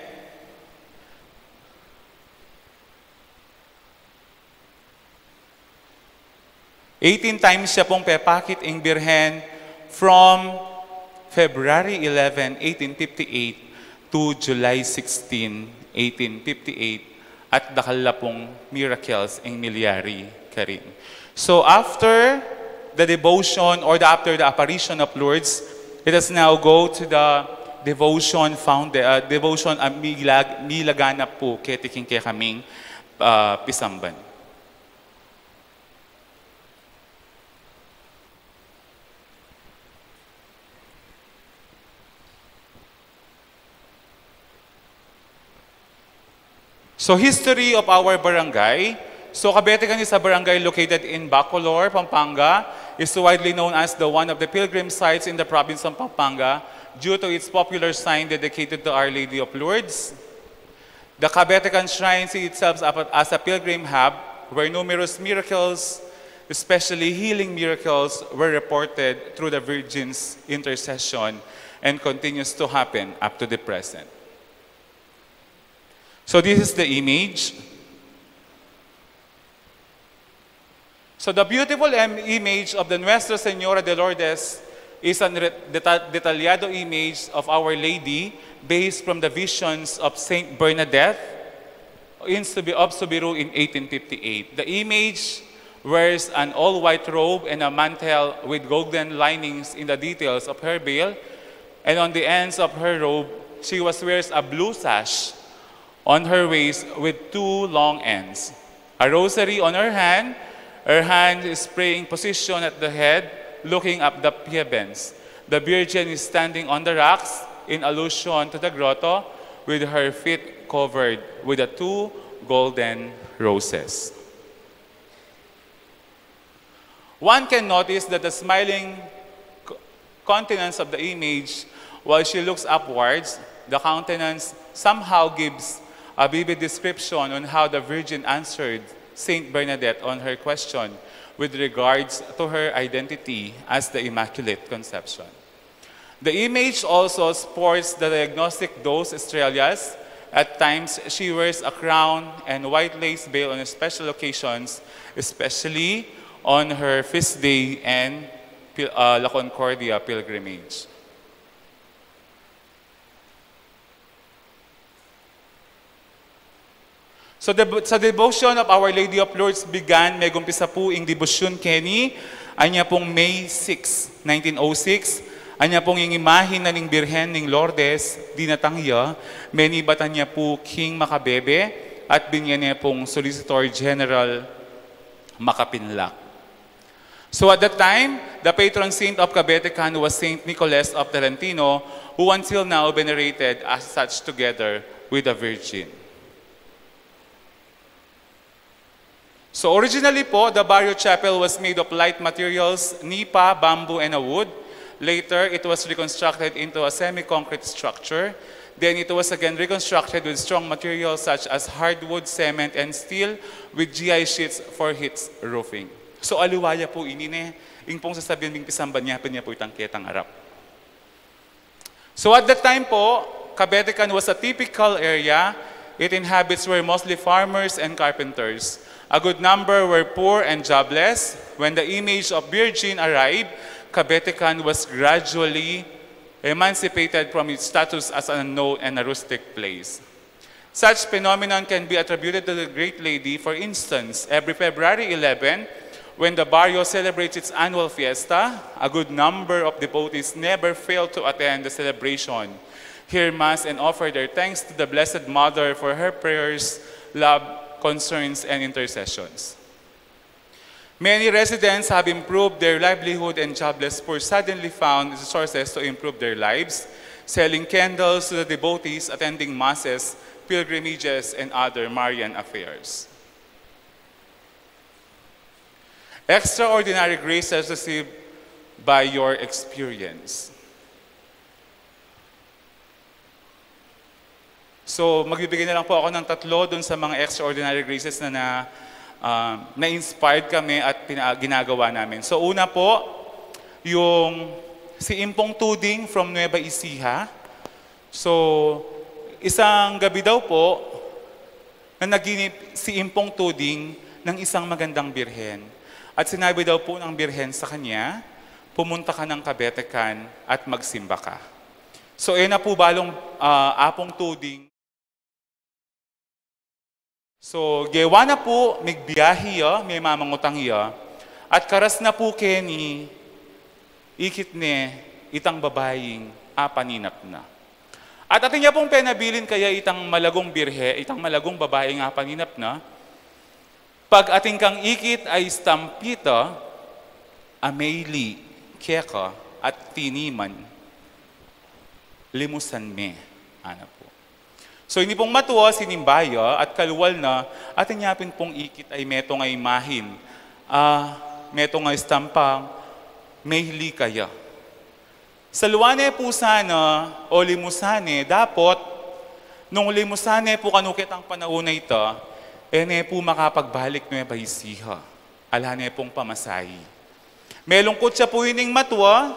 eighteen times ya pung pepakit ing Birhen from February eleven, eighteen fifty-eight to July sixteen, eighteen fifty-eight, at dakal la pung miracles ing milyari karin. So after the devotion or the, after the apparition of Lourdes, let us now go to the devotion found, uh, devotion a milag-, milaganap pu keti king kekaming, uh, pisamban. So, history of our barangay. So, Cabetecan is a barangay located in Bacolor, Pampanga. Is widely known as the one of the pilgrim sites in the province of Pampanga due to its popular sign dedicated to Our Lady of Lourdes. The Cabetecan Shrine sees itself as a, as a pilgrim hub where numerous miracles, especially healing miracles, were reported through the Virgin's intercession and continues to happen up to the present. So this is the image. So the beautiful im-, image of the Nuestra Señora de Lourdes is a re-, deta-, detalyado image of Our Lady based from the visions of Saint Bernadette in Subi-, of Subiru in eighteen fifty-eight. The image wears an all-white robe and a mantle with golden linings in the details of her veil, and on the ends of her robe, she was wears a blue sash on her waist with two long ends, a rosary on her hand. Her hand is praying position at the head, looking up the heavens. The Virgin is standing on the rocks in allusion to the grotto with her feet covered with the two golden roses. One can notice that the smiling co-, countenance of the image, while she looks upwards, the countenance somehow gives a vivid description on how the Virgin answered Saint Bernadette on her question with regards to her identity as the Immaculate Conception. The image also sports the diagnostic dos estrellas. At times, she wears a crown and white lace veil on special occasions, especially on her feast day and pil-, uh, La Concordia pilgrimage. So, deb-, sa devotion of Our Lady of Lourdes began, megumpisa pu ing debosyun keni, anya pung May six, nineteen oh six, anya pung ing imahen na ning Birhen ning Lourdes, dinatang ya, menibatan ya pu king makabebe, at binye ne pung Solicitor General makapinlak. So at that time, the patron saint of Cabetecan was Saint Nicolas of Tolentino, who until now venerated as such together with the Virgin. So originally po, the barrio chapel was made of light materials, nipa, bamboo, and a wood. Later, it was reconstructed into a semi-concrete structure. Then it was again reconstructed with strong materials such as hardwood, cement, and steel with G I sheets for its roofing. So aliwa ya pu ini ne, ing pung sasabian ming pisamban ya, pin ya pu itang ketang arap. So at that time po, Cabetican was a typical area. Its inhabitants were mostly farmers and carpenters. A good number were poor and jobless. When the image of Virgin arrived, Cabetican was gradually emancipated from its status as an unknown and a rustic place. Such phenomenon can be attributed to the Great Lady. For instance, every February eleven, when the barrio celebrates its annual fiesta, a good number of devotees never fail to attend the celebration, hear Mass, and offer their thanks to the Blessed Mother for her prayers, love, concerns, and intercessions. Many residents have improved their livelihood, and jobless poor suddenly found resources to improve their lives, selling candles to the devotees, attending masses, pilgrimages, and other Marian affairs. Extraordinary graces received by your experience. So, magbibigay na lang po ako ng tatlo dun sa mga extraordinary graces na, na, ah, na-inspired kami at pina-, ginagawa namin. So, una po, yung si Impong Tuding from Nueva Ecija. So, isang gabi daw po, nanaginip si Impong Tuding ng isang magandang birhen. At sinabi daw po ng birhen sa kanya, "Pumunta ka ng Cabetican at magsimba ka." So, e na po balong, ah, Apong Tuding. So, gewa na po, migbiahe ya, mimamangutang ya, at karas na po keni, ikit ne itang babaing apaninap na. At atin ya pong penabilin kaya itang malagung birhe, itang malagung babaing apaninap na, "Pag atin kang ikit a estampita a mili keka at tiniman, limusan me," ana po. So, ini pong matua, sinimba ya, at kalual na, atin ya pin pong ikit a metung a imahin, ah, metung a estampang mili kaya. Saluan ne po sana, o limusan ne, dapot, nung limusan ne po kanu ketang panaun a ita, e ne po makapagbalik Nueva Ecija. Ala ne pong pamasahe. Melungkut ya po ining matua,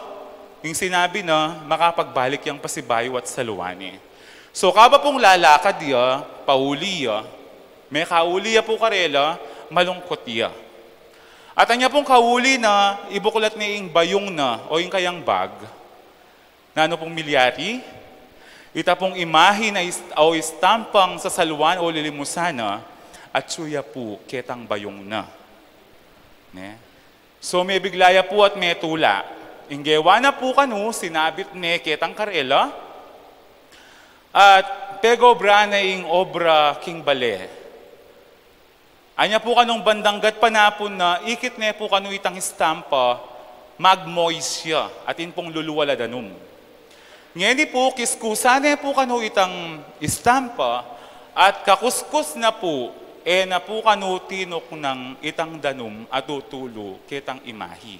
ing sinabi na, makapagbalik yang pasibayu at saluan ne. So, kaba pong lalakad ya, pauli ya, mekauli ya po karela, malungkut ya. At anya pong kauli na, ibuklat ne ing bayung na, o ing kayang bag. Nanu pong milyari? Ita pong imahin a est-, o estampang sasaluan o lilimusan na, atyu ya po ketang bayung na. Ne? So, mebigla ya po at metula. Ing gewa na po kanu, sinabit ne ketang karela, at pegobra ne ing obra king bale. Anya po kanung bandang gatpanapun na, ikit ne po kanu itang estampa, magmoist ya, atin pong lulual a danum. Ngeni po, kiskusan ne po kanu itang estampa, at kakuskus na po, e na po kanu tinuknang itang danum a tutulu ketang imahi.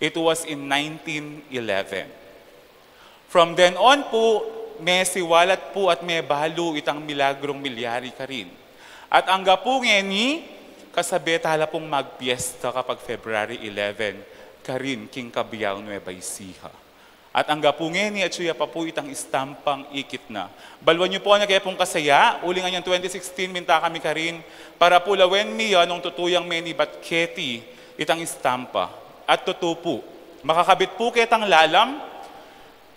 It was in nineteen eleven. From then on po, mesiwalat po at mebalu itang milagrung milyari karin. At angga po ngeni, kasabe tala pong magpiesta kapag February eleven, karin king Cabiao, Nueva Ecija. At angga po ngeni, atyu ya pa po itang estampang ikit na. Baluan yu po, anya ke pong kasaya, uling anyang twenty sixteen, minta kami karin, para po lawen mi ya nung tutu yang menibat keti itang estampa. At tutu po, makakabit po ketang lalam,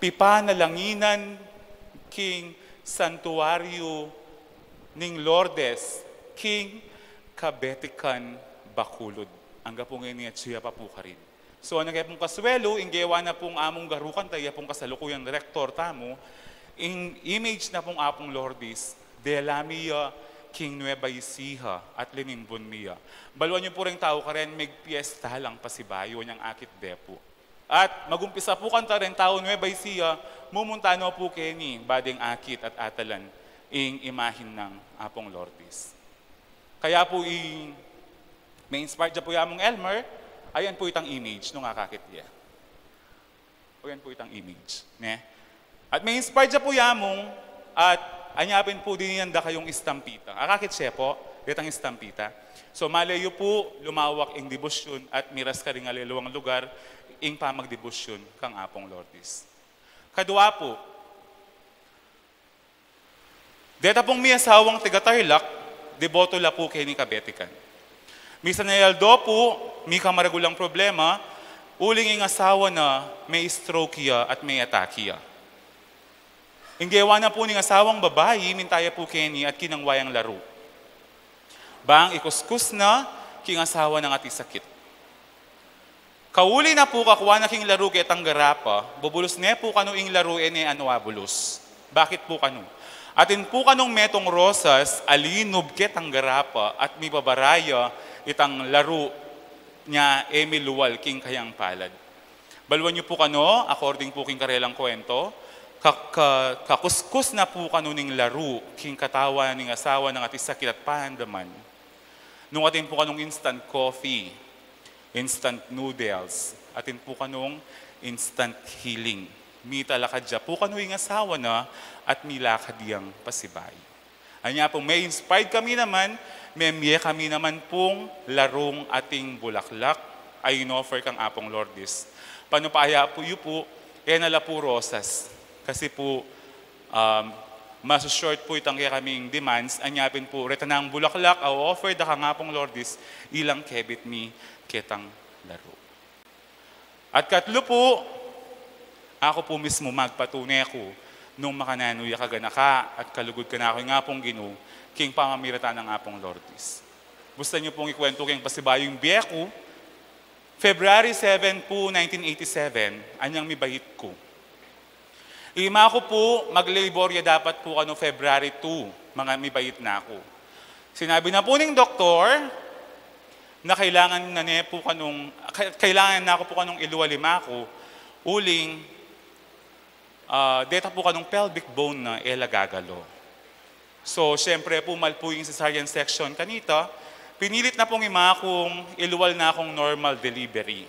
pipanalanginan king santuaryo ning Lourdes, king Cabetican, Bacolod. Angga po ngeni, atyu ya pa po karin. So, anya ke pong kasuelu, ing gewa na pong among garukan ta, ya pong kasalukuyang direktor tamu, ing image na pong Apong Lourdes, dela mi ya king Nueva Ecija at linimbun mi ya. Baluan yu po reng tau karin, megpiesta lang pasibayu, anyang akit de po. At magumpisa po kanta reng tau Nueva Ecija, mumunta no po keni, ba deng akit at atalan ing imahin nang Apong Lourdes. Kaya po ing me-inspire ya po ya mung Elmer, ayan po itang image nung akakit ya. O, yan po itang image, ne? At me-inspire ya po ya mung, at anya pin po dininan da kayung estampita. Akakit ye po, itang estampita. So, maley yu po, lumawak ing debosyun at miras karing aliwang lugar ing pamagdebosyun kang Apong Lourdes. Kadua po, Deta pung mi asawang taga Tarlac, deboto la pu keni kabetikan. Misan a aldo pu, mika maragul lang problema, uling ing asawa na me-stroke ya at me-atake ya. Ing gewa na pu ning asawang babai, minta ya pu keni at kinangwa yang laru. Bang ikuskus na king asawa nang atisakit. Kauli na pu, kakwa na king laru ketang garapa, bubulus ne pu kanu ing laru, e ne anu abulus. Bakit pu kanu? Atin pu kanung metung rosas a linub ketang garapa at mibabara ya itang laru, nya e milual king kayang palad. Baluan yu pu kanu, according pu king karelang kuwento, ka-, ka-, kakuskus na pu kanu ning laru king katawan ning asawa nang atisakit at paandaman. Nung atin pu kanung instant coffee, instant noodles, atin pu kanung instant healing. Mitalakad ya pu kanu ing asawa na at milakad yang pasibayu. Anya pu, me-inspired kami naman, memie kami naman pung larung ating bulaklak a in-offer kang Apung Lourdes. Panupaya pu yu pu, e na la pu rosas. Kasi pu, um, masu-short pu itang kekaming demands, anya pin pu, reta nang bulaklak a offer da kang Apung Lourdes, ilang kebit mi ketang laru. At katlu pu, aku pu mismu magpatune ku nung makananu ya kaganaka at kalugud kanaku ing Apung Ginu king pamamiratan nang Apung Lourdes. Bustan yu pung ikuwentu keng pasibayu ing bie ku, February seven pu, nineteen eighty-seven, anyang mibait ku. Ima ku pu, mag-labor ya dapat pu kanu February two, manga mibait na ku. Sinabi na pu ning doktor na kailangan na ne pu kanung, ka-, kailangan na ku pu kanung ilual ing ima ku, uling, ah, deta pu kanung pelvic bone na e la gagalo. So, siyempre pu, mal pu ing cesarean section kanita, pinilit na pung ima kung ilual na kung normal delivery.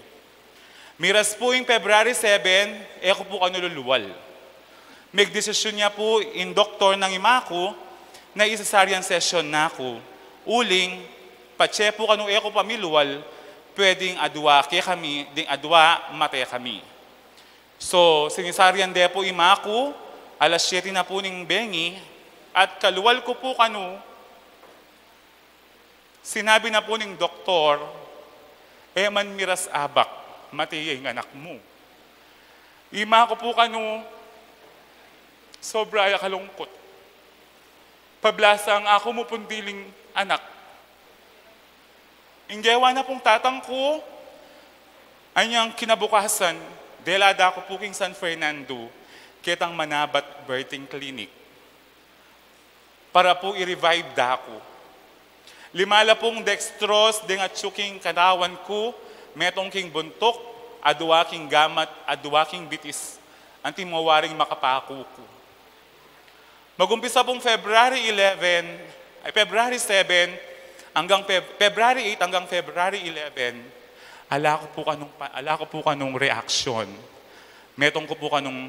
Miras pu ing February seven, e ku pu kanu lulual. Megdesisyon ya pu ing doktor nang ima ku na i-cesarean section na ku, uling patse pu kanu e ku pa milual, pwedeng adua kekami, deng adua mate kami. So, sinesarean de pu ing ima ku, alas siyete na pu ning bengi, at kalual ku pu kanu, sinabi na pu ning doktor, "E man miras abak, mate ya ing anak mu." Ima ku pu kanu, sobra ya kalungkut. Pablasang aku mu pung diling anak. Ing gewa na pung tatang ku, anyang kinabukasan, dela da ku pu king San Fernando, ketang Manabat Birthing Clinic, para pu i-revive da ku. Lima la pung dextrose deng atsu king katawan ku, metung king buntuk, adua king gamat, adua king bitis, anti mo waring makapaku ku. Magumpisa pung February eleven, ay, February seven, anggang Feb-, February eight anggang February eleven, ala ku pu kanung pa-, ala ku pu kanung reaksyon. Metung ku pu kanung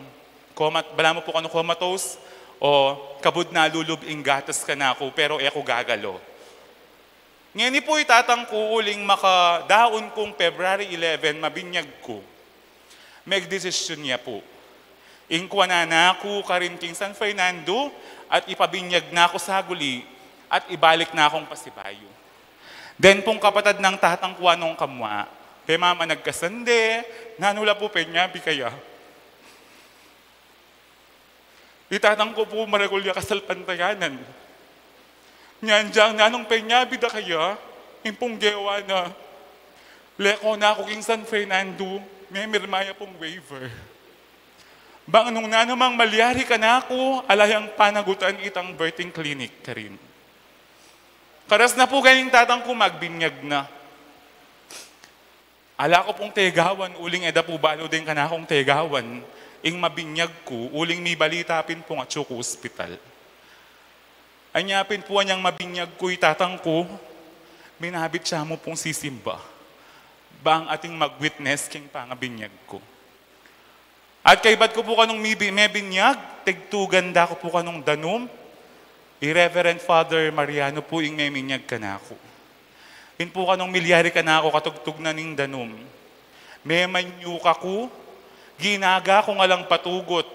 comat-, balamu pu kanung comatose, o kabud na lulub ing gatas kanaku, pero e ku gagalo. Ngeni pu i tatang ku, uling makadaun kung February eleven, mabinyag ku. Megdesisyon ya pu. Ingkuanan na ku karin king San Fernando at ipabinyag na ku saguli at ibalik na kung pasibayu. Den pung kapatad nang tatang ku anung kamua, pemamanagkasan de, nanu la pu penyabi kaya. I tatang ku pu maragul ya kasalpantayanan. Nyan dyan, nanung penyabi da kaya, ing pung gewa na, leko na ku king San Fernando, memirma ya pung waiver. Bang nung nanumang malyari kanaku, ala yang panagutan itang birthing clinic karin. Karas na pu keng tatang ku magbinyag na. Ala ku pung tegawan, uling e da pu balu deng kanakung tegawan ing mabinyag ku, uling mibalita pin pung atsu ku ospital. Anya pin pu anyang mabinyag ku i tatang ku, minabit ya mu pung sisimba bang ating mag-witness king pangabinyag ku. At kaibat ku pu kanung mibi-, mebinyag, tegtugan da ku pu kanung danum, i Reverend Father Mariano pu ing meminyag kanaku. In pu kanung milyari kanaku katugtug na ning danum. Memanyuk aku, ginaga kung alang patugut,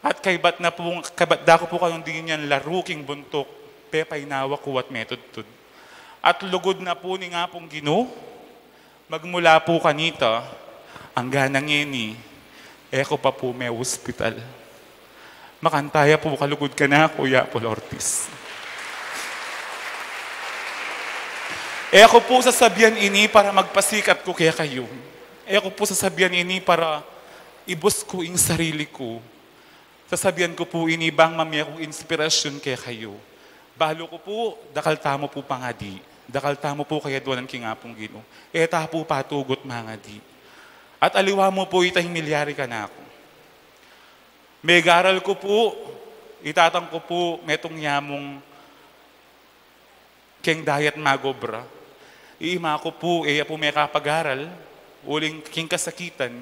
At kaybat na pu, kaybat da ku pu kayung dinan laru king buntuk, pepainawa ku at metudtud. At lugud na pu ning Apung Ginu, magmula pu kanita, anggang ngeni, e ku pa pu me-ospital. Makanta ya pu kalugud kanaku, i Apo Lourdes. E ku pu sasabian ini para magpasikat ku kekayu. E ku pu sasabian ini para ibus ku ing sarili ku. Sasabian ku pu ini bang mamie kung inspirasyun kekayu. Balu ku pu, dakal tamu pu pangadi, dakal tamu pu kayadwanan king Apung Ginu. E ta pu patugut mangadi. At aliwa mu pu ita ing milyari kanaku. Megaral ku pu, i tatang ku pu, metung ya mung keng dayat magobra. I ima ku pu, e ya pu mekapagaral, uling king kasakitan,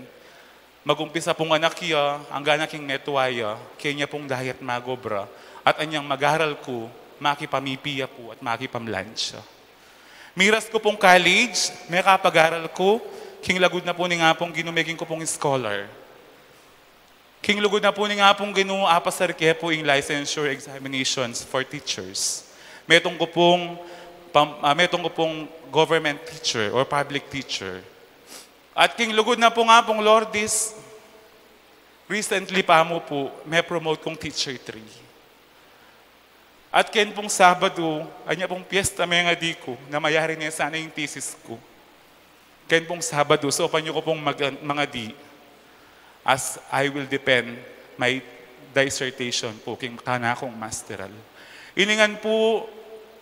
magumpisa pung anak ya, anggang king metua ya, keni ya pung dayat magobra, at anyang magaral ku, makipamipi ya pu at makipamlantsa. Miras ku pung college, mekapagaral ku, king lugud na pu ning Apung Ginu, meging ku pung scholar. King lugud na pu ning Apung Ginu, apasar ke pu ing licensure examinations for teachers. Metung ku pung, pam-, ah, metung ku pung government teacher or public teacher. At king lugud na pu ning Apung Lourdes, recently pa mu pu, me-promote kung teacher three. At ken pung Sabadu, anya pung piyesta mengadi ku, na mayari ne sana ing thesis ku. Ken pung Sabadu, saupan yu ku pung mag-, mangadi as I will defend my dissertation pu king kanakung masteral. Ini ngan pu,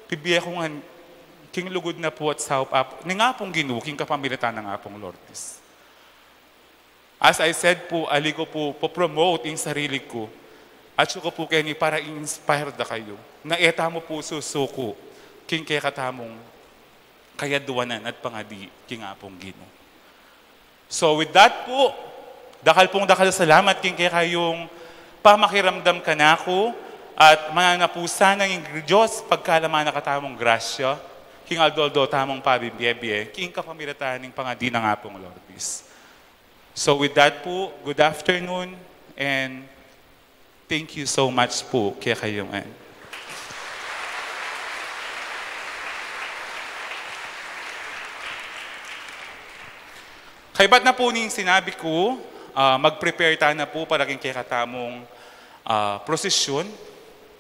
bibie ku ngan king lugud na pu at saup ap-, ning Apung Ginu, king kapamilatan nang Apung Lourdes. As I said pu, ali ku pu, popromote ing sarili ku. At atsu ku pu keni para i-inspire da kayu. Na e tamu pu susuku king kekatamung kayadwanan at pangadi king Apung Ginu. So with that pu, dakal pung dakal a salamat king kekayung pamakiramdam kanaku at mananapu sana ing Dios pagkalub na katamung grasya king aldo-aldo tamung pabibie-bie king kapamilatan ning pangadi nang Apung Lourdes. So with that pu, good afternoon and thank you so much pu kekayu ngan. Kaybat na pu ning sinabi ku, ah, mag-prepare tana pu para king kekatamung, ah, prosesyon,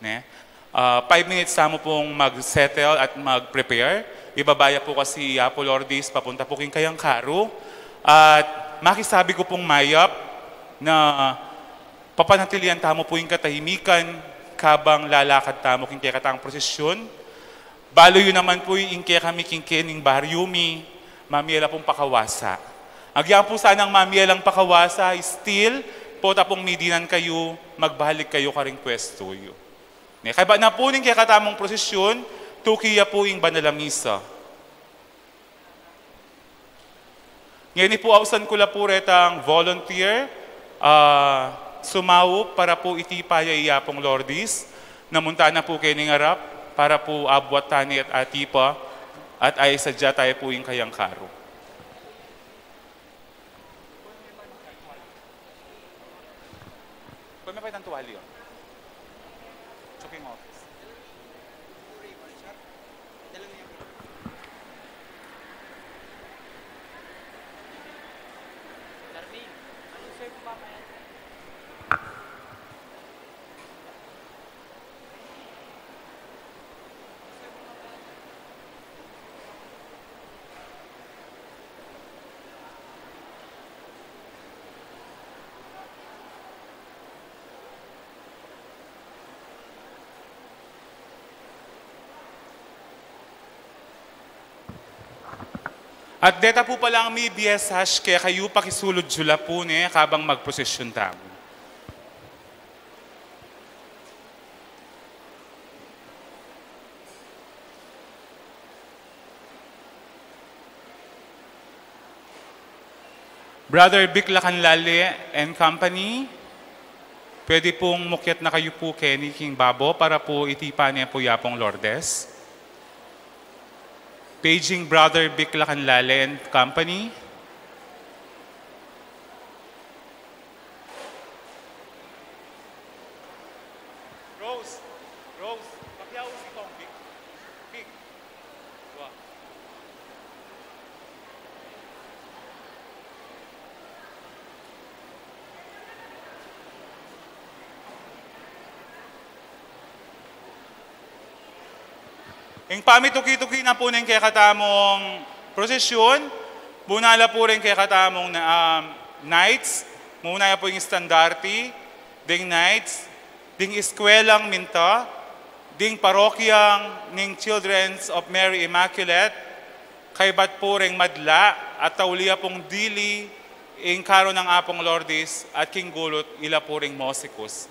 ne? Ah, five minutes tamu pung mag-settle at mag-prepare. Ibaba ya pu kasi i Apo Lourdes papunta pu king kayang karu. At makisabi ku pung mayap na papanatilian tamu pu ing katahimikan kabang lalakad tamu king kekatang prosesyon. Balu yu naman pu ing kekami king kening baryu mi, mamie la pung pakawasa. Agyang pu sanang mamie lang pakawasa, still, pota pung midinan kayu, magbalik kayu karing pwestu yu. Ne, kaybat na pu ning kekatamung prosesyon, tuki ya pu ing banal a misa. Ngeni pu ausan ku la pu retang volunteer, ah, sumaup para pu itipa ya i Apung Lourdes, na munta na pu kening arap, para pu abuat tane at atipa, at aysa ya taya pu ing kayang karu. Pwede pa itang tuwalya? Checking office. At deta pu palang mibie sash kekayu, pakisulud yu la pu ne kabang magprosesyon tamu. Brother Vic Lacanlale and company, pwede pung mukyat na kayu pu keni king babo para pu itipa ne pu i Apung Lourdes. Paging Brother Vic Lacanlale and company. Rose, Rose, pakiaus itong Vic. Vic. Wa. Ing pamituki-tuki na pu ning kekatamung prosesyon, muna la pu ring kekatamung na, um, knights, muna ya pu ing estandarte, ding knights, ding eskwelang minta, ding parokyang ning Children's of Mary Immaculate, kaybat pu ring madla, at tauli ya pung dili ing karu nang Apung Lourdes, at king gulut ila pu ring musikus.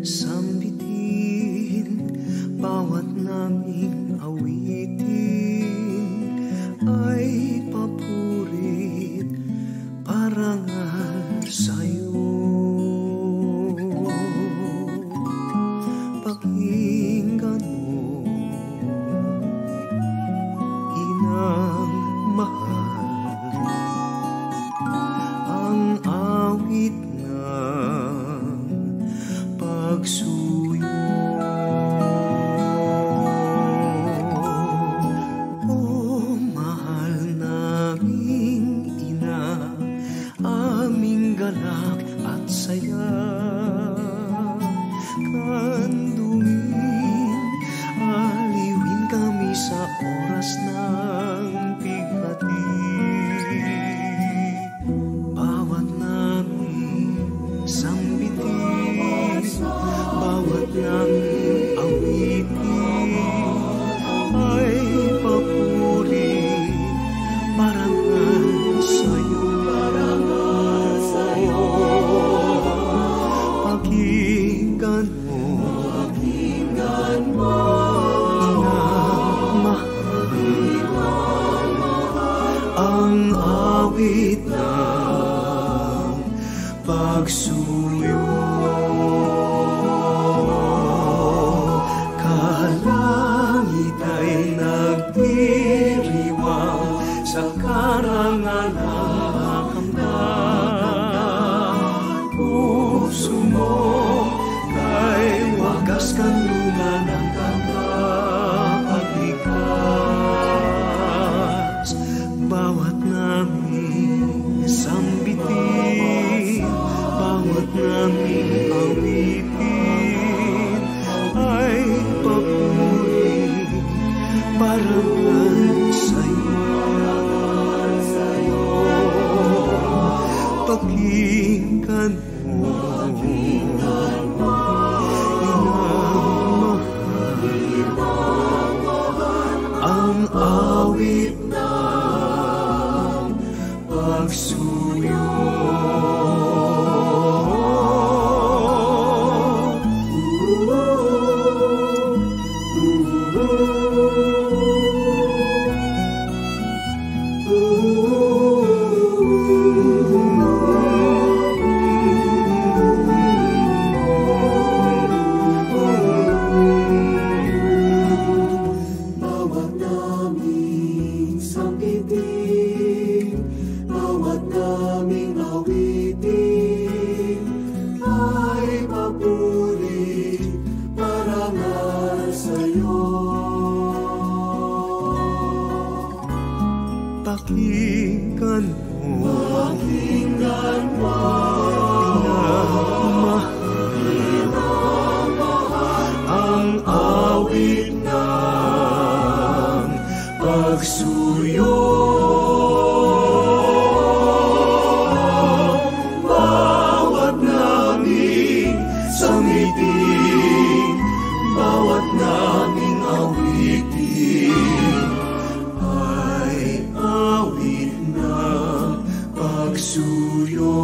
Sambitin, bawat naming awitin ay papuri't parangal sa'yo. Pakinggan mo, inang mahal, ang awit ng pagsuyo. O mahal naming ina, aming ganap at saya, kandungin, aliwin kami sa oras ng pighati. Bawat naming sambitin, bawat naming awitin ay papuri, parangal sa'yo. Pakinggan mo, inang mahal, ang awit ng pagsuyo. Kalangit ay nagdiriwang sa karangalan ng makamtan. Puso mo kay wagas kanlungan ng tagapagligtas. Bawat naming sambitin, bawat naming awitin ay papuri, parangal sa'yo. Pakinggan mo, inang mahal, ang awit ng pagsuyo. Bawat naming sambitin, bawat naming awitin ay papuri, parangal sa'yo. Pakinggan mo, pakinggan mo, inang mahal, ang awit ng pagsuyo. Bawat naming sambitin, bawat naming awitin ay awit ng pagsuyo.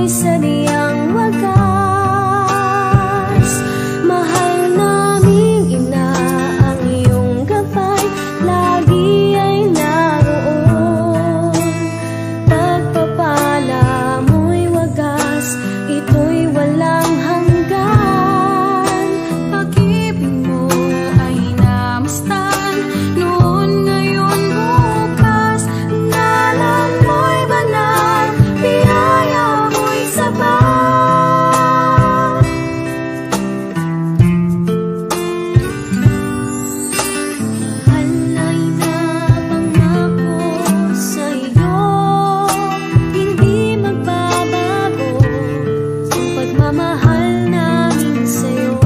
Sadyang wagas, mahal naming ina, ang iyong gabay lagi ay naroon. Pagpapala mo'y wagas, ito'y walang hanggan. Pag-ibig mo ay namasdan, noon, ngayon, bukas. Ngalan mo'y banal, biyaya mo'y sapat. Mahal na ina, pangako sa'yo, hindi magbabago ang pagmamahal namin sa'yo.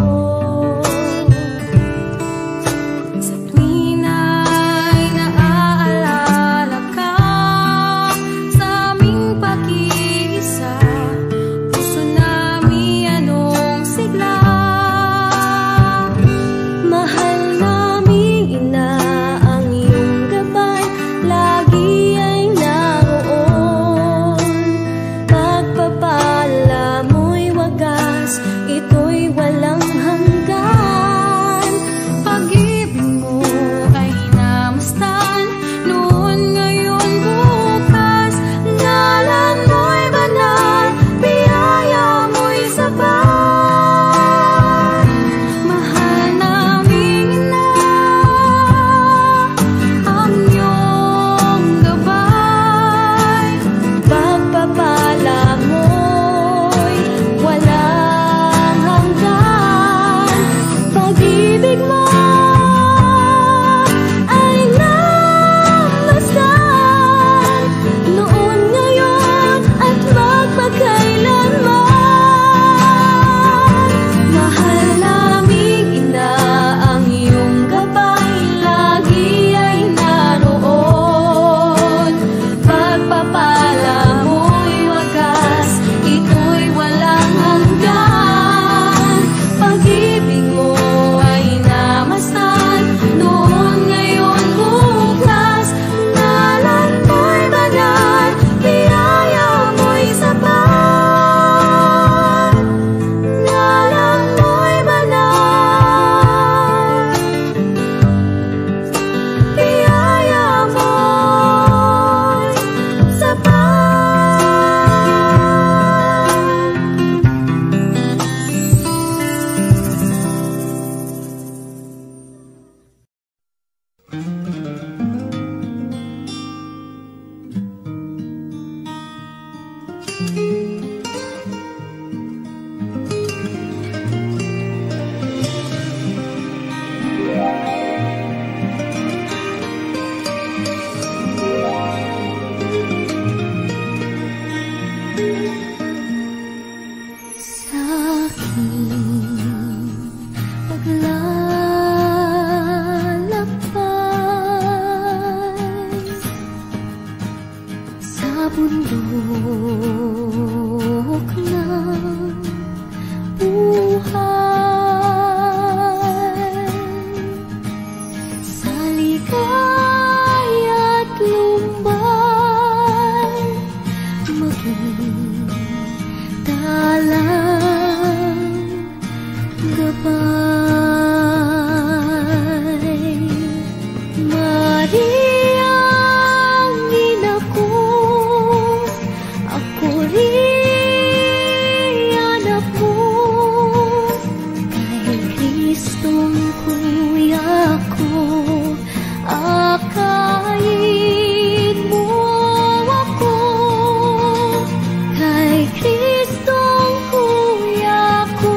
Sa tuwin ay naaalala ka sa aming pag-iisa, puso nami anong sigla. Mahal naming ina, ang iyong gabay lagi ay naroon. Pagpapala mo'y wagas, ito'y walang hanggan. Pag-ibig mo ay namasdan, noon, ngayon, bukas. Ngalan mo'y banal, biyaya mo'y sapat. Mahal naming ina, ang iyong gabay, pagpapala mo'y walang hanggan. Pag-ibig mo ay namasdan, noon, ngayon, at magpakailanman. Mahal naming ina, ang iyong gabay lagi ay naroon. Pagpapala mo'y wagas, ito'y walang hanggan. Pag-ibig mo ay namasdan, noon, ngayon, bukas. Ngalan mo'y banal, biyaya mo'y sapat. Ngalan mo'y banal, biyaya mo'y sapat. Sa aking paglalakbay sa bundok ng buhay, sa ligaya't lumbay, maging dalang gabay. Mariang ina ko, ako rin anak mo, kay Kristong kuya ko, akayin mo ako. Kay Kristong kuya ko,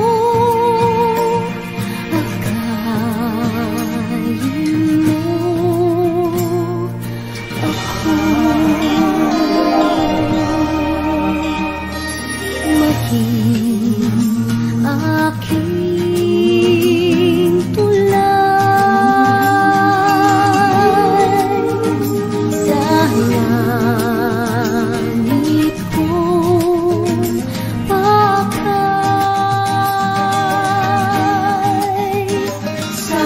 akayin mo ako. Maging aking tulay sa langit kong pakay. Sa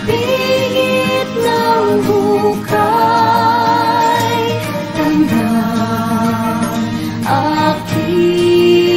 bingit ng hukay, tanda aking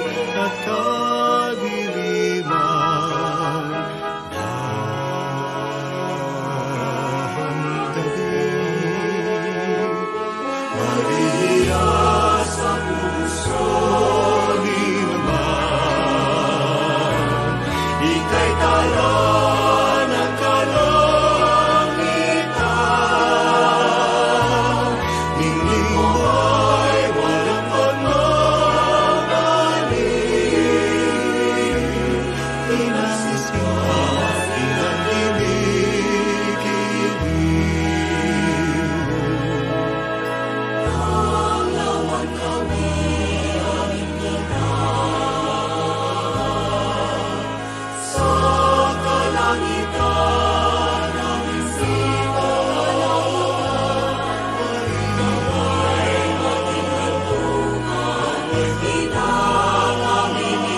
at kadiliman. Dahan dalit, Maria, sa puso ninuman, ika'y tala ng kalangitan. Ningning mo ay walang pagmamali, inasisip ka, inang ginigiling. Ang lawan kami, aming ina, sa kalangitan, aming sipaalawan, ikaw ay maging hantungan, inang aming ina.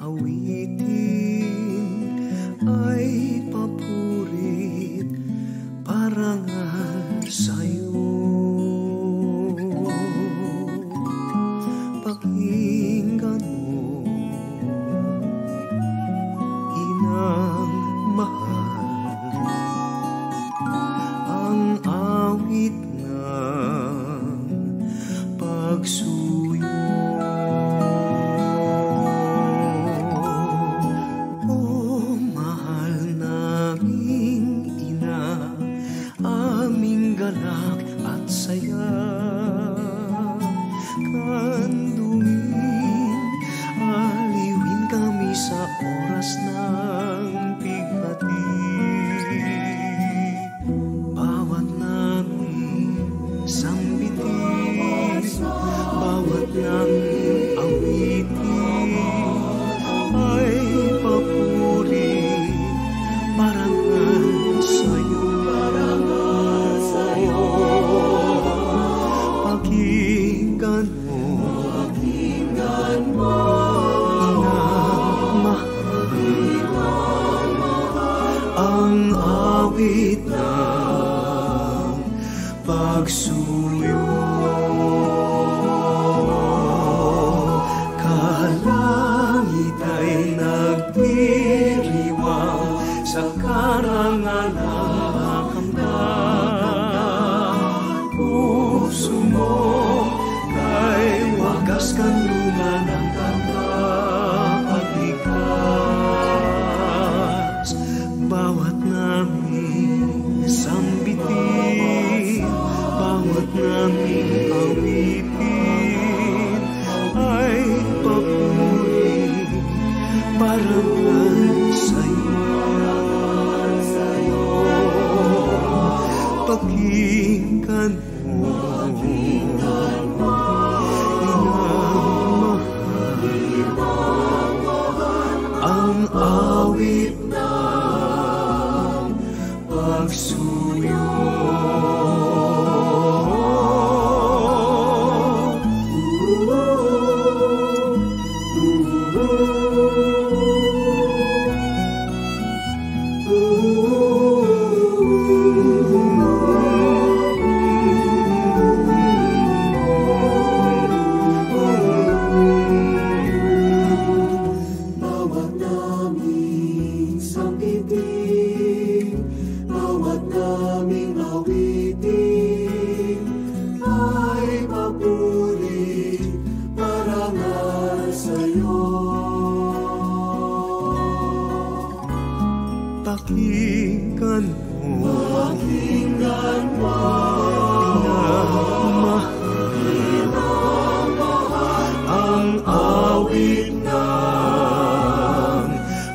awitin ay papuri't parangal sayu. Pakinggan mo, inang mahal, ang awit ng pagsuyo. O mahal naming ina, aming galak at saya, kandungin, aliwin kami sa oras ng pighati. Bawat naming sambitin, bawat naming awitin ay papuri, parangal sayu. Pakinggan mo, inang mahal, ang awit ng pagsuyo. Kalangit ay nagdiriwang sa karangalan ng kanta. Puso mo kay wagas, kanlungan ng tagapagligtas. Bawat naming sambitin, bawat naming awitin ay papuri, parangal sayu. Pakinggan mo, inang mahal, ang awit ng pagsuyo. Bawat naming sambitin, bawat naming awitin ay papuri, parangal sayu. Pakinggan mo, pakinggan mo, inang mahal, ang awit ng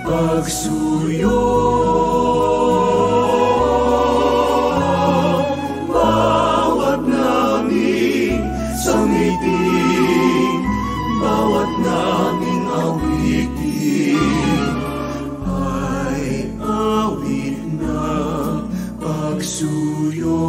pagsuyo. Bawat naming sambitin, bawat naming awitin ay awit ng pagsuyo.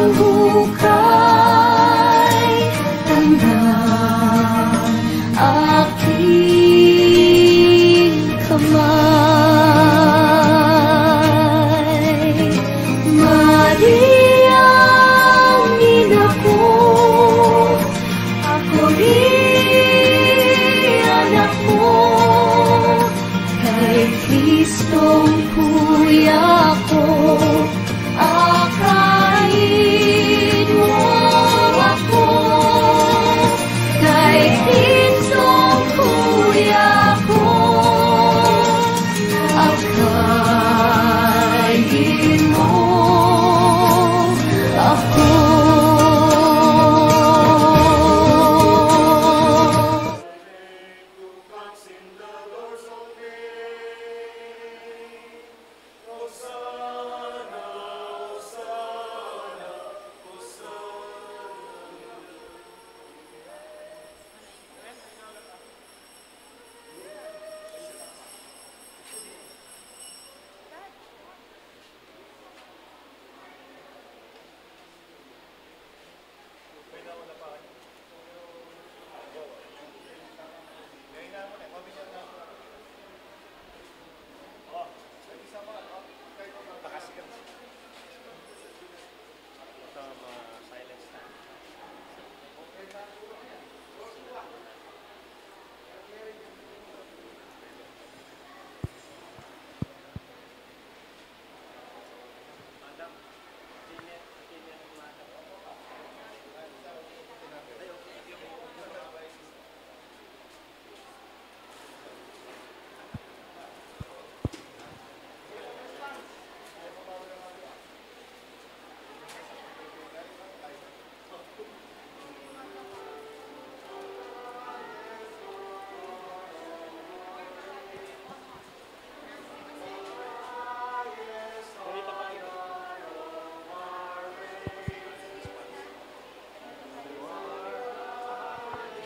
Hukay, tandang aking kamay. Mariang ina ku, aku rin anak mu, kay Kristong kuya ku, akayin mu aku, kay Kristong kuya ku, akayin mu aku.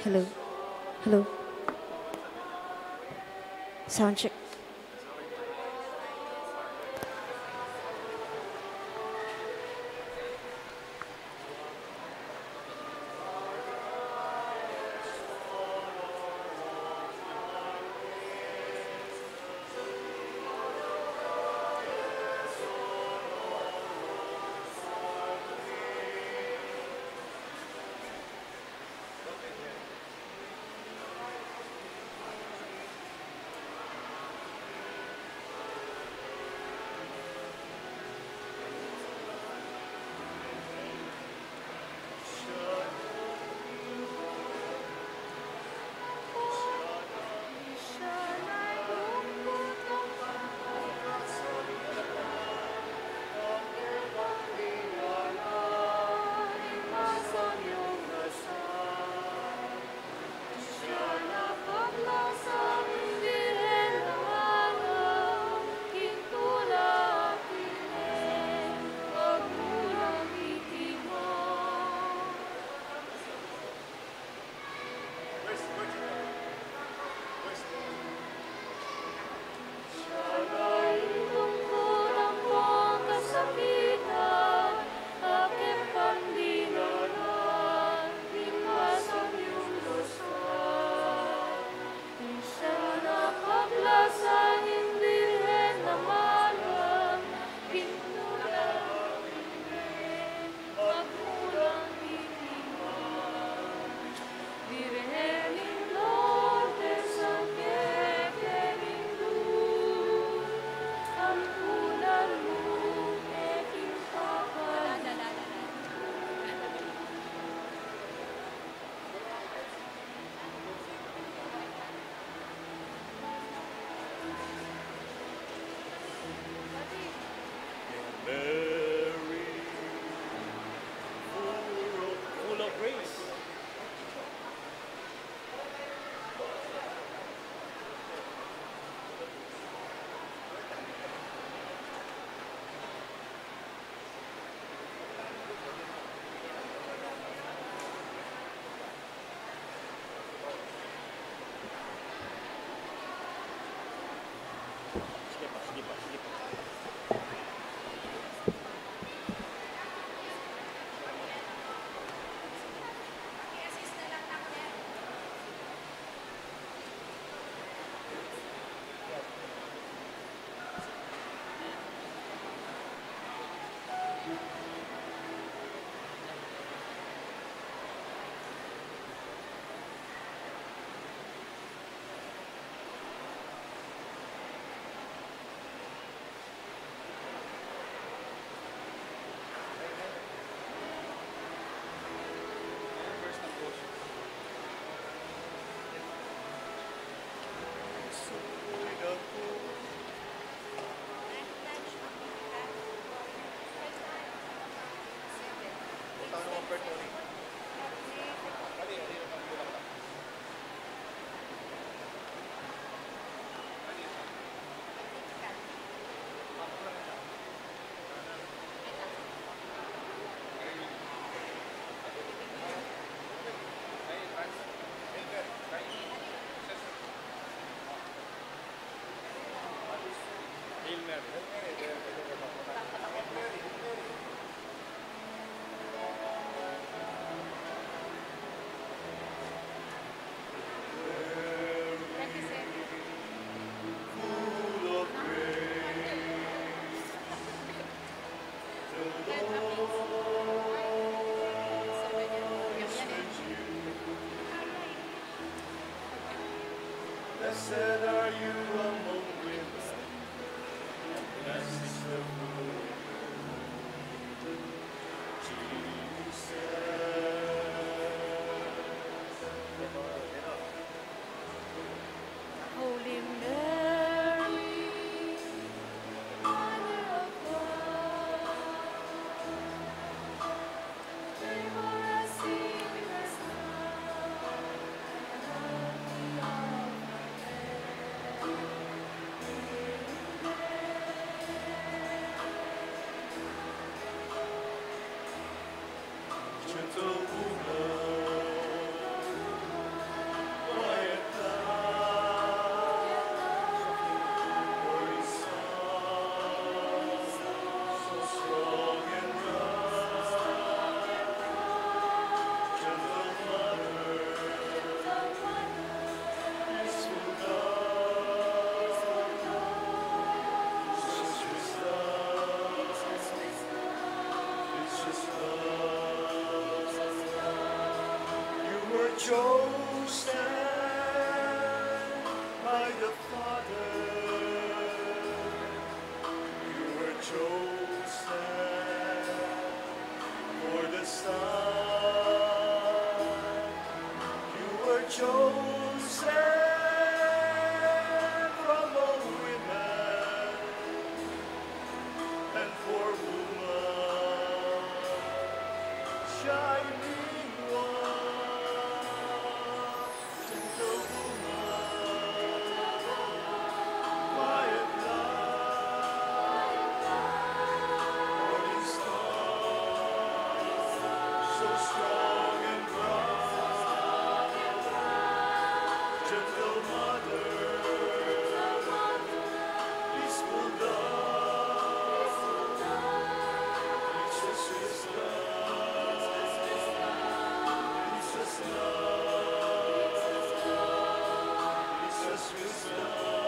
Hello. Hello. Sound check. Blessed are you among women, and blessed is the fruit of your womb, Jesus. Holy Mary, Mother of God, pray for us sinners now and at the hour of our death. Gentle woman, quiet down, for your son, so strong and bright. Gentle mother, peaceful dove, Jesus Christ, Jesus Christ. You were chosen by the Father. You were chosen for the Son. You were chosen from all women, and for woman, shining one, gentle woman, quiet love, morning star, so strong and bright, gentle mother, peaceful dove, Jesus is love, Jesus is love, Jesus is love, Jesus is love.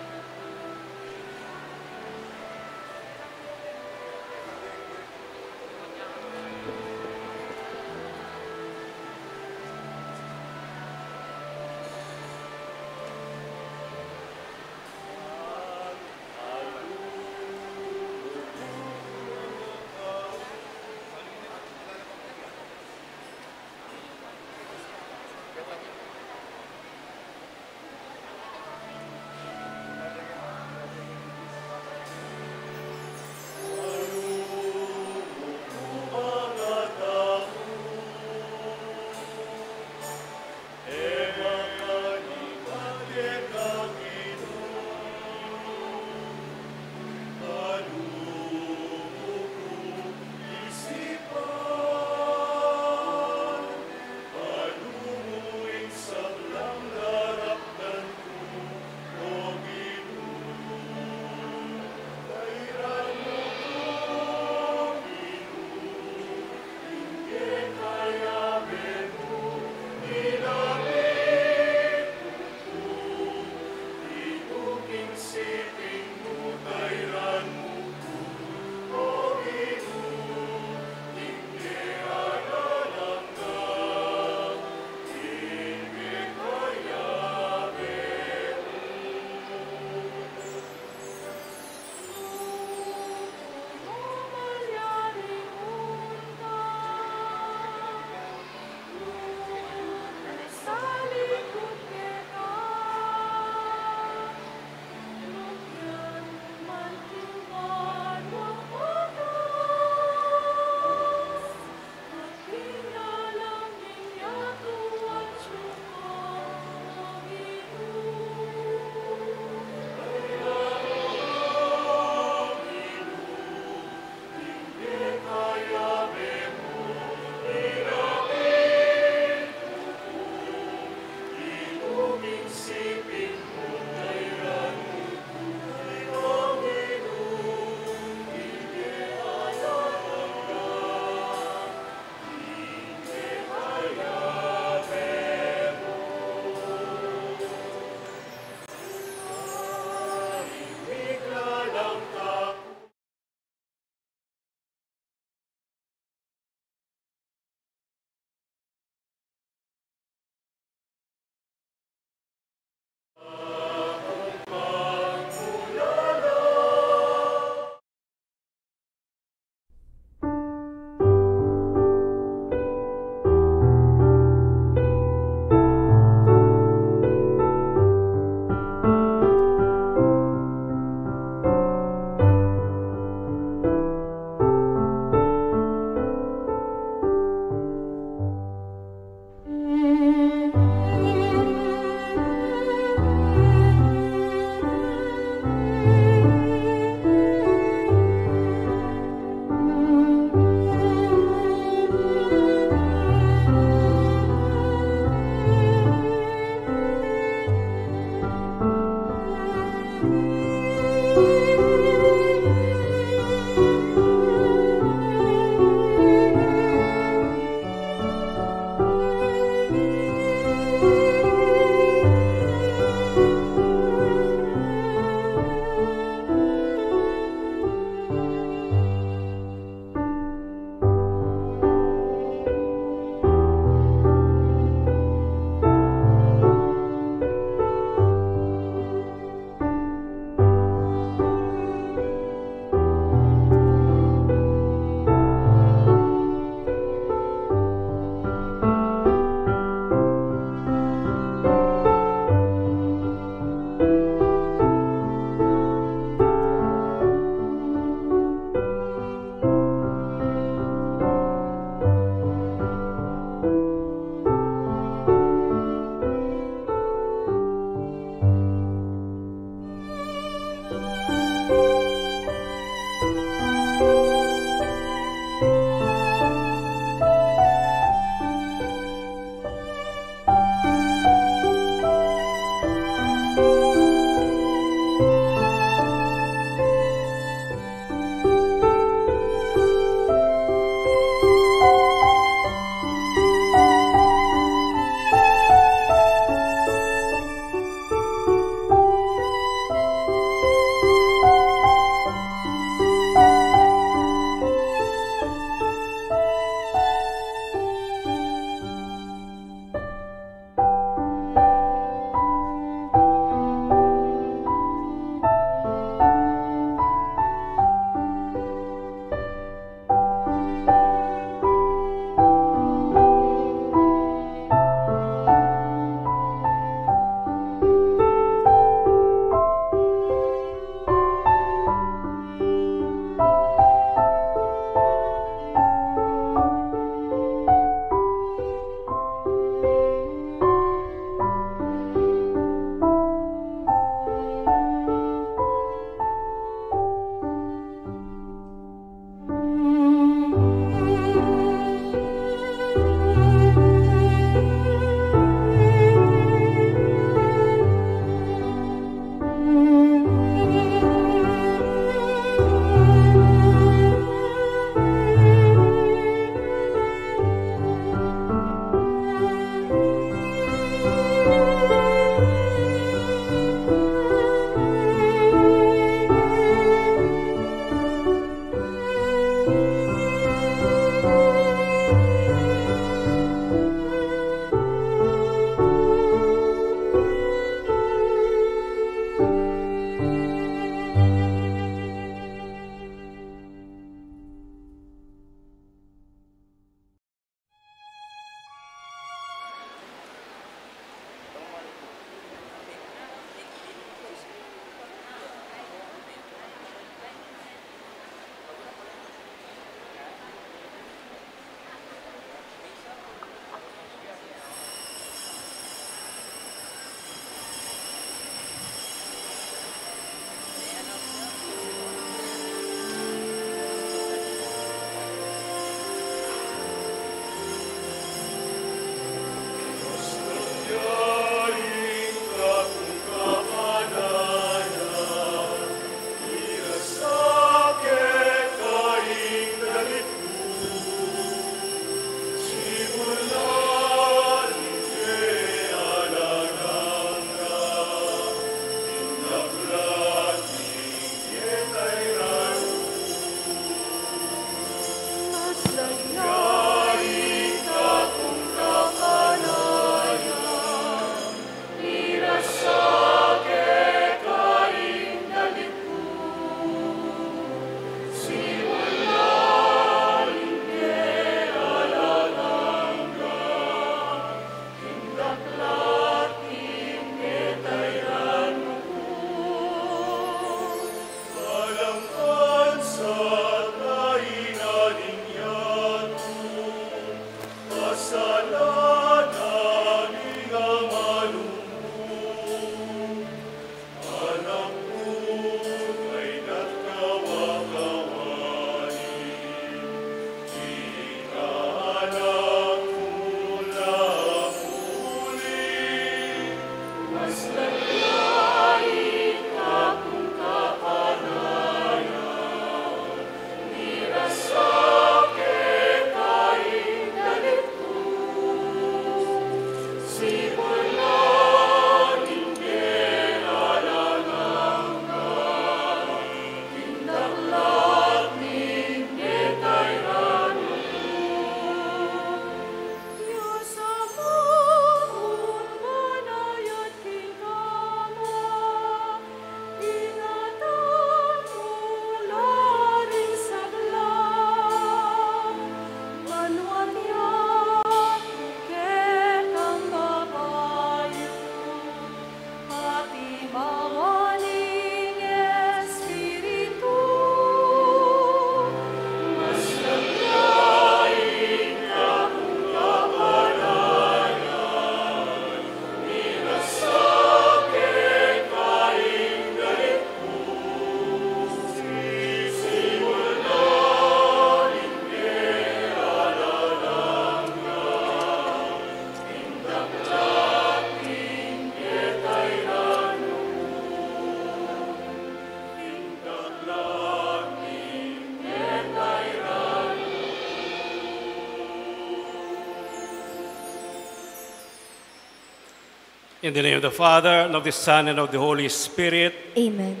In the name of the Father, and of the Son, and of the Holy Spirit. Amen.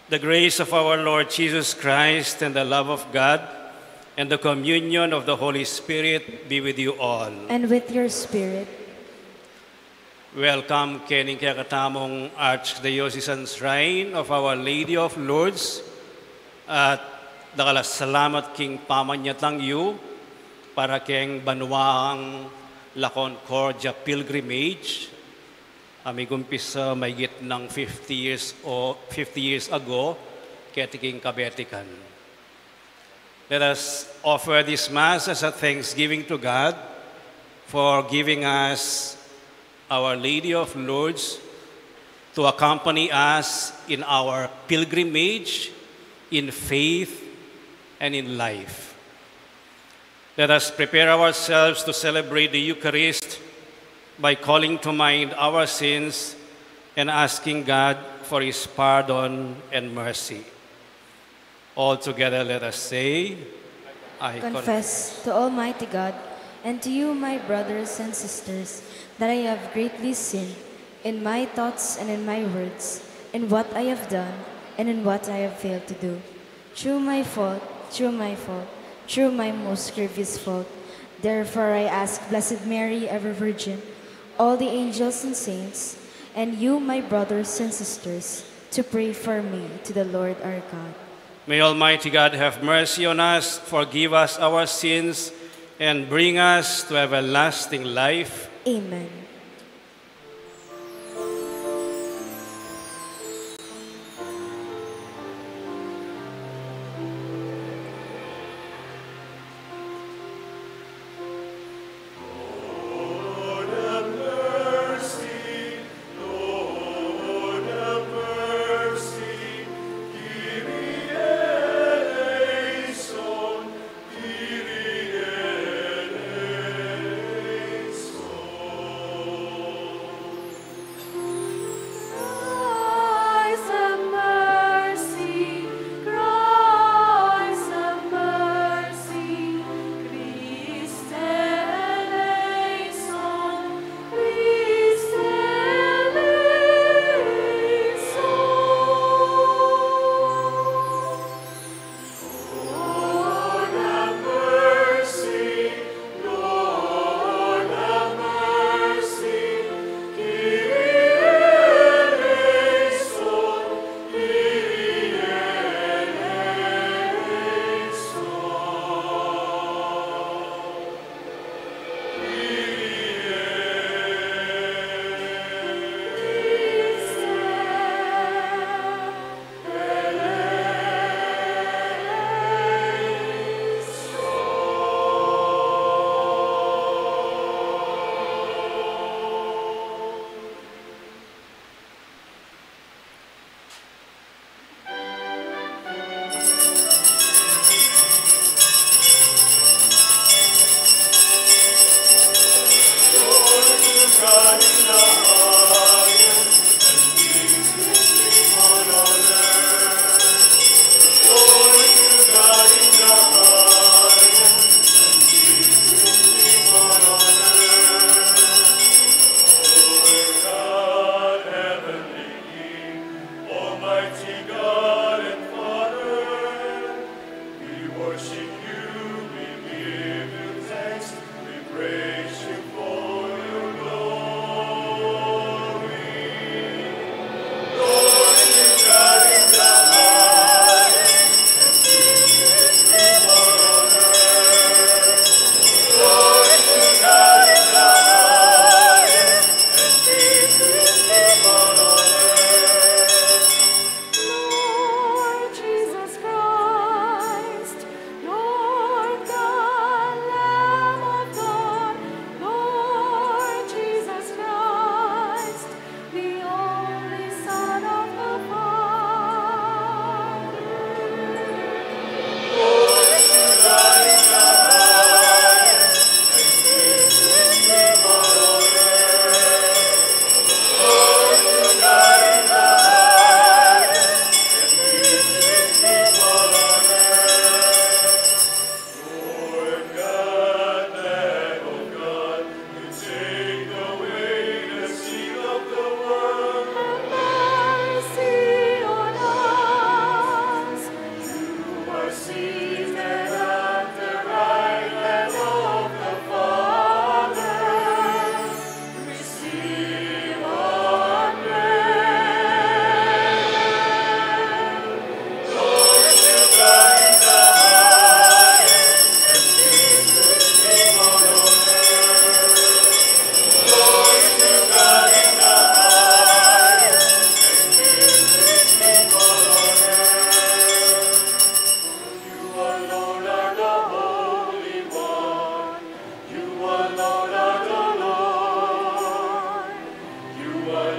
The grace of our Lord Jesus Christ, and the love of God, and the communion of the Holy Spirit be with you all. And with your spirit. Welcome keni king kekatamung Archdiocesan Shrine of Our Lady of Lourdes, at dakal a salamat king pamanyatang yu para keng banuang La Concordia Pilgrimage, a migumpisa maygit nang fifty years o fifty years ago keti king Kabetikan. Let us offer this Mass as a thanksgiving to God for giving us Our Lady of Lourdes to accompany us in our pilgrimage in faith and in life. Let us prepare ourselves to celebrate the Eucharist by calling to mind our sins and asking God for His pardon and mercy. All together, let us say, I confess to Almighty God and to you, my brothers and sisters, that I have greatly sinned in my thoughts and in my words, in what I have done and in what I have failed to do. Through my fault, through my fault, through my most grievous fault. Therefore, I ask Blessed Mary, ever Virgin, all the angels and saints, and you, my brothers and sisters, to pray for me to the Lord our God. May Almighty God have mercy on us, forgive us our sins, and bring us to everlasting life. Amen.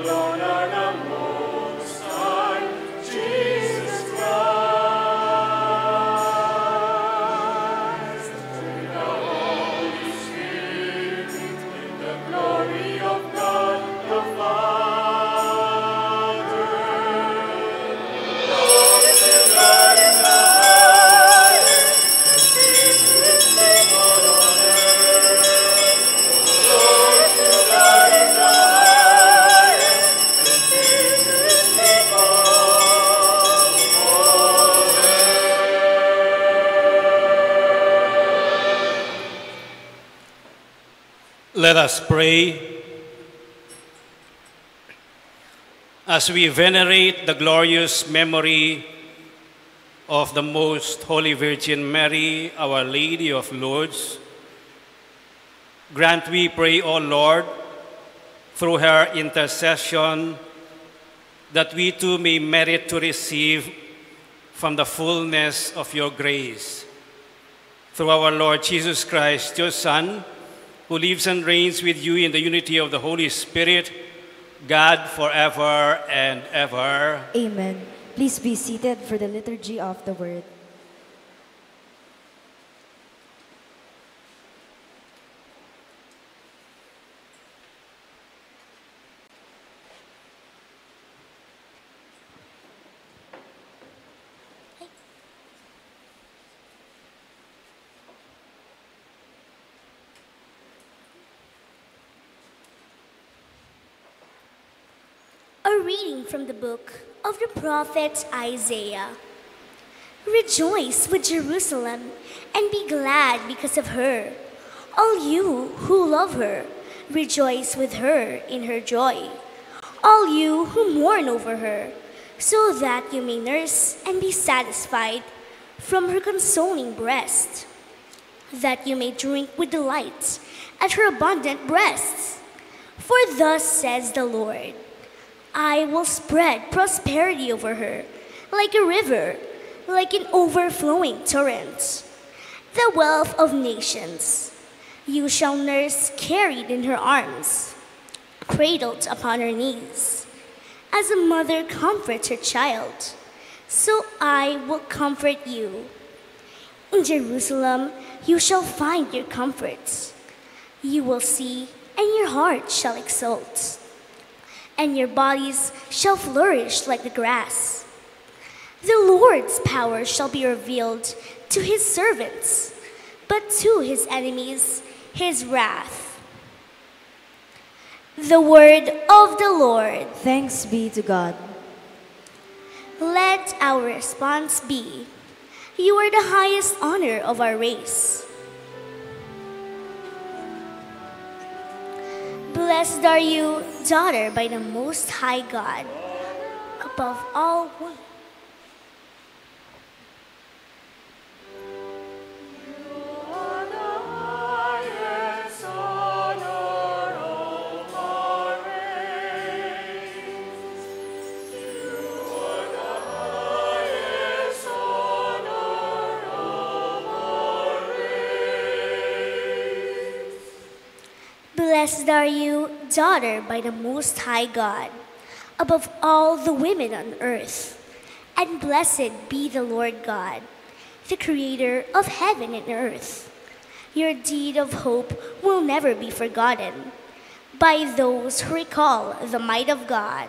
Lord, our Most High, Jesus Christ, with the Holy Spirit, in the glory of God the Father. Let us pray. As we venerate the glorious memory of the Most Holy Virgin Mary, Our Lady of Lourdes, grant, we pray, O Lord, through her intercession, that we too may merit to receive from the fullness of your grace. Through our Lord Jesus Christ, your Son, who lives and reigns with you in the unity of the Holy Spirit, God, forever and ever. Amen. Please be seated for the Liturgy of the Word. A reading from the book of the prophet Isaiah. Rejoice with Jerusalem and be glad because of her. All you who love her, rejoice with her in her joy. All you who mourn over her, so that you may nurse and be satisfied from her consoling breast, that you may drink with delight at her abundant breasts. For thus says the Lord, I will spread prosperity over her like a river, like an overflowing torrent. The wealth of nations you shall nurse carried in her arms, cradled upon her knees. As a mother comforts her child, so I will comfort you. In Jerusalem you shall find your comforts. You will see, and your heart shall exult, and your bodies shall flourish like the grass. The Lord's power shall be revealed to his servants, but to his enemies his wrath. The word of the Lord. Thanks be to God. Let our response be, you are the highest honor of our race. Blessed are you, daughter by the Most High God, above all women. Blessed are you, daughter by the Most High God, above all the women on earth. And blessed be the Lord God, the creator of heaven and earth. Your deed of hope will never be forgotten by those who recall the might of God.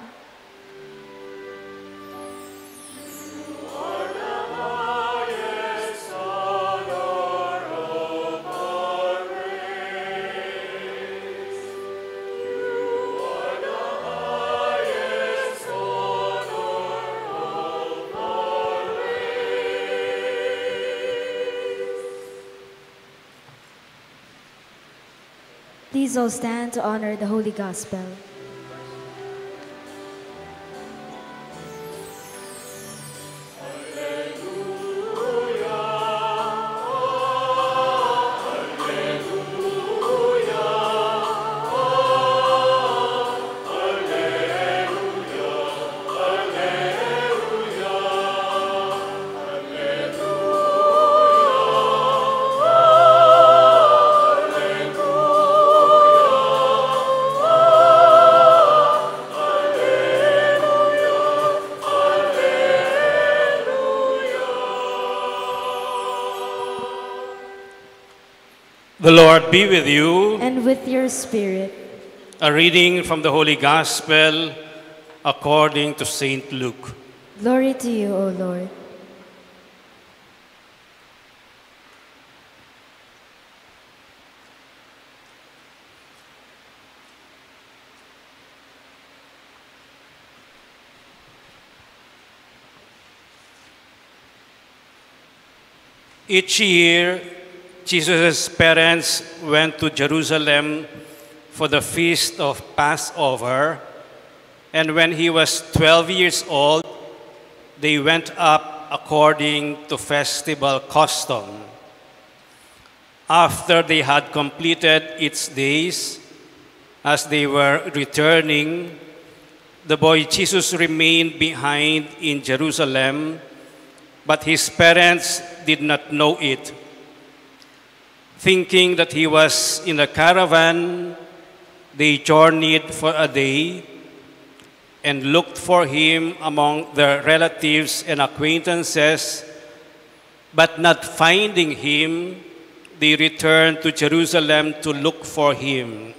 Please all stand to honor the Holy Gospel. The Lord be with you. And with your spirit. A reading from the Holy Gospel according to Saint Luke. Glory to you, O Lord. Each year, Jesus' parents went to Jerusalem for the feast of Passover, and when he was twelve years old, they went up according to festival custom. After they had completed its days, as they were returning, the boy Jesus remained behind in Jerusalem, but his parents did not know it. Thinking that he was in the caravan, they journeyed for a day and looked for him among their relatives and acquaintances, but not finding him, they returned to Jerusalem to look for him.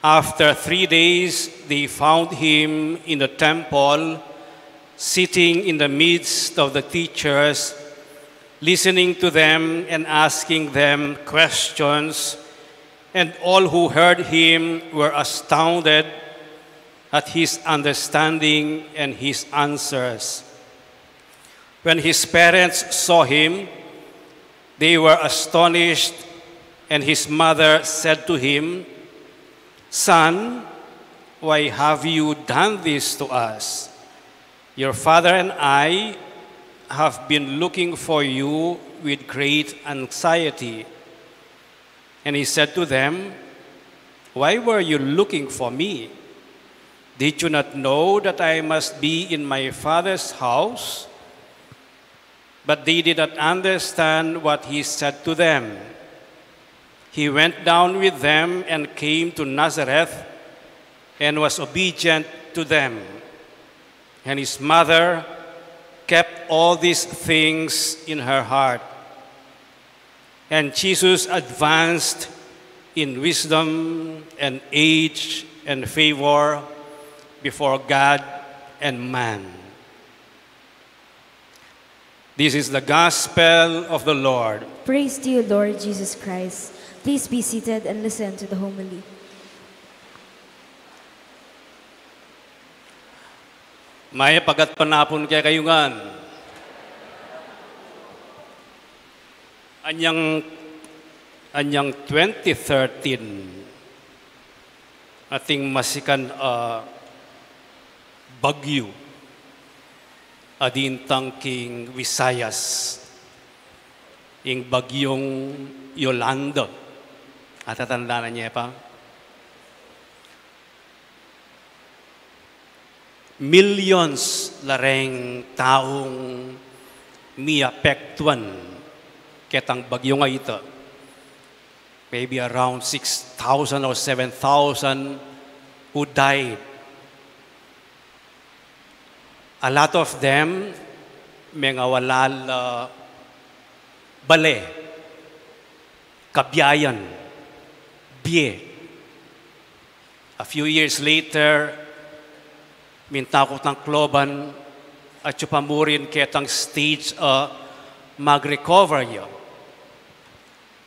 After three days, they found him in the temple, sitting in the midst of the teachers, listening to them and asking them questions. And all who heard him were astounded at his understanding and his answers. When his parents saw him, they were astonished, and his mother said to him, "Son, why have you done this to us? Your father and I have been looking for you with great anxiety." And he said to them, "Why were you looking for me? Did you not know that I must be in my father's house?" But they did not understand what he said to them. He went down with them and came to Nazareth and was obedient to them. And his mother kept all these things in her heart. And Jesus advanced in wisdom and age and favor before God and man. This is the gospel of the Lord. Praise to you, Lord Jesus Christ. Please be seated and listen to the homily. Mayap a gatpanapun kekayu ngan. Anyang, anyang twenty thirteen, ating masikan a bagyu a dintang king Visayas, ing bagyung Yolanda. Atatandanan ye pa? Millions la reng taung miapektuan ketang bagyung a ita. Maybe around six thousand or seven thousand who died. A lot of them, mengawala la bale, kabiayan, bie. A few years later, minta ku tang Tacloban, atyu pa murin ketang stage a mag-recover ya.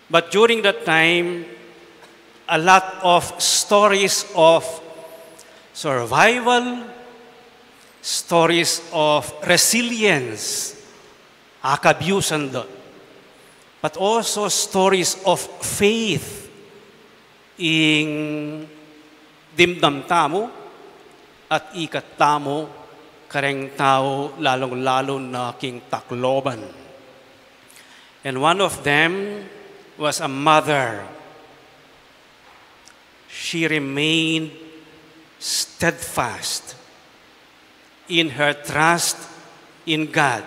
But during that time, a lot of stories of survival, stories of resilience, akabyusan da. But also stories of faith, ing dimdam tamu at ikat tamu kareng tau, lalung-lalu na king Tacloban. And one of them was a mother. She remained steadfast in her trust in God,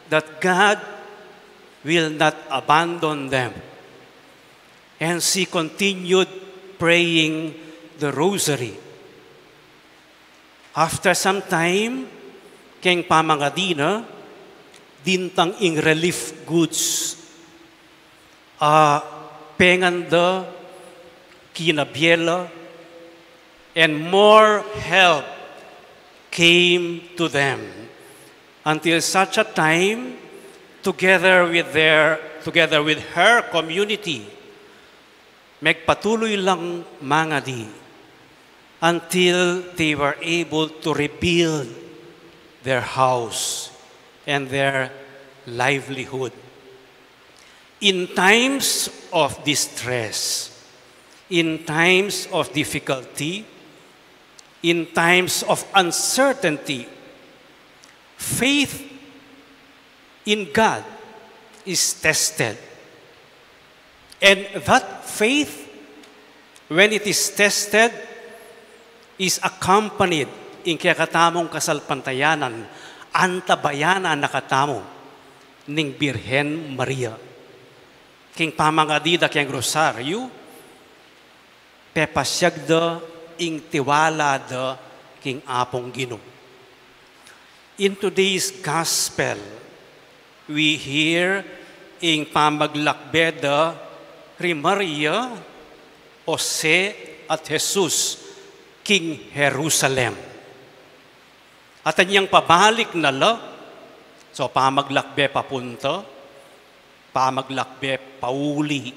that God will not abandon them. And she continued praying the rosary. After some time, keng pamangadi na, dintang ing relief goods a Pengan da, kinabie la, and more help came to them, until such a time, together with their, together with her community, megpatuloy lang mangadi until they were able to rebuild their house and their livelihood. In times of distress, in times of difficulty, in times of uncertainty, faith in God is tested. And that faith, when it is tested, is accompanied ing kekatamung kasalpantayanan, antabayanan na katamu ning Birhen Maria. King pamangadi da keng rosaryu, pepasiag da ing tiwala da king Apung Ginu. In today's gospel, we hear ing pamaglakbe da ri Maria, Jose, at Jesus king Jerusalem. At anyang pabalik na la, so pamaglakbe papunta, pamaglakbe pauli.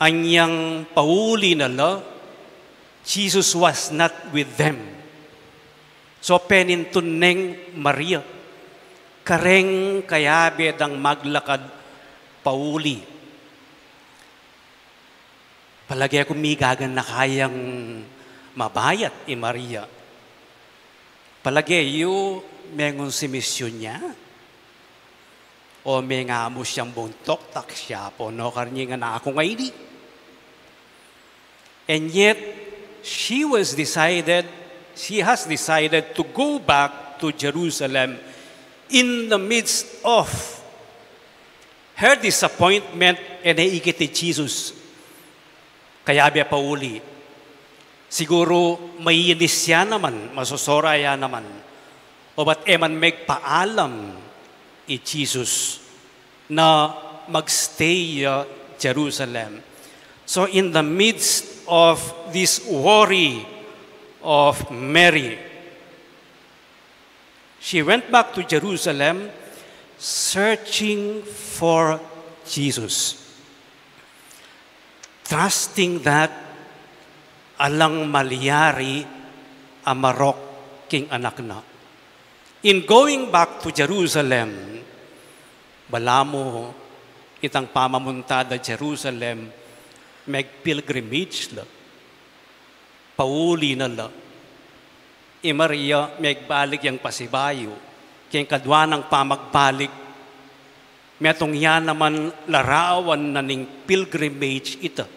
Anyang pauli na la, Jesus was not with them. So penintun neng Maria, kareng kayabe dang maglakad pauli. Palage ku migaganaka yang mabayat i Maria. Palage yu mengun si misyun ya? O mengamus yang buntuk, tak siya pu, no, karni nga na aku nga ini. And yet, she was decided, she has decided to go back to Jerusalem in the midst of her disappointment, e ne ikit i Jesus. Kayabe pauli. Siguru mainis ya naman, masosora ya naman. O bat e man megpaalam i Jesus na magstay ya Jerusalem. So in the midst of this worry of Mary, she went back to Jerusalem searching for Jesus, trusting that alang malyari a marok king anak na. In going back to Jerusalem, balamu itang pamamunta da Jerusalem, megpilgrimage la. Pauli na la. I Maria megbalik yang pasibayu, keng kadwa nang pamagbalik, metung ya naman larawan na ning pilgrimage ita.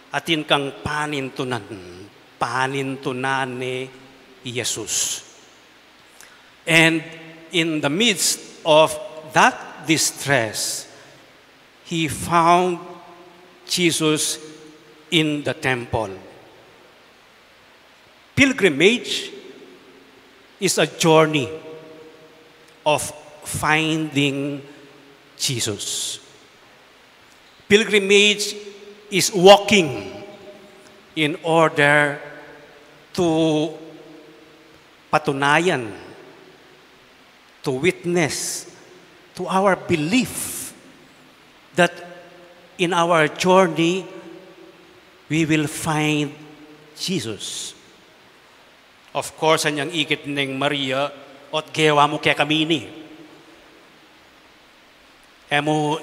Atin kang panintunan, panintunan ne i Jesus. And in the midst of that distress, he found Jesus in the temple. Pilgrimage is a journey of finding Jesus. Pilgrimage is walking in order to patunayan, to witness, to our belief that in our journey, we will find Jesus. Of course, anyang ikit neng Maria, ot gewa mu kekami ini. E mu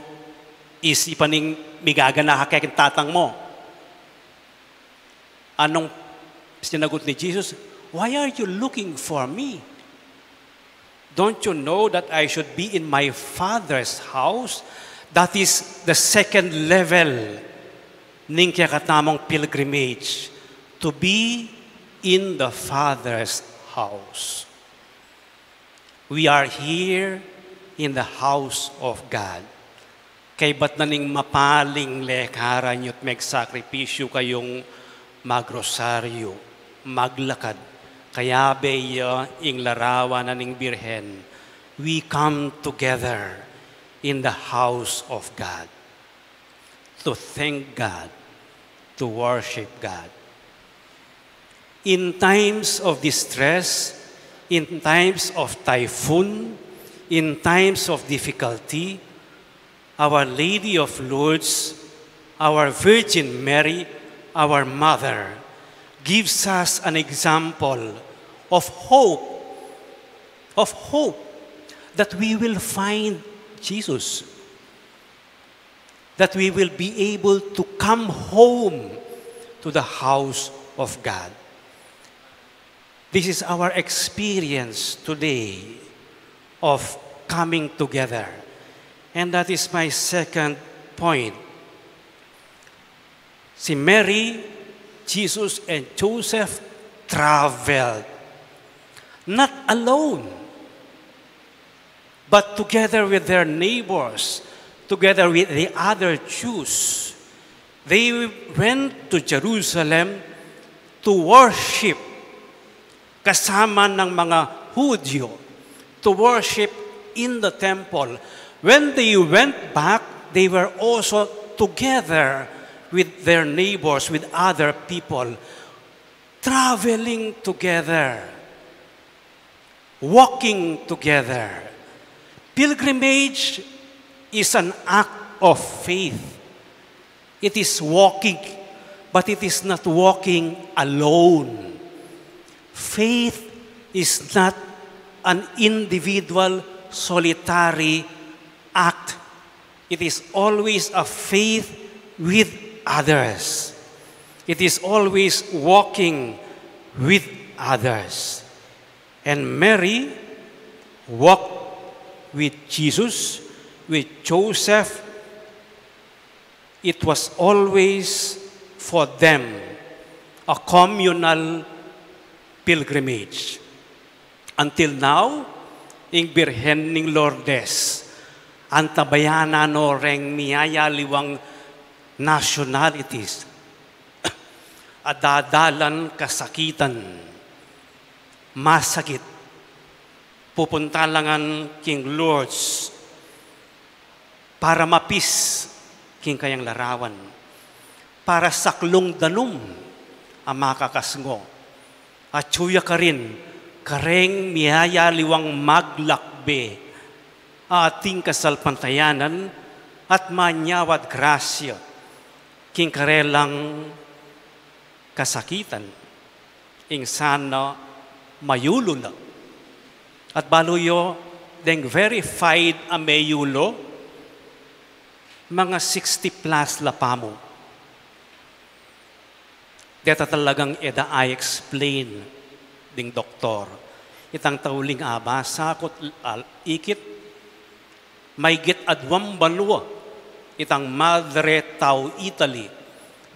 isipan ing migaganaka keng tatang mu. Anong sinagot ni Jesus? "Why are you looking for me? Don't you know that I should be in my Father's house?" That is the second level ning kekatamung pilgrimage, to be in the Father's house. We are here in the house of God. Kaybat na ning mapaling lekaran yu't megsakripisyu kayung magrosaryu, maglakad, kayabe ya ing larawan na ning Birhen, we come together in the house of God. to thank God, to worship God. In times of distress, in times of typhoon, in times of difficulty, Our Lady of Lourdes, our Virgin Mary, our Mother, gives us an example of hope, of hope that we will find Jesus, that we will be able to come home to the house of God. This is our experience today of coming together. And that is my second point. Si Mary, Jesus, and Joseph traveled, not alone, but together with their neighbors, together with the other Jews. They went to Jerusalem to worship kasama ng mga Hudyo, to worship in the temple. When they went back, they were also together with their neighbors, with other people, traveling together, walking together. Pilgrimage is an act of faith. It is walking, but it is not walking alone. Faith is not an individual, solitary act. It is always a faith with others. It is always walking with others. And Mary walked with Jesus, with Joseph. It was always for them a communal pilgrimage. Until now, ing Birhen ning Lourdes, antabayanan no reng miyayaliwang nationalities, adadalan kasakitan, masakit, pupunta la ngan king Lourdes para mapis king kayang larawan, para saklung danum a makakasngo. Atyu ya karin kareng miyayaliwang maglakbe a ating kasalpantayanan at manyawad grasya king karelang kasakitan, ing sana mayulu la. At balu yu, deng verified a meyulu, mga sixty plus la pamu. Deta talagang e da a-explain ding doktor. Itang tauling abasa ku, al-, ikit, maygit aduang banua itang madre tau Italy,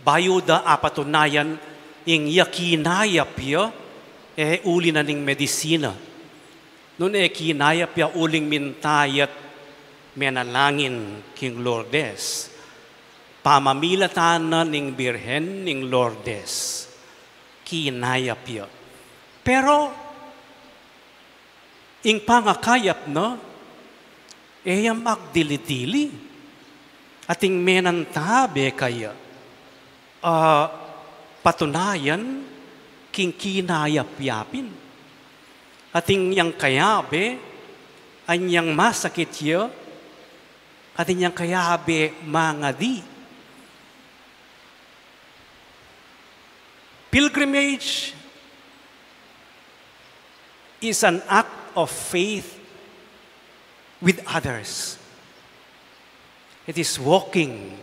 bayu da apatunayan ing ya kinayap ya, e uli na ning medisina. Nune kinayap ya uling minta ya't menalangin king Lourdes. Pamamilatan na ning Birhen ning Lourdes, kinayap ya. Pero ing pangakayap na, e ya magdili-dili. Ating menantabe kaya a patunayan king kinayap ya pin. Ating yang kayabe, anyang masakit ya, ating yang kayabe mangadi. Pilgrimage is an act of faith with others. It is walking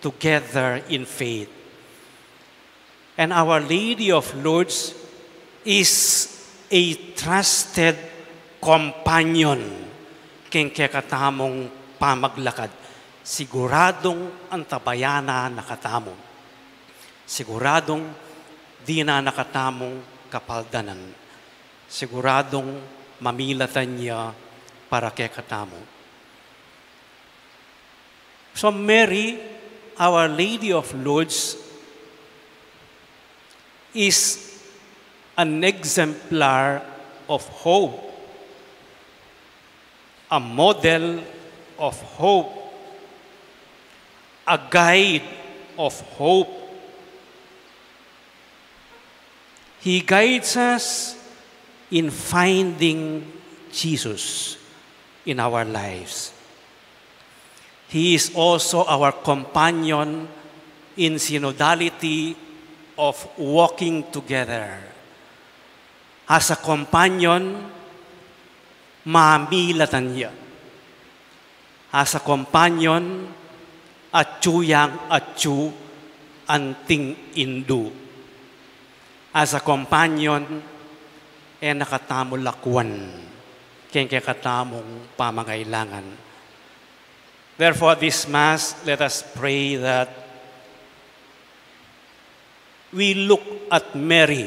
together in faith. And Our Lady of Lourdes is a trusted companion king kekatamung pamaglakad. Siguradung antabayanan na katamu. Siguradung dinan na katamu kapaldanan. Siguradung mamilatan ya para kekatamu. So Mary, Our Lady of Lourdes, is an exemplar of hope, a model of hope. a guide of hope. He guides us in finding Jesus in our lives. He is also our companion in synodality of walking together. As a companion, mamilatan ya. As a companion, atyu yang atyu anting indu. As a companion, e na katamu lakwan keng kekatamung pamangailangan. Therefore, this Mass, let us pray that we look at Mary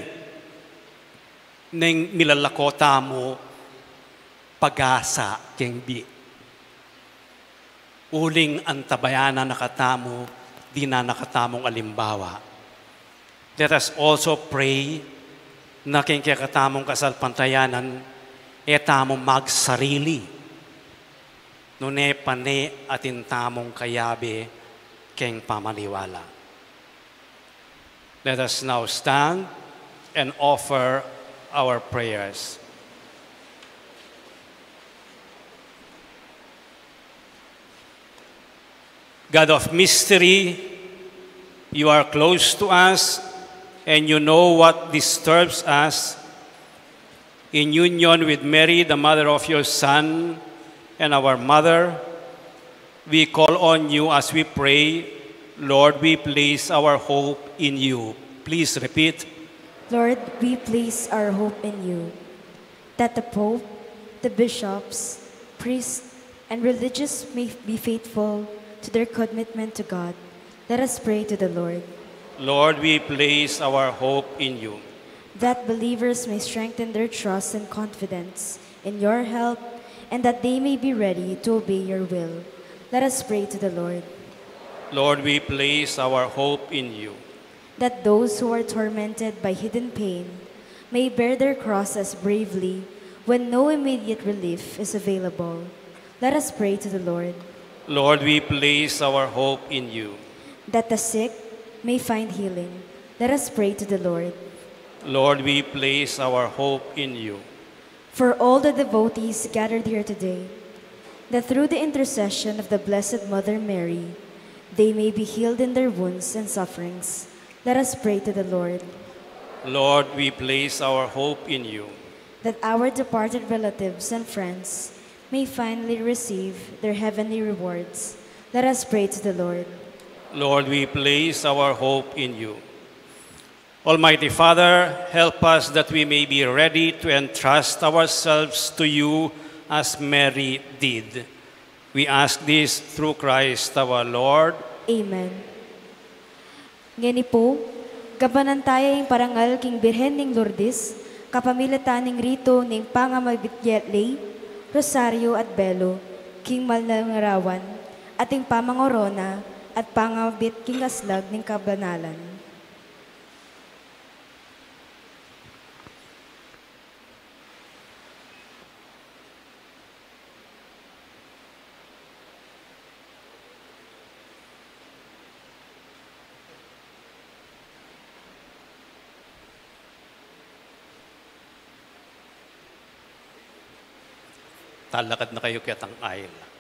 neng milalako tamu pag-asa keng bie. Uling antabayanan na katamu, dinan na katamung alimbawa. Let us also pray na keng kekatamung kasalpantayanan, e tamu magsarili, nune pane atin tamung kayabe keng pamaniwala. Let us now stand and offer our prayers. God of mystery, you are close to us and you know what disturbs us. In union with Mary, the mother of your Son and our mother, we call on you as we pray. Lord, we place our hope in you. Please repeat. Lord, we place our hope in you. That the Pope, the bishops, priests, and religious may be faithful to their commitment to God. Let us pray to the Lord. Lord, we place our hope in you. That believers may strengthen their trust and confidence in your help, and that they may be ready to obey your will. Let us pray to the Lord. Lord, we place our hope in you. That those who are tormented by hidden pain may bear their crosses bravely when no immediate relief is available. Let us pray to the Lord. Lord, we place our hope in you. That the sick may find healing. Let us pray to the Lord. Lord, we place our hope in you. For all the devotees gathered here today, that through the intercession of the Blessed Mother Mary, they may be healed in their wounds and sufferings. Let us pray to the Lord. Lord, we place our hope in you. That our departed relatives and friends may finally receive their heavenly rewards. Let us pray to the Lord. Lord, we place our hope in you. Almighty Father, help us that we may be ready to entrust ourselves to you as Mary did. We ask this through Christ our Lord. Amen. Ngeni pu, gabanan taya ing parangal king Birhen ning Lourdes, kapamilatan ning ritu ning pangamabit ya at ley, rosaryo at belo, king mal na larawan, at ing pamangorona at pangamabit king aslag ning kabanalan. Talakad na kayu ketang aisle.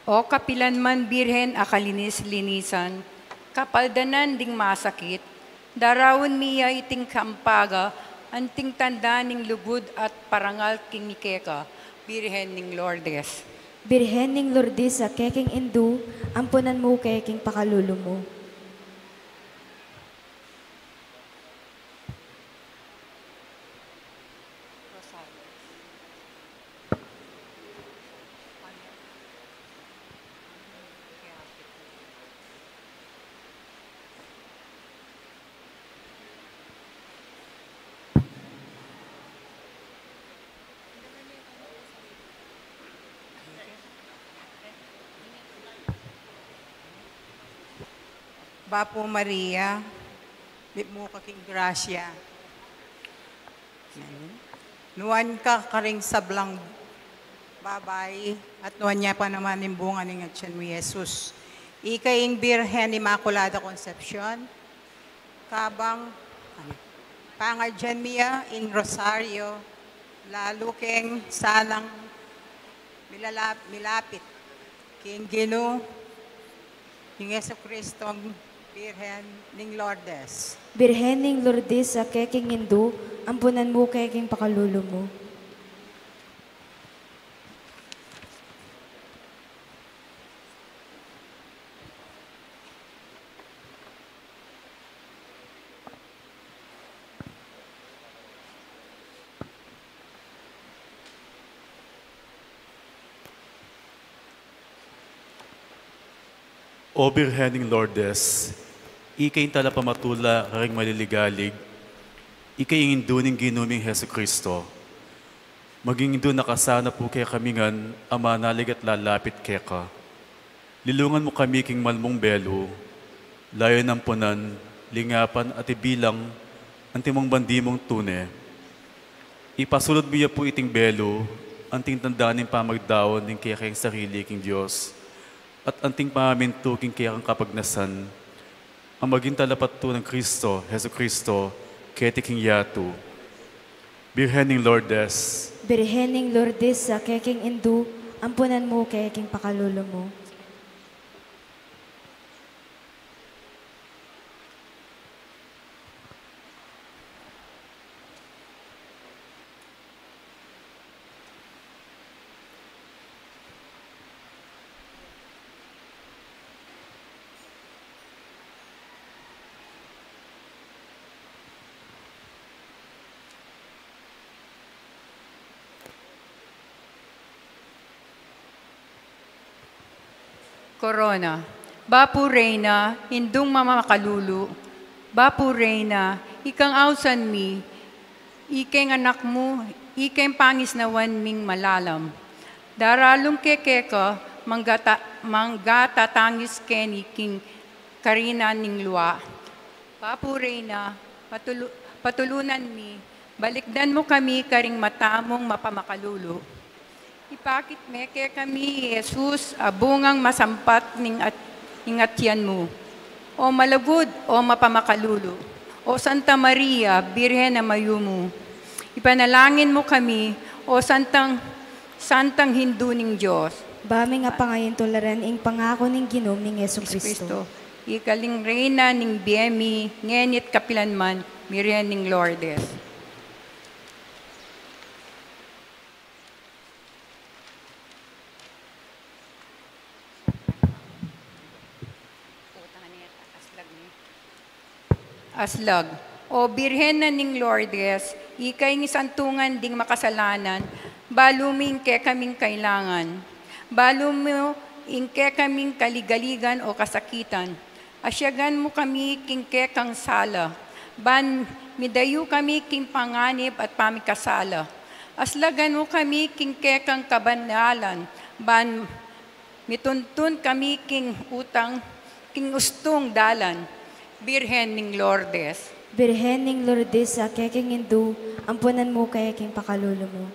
O kapilan man Birhen a kalinis-linisan, kapaldanan ding masakit, daraun mi ya iting kampaga, anting tanda ning lugud at parangal king keka, Birhen ning Lourdes. Birhen ning Lourdes a keking indu, ampunan mu ke king pakalulu mu. Bapu Maria, mitmu ka king grasya. Nuan ka karing sablang babai, at nuan ya pa naman ing bunga ning atian mu, Jesus. Ika ing Birhen Inmaculada Concepcion, kabang pangadyan mi ya ing rosaryo, lalu keng sanang milala-, milapit king Ginu, king Jesucristong Birhen ning Lourdes. Birhen ning Lourdes, a keking indu, ampunan mu ke king pakalulu mu. O Birhen ning Lourdes, ika ing talapamatula karing maliligalig, ika ing indu ning Ginu ming Jesucristo. Maging indu na ka sana pu kekami ngan a manalig at lalapit keka. Lilungan mu kami king malmung belu, layun ampunan, lingapan at ibilang antimong bandi mung tune. Ipasulud mu ya pu iting belu, anting tanda ning pamagdaun ning kekeng sarili king Dios, at anting pamamintu king kekang kapagnasan, a maging talapatu nang Cristo, Jesucristo, keti king yatu. Birhen ning Lourdes. Birhen ning Lourdes, a keking indu, ampunan mu ke king pakalulu mu. Korona. Bapu Reyna, indung mamakalulu. Bapu Reyna, ikang ausan mi, ikeng anak mu, ikeng pangisnawan ming malalam. Daralung ke keka, manggata-, manggatatangis keni king karinan ning lua. Bapu Reyna, patulu-, patulunan mi, balikdan mu kami karing mata mung mapamakalulu. Ipakit me kekami i Jesus, a bungang masampat ning at-, ning atian mu. O malugud, o mapamakalulu, o Santa Maria, Birhen a mayumu, ipanalangin mu kami, o santang, santang hindu ning Dios. Ba ming apangayun tularan ing pangaku ning Ginu ming Jesucristo. Jesucristo. Ika ing Reyna ning bie mi, ngeni at kapilan man, Birhen ning Lourdes. Aslag. O Birhen na ning Lourdes, ika ing santungan ding makasalanan, balu mu ing kekaming kailangan. Balu mu ing kekaming kaligaligan o kasakitan. Asyagan mu kami king kekang sala, ban midayu kami king panganib at pamikasala. Aslagan mu kami king kekang kabanalan, ban mituntun kami king utang, king ustung dalan. Birhen ning Lourdes. Birhen ning Lourdes, a keking indu, ampunan mu ke king pakalulu mu.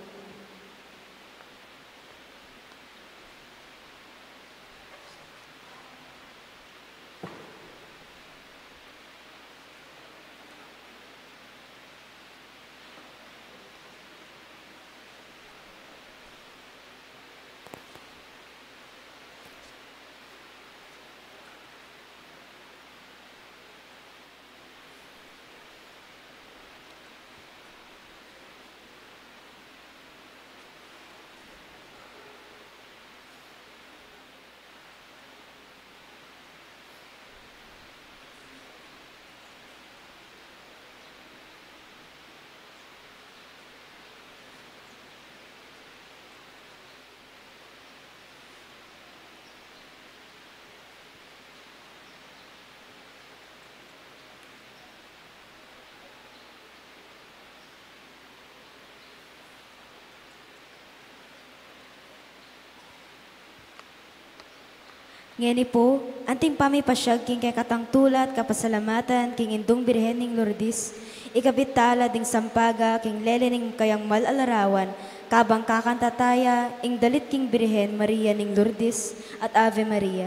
Ngeni pu, anting pamipasyag king kekatang tula at kapasalamatan king Indung Birhen ning Lourdes, ikabit tala ding sampaga king lele ning kayang mal a larawan, kabang kakanta taya ing dalit king Birhen Maria ning Lourdes at Ave Maria.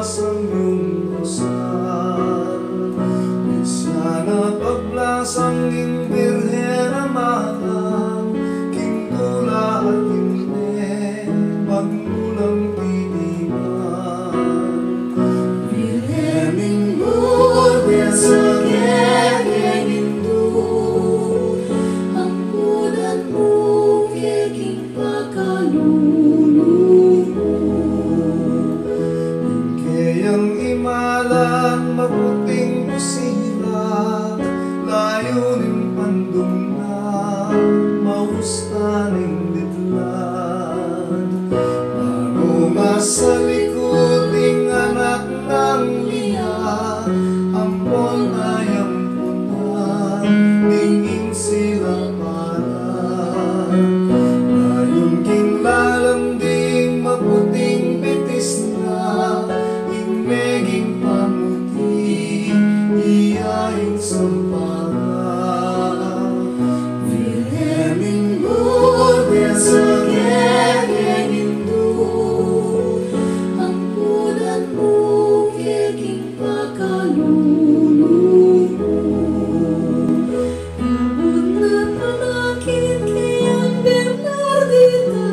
Sang yung rosal, isya na paglasang ing Birhen a malang, king tula at ing ne, magmulang titiman. Birhen ning Lourdes, a kekeng Indu, ampunan mu ke king pakalulu mu. Ing keyang imalan maputing busira, layun ing pandung na, maustan ing ditlad. Manuma sa likut ning anak nang Lia, ampon na yang punan, ding ing sila para. Layun king lalam ding maputing bitis na, ing meging pamuti, iya ing sampala. Birhen ning Lourdes, a kekeng Indu, ampunan mu ke king pakalulu mu. Kabud na panakit kayang Bernardita,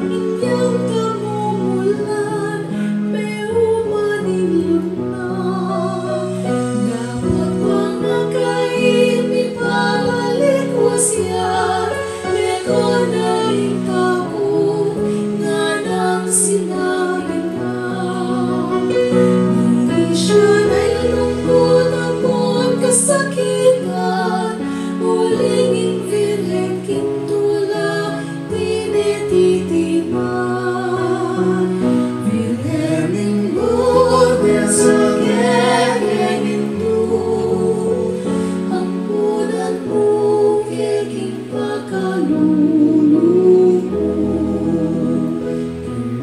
inyang kamumulan, meuman ing lugna. Dapot pang akain, mipabalik wa siya, meko na ing kaku, nganang sinabi na. Nung isya na ing lungkut ampon kasakitan, uling ing Birhen king tula, tinititiman. Birhen ning Lourdes, a kekeng Indu, ampunan mu ke king pakalulu mu.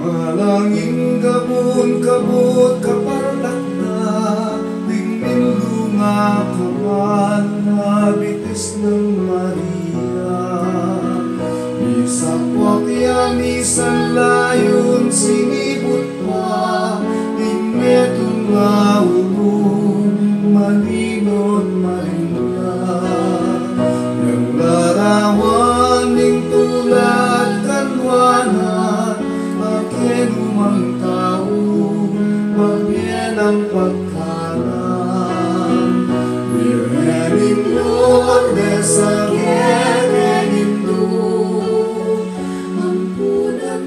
Malang ing gabun kabud kapardak na, ding minlunga kaman a bitis nang Maria. Misakwak ya misan layun sinibut pa, ing metung a urun, malinu't malinga. Yang larawan ning tula at kanwanan, a kenu mang tau, mabie nang pagkalam. Birhen ning Lourdes, a kekeng Indu, ampunan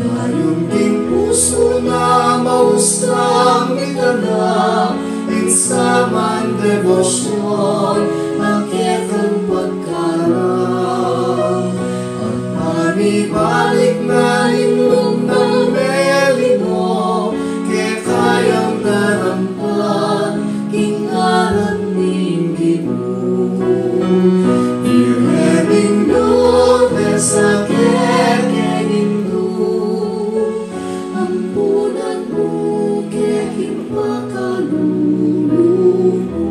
Layun king pusu na mausang mitala ing saman debosyon a kekang pagkaram. At pamibalik na ning lugdang melimo, keka yang darampan king ngaran ning Ginu. Virgen ning Lourdes, a kekeng indu, ampunan mu ke king pakalulu mu.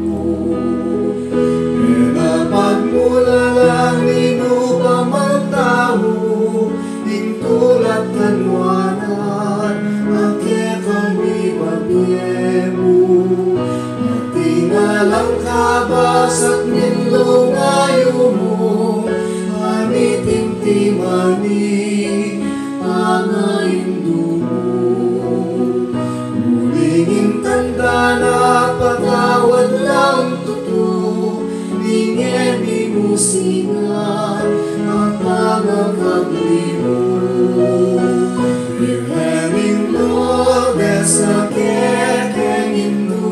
E na pagmulalang ninu pa mang tau ing tula at kanuanan a kekang mibabie mu. Atin na lang kabasat ning lungayu mu, amiting timani pangaindu mu. Uling ing tanda na patawad lang tutu, ning e mi mu singat a pangakagli mu. Virgen ning Lourdes, a kekeng indu,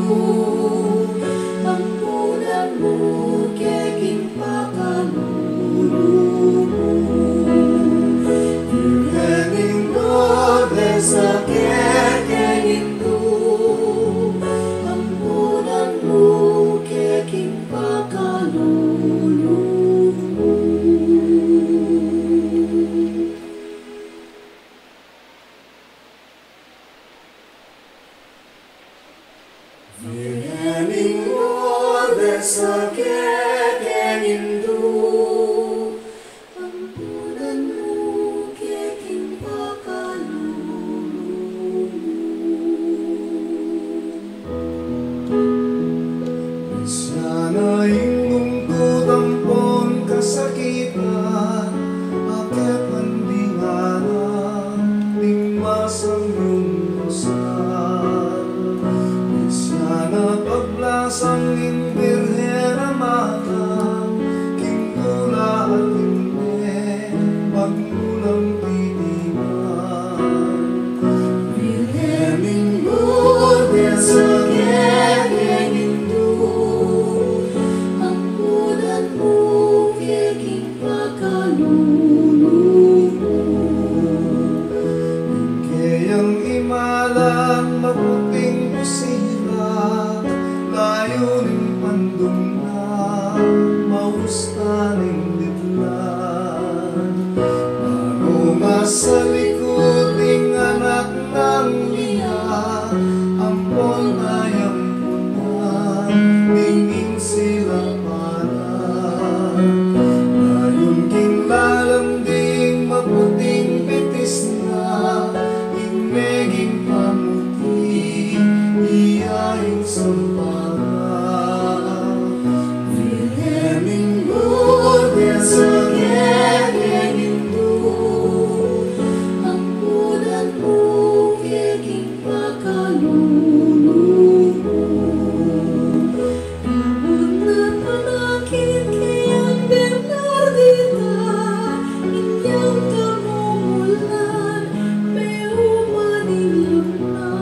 ampunan mu ke king pakalulu mu. Virgen ning Lourdes, a kekeng indu, ampunan mu ke king pakalulu mu. Virgen ning Lourdes, a kekeng indu, ampunan mu ke king pakalulu mu. Kristiana ing lungkut ampon kasakitan, a kepandinganan ning masang yung Kristiana paglasang ning Birhen a Mata, king tula at ing pagmulang titiman. Virgen ning Lourdes, a kekeng indu, ampunan mu ke king pakalulu mu. Ing keyang imalan maputing busira, layun ing pandung na maustan ing litlan. Manung masalikut ing anak nang Lia, ampon mayampunan ning insilang paran. Layun king lalam ding maputing bitis na, ing meging pamuti, iya ing sampara. Virgen ning Lourdes, a kekeng indu, ampunan mu ke king pakalulu mu. Kabud na panakit kayang Bernardita, inyang kamumulan, meuman ing lugna.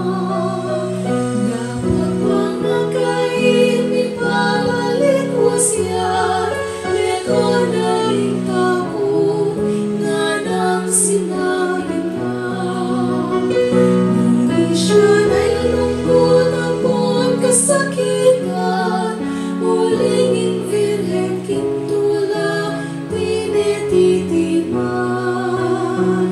Dapot bang a kain mipalalikwas ya, leko na ing takut, nganang sinabi na, nung isya na ing lungkut ampon kasakitan, uling ing Virgen king tula tinititiman.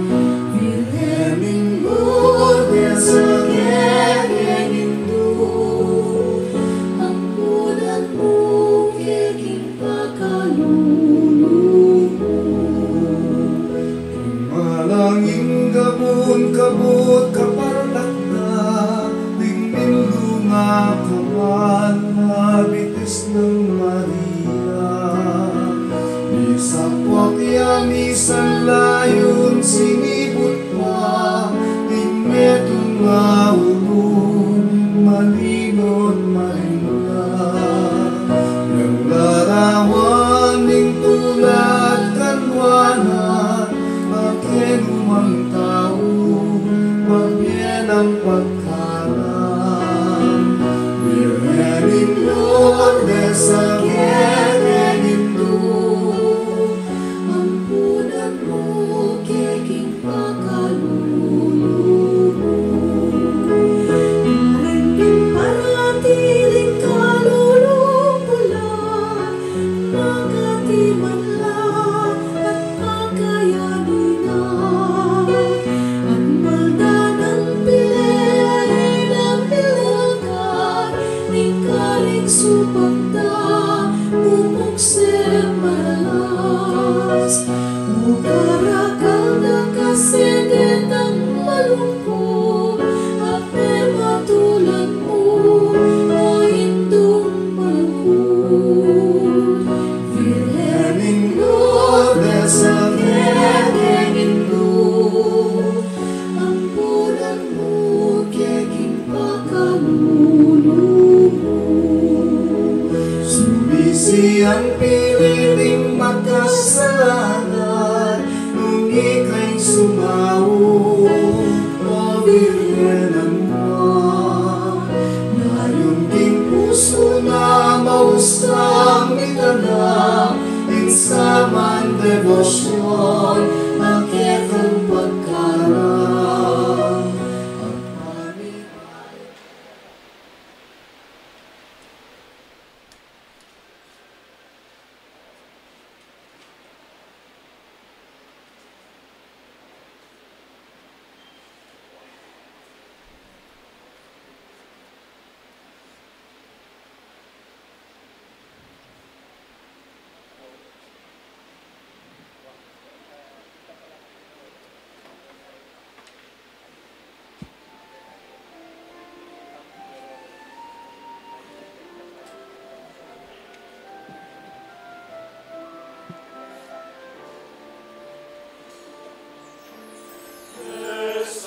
Virgen ning Lourdes, a kekeng indu, ampunan mu ke king pakalulu mu. Manung ing gabun kabud kapardak na, ding minlunga kaman a bitis nang Maria. Misapuak ya misan layun sinibut pa, ing metung a urun malinu't marimla. Nang larawan ning tula at kanuanan,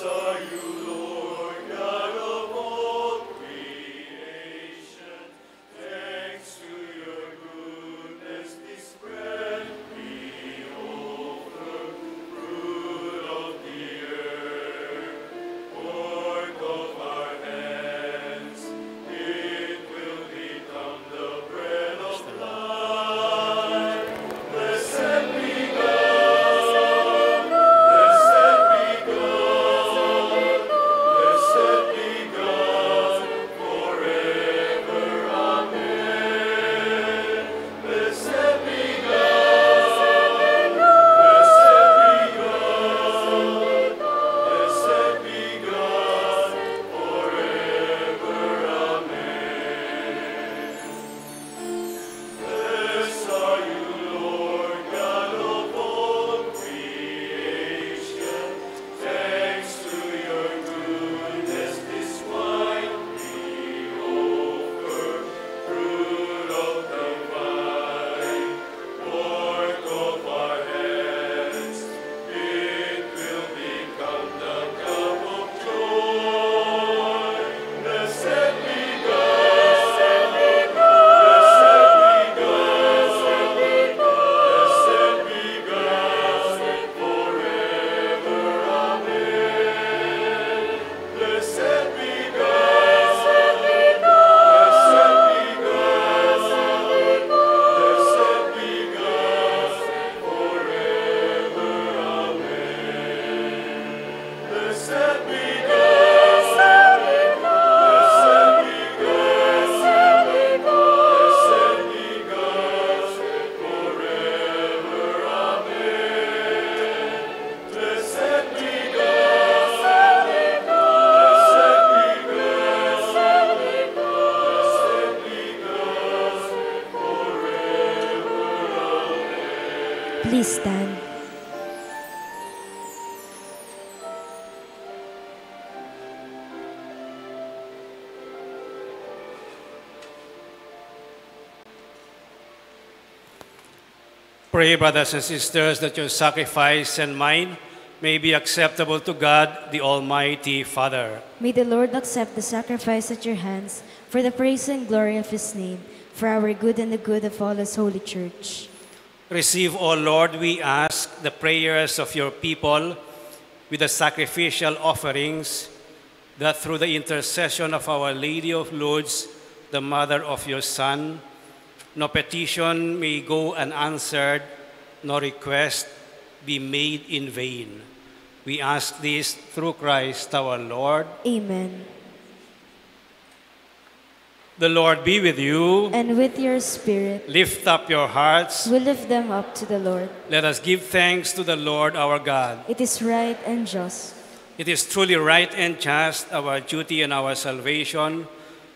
Are you, Lord God of all creation? Thanks to your goodness, this bread we offer, fruit of the earth, work of our hands. It will become the bread of life. Blessed be God, blessed be God, blessed be God forever. Amen. Blessed be God, blessed be God, blessed be God forever. Amen. Blessed are you, Lord God of all creation. Thanks to your goodness, this wine we offer, fruit of the vine, work of our hands. It will become the cup of joy. Blessed be God, blessed be God, blessed be God forever. Amen. Blessed be God, blessed be God, blessed be God forever. Amen. Blessed be God, blessed be God, blessed be God forever. Amen. Blessed be God, blessed be God, blessed be God forever. Amen. Please stand. Pray, brothers and sisters, that your sacrifice and mine may be acceptable to God, the Almighty Father. May the Lord accept the sacrifice at your hands for the praise and glory of his name, for our good and the good of all his holy church. Receive, O Lord, we ask, the prayers of your people with the sacrificial offerings, that through the intercession of Our Lady of Lourdes, the mother of your Son, no petition may go unanswered, no request be made in vain. We ask this through Christ our Lord. Amen. The Lord be with you. And with your spirit. Lift up your hearts. We lift them up to the Lord. Let us give thanks to the Lord our God. It is right and just. It is truly right and just, our duty and our salvation,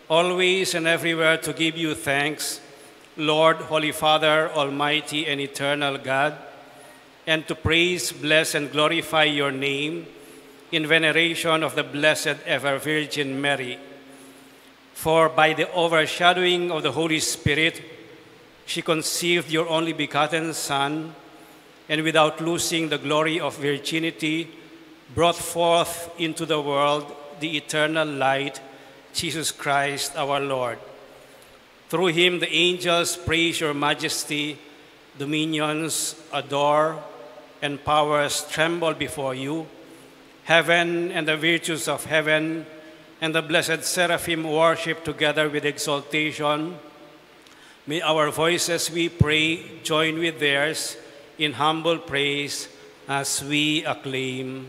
always and everywhere to give you thanks, Lord, Holy Father, Almighty and Eternal God, and to praise, bless, and glorify your name in veneration of the Blessed Ever Virgin Mary. For by the overshadowing of the Holy Spirit, she conceived your only begotten Son, and without losing the glory of virginity, brought forth into the world the eternal light, Jesus Christ our Lord. Through him the angels praise your majesty, dominions adore, and powers tremble before you. Heaven and the virtues of heaven and the blessed seraphim worship together with exaltation. May our voices, we pray, join with theirs in humble praise as we acclaim.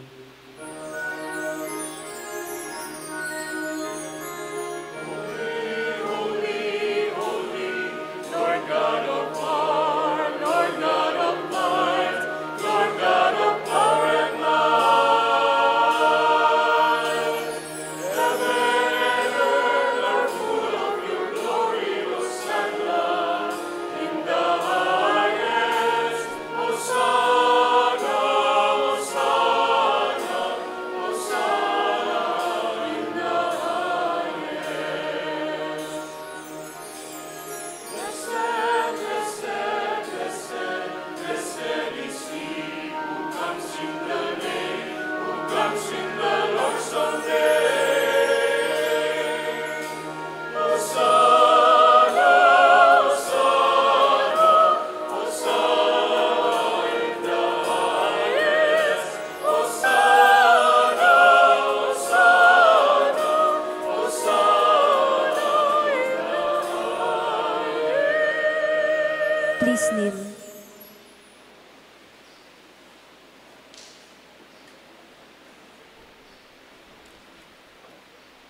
Please kneel.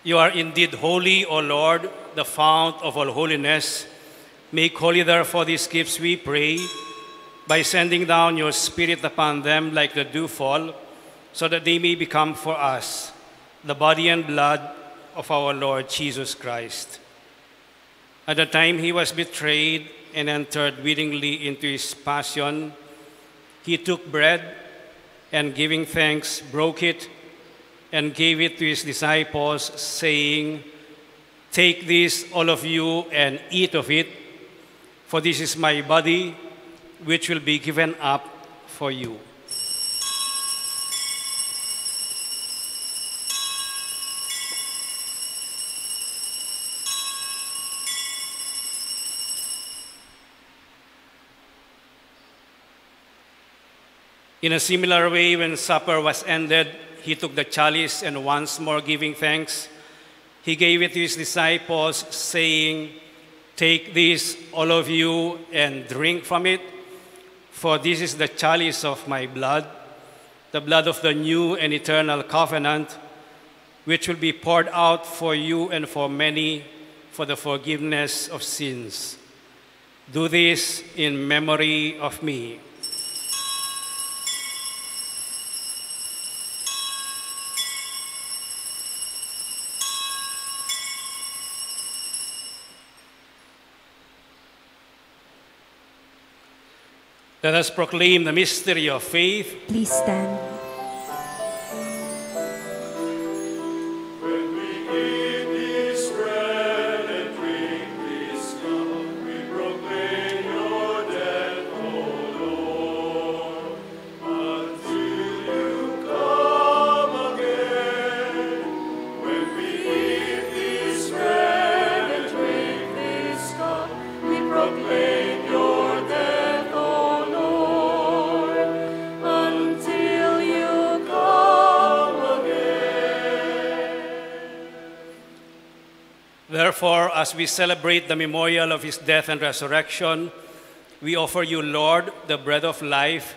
You are indeed holy, O Lord, the fount of all holiness. Make holy, therefore, these gifts, we pray, by sending down your Spirit upon them like the dewfall, so that they may become for us the body and blood of our Lord Jesus Christ. At the time he was betrayed and entered willingly into his passion, he took bread and, giving thanks, broke it and gave it to his disciples, saying, "Take this, all of you, and eat of it, for this is my body, which will be given up for you." In a similar way, when supper was ended, he took the chalice and, once more giving thanks, he gave it to his disciples, saying, "Take this, all of you, and drink from it, for this is the chalice of my blood, the blood of the new and eternal covenant, which will be poured out for you and for many for the forgiveness of sins. Do this in memory of me." Let us proclaim the mystery of faith. Please stand. When we eat this bread and drink this cup, we proclaim your death, O Lord, until you come again. When we eat this bread and drink this cup, we proclaim your death, O Lord, until you come again. Therefore, as we celebrate the memorial of his death and resurrection, we offer you, Lord, the bread of life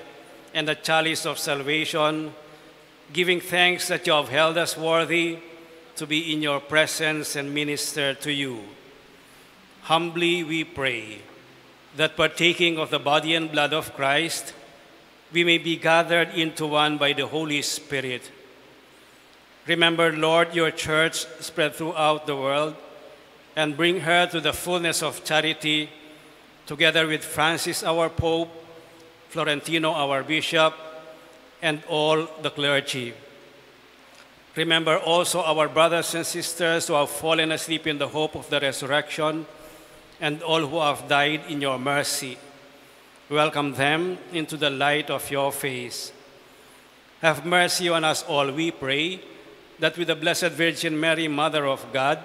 and the chalice of salvation, giving thanks that you have held us worthy to be in your presence and minister to you. Humbly we pray that, partaking of the body and blood of Christ, we may be gathered into one by the Holy Spirit. Remember, Lord, your church spread throughout the world, and bring her to the fullness of charity, together with Francis our Pope, Florentino our Bishop, and all the clergy. Remember also our brothers and sisters who have fallen asleep in the hope of the resurrection, and all who have died in your mercy. Welcome them into the light of your face. Have mercy on us all, we pray, that with the Blessed Virgin Mary, Mother of God,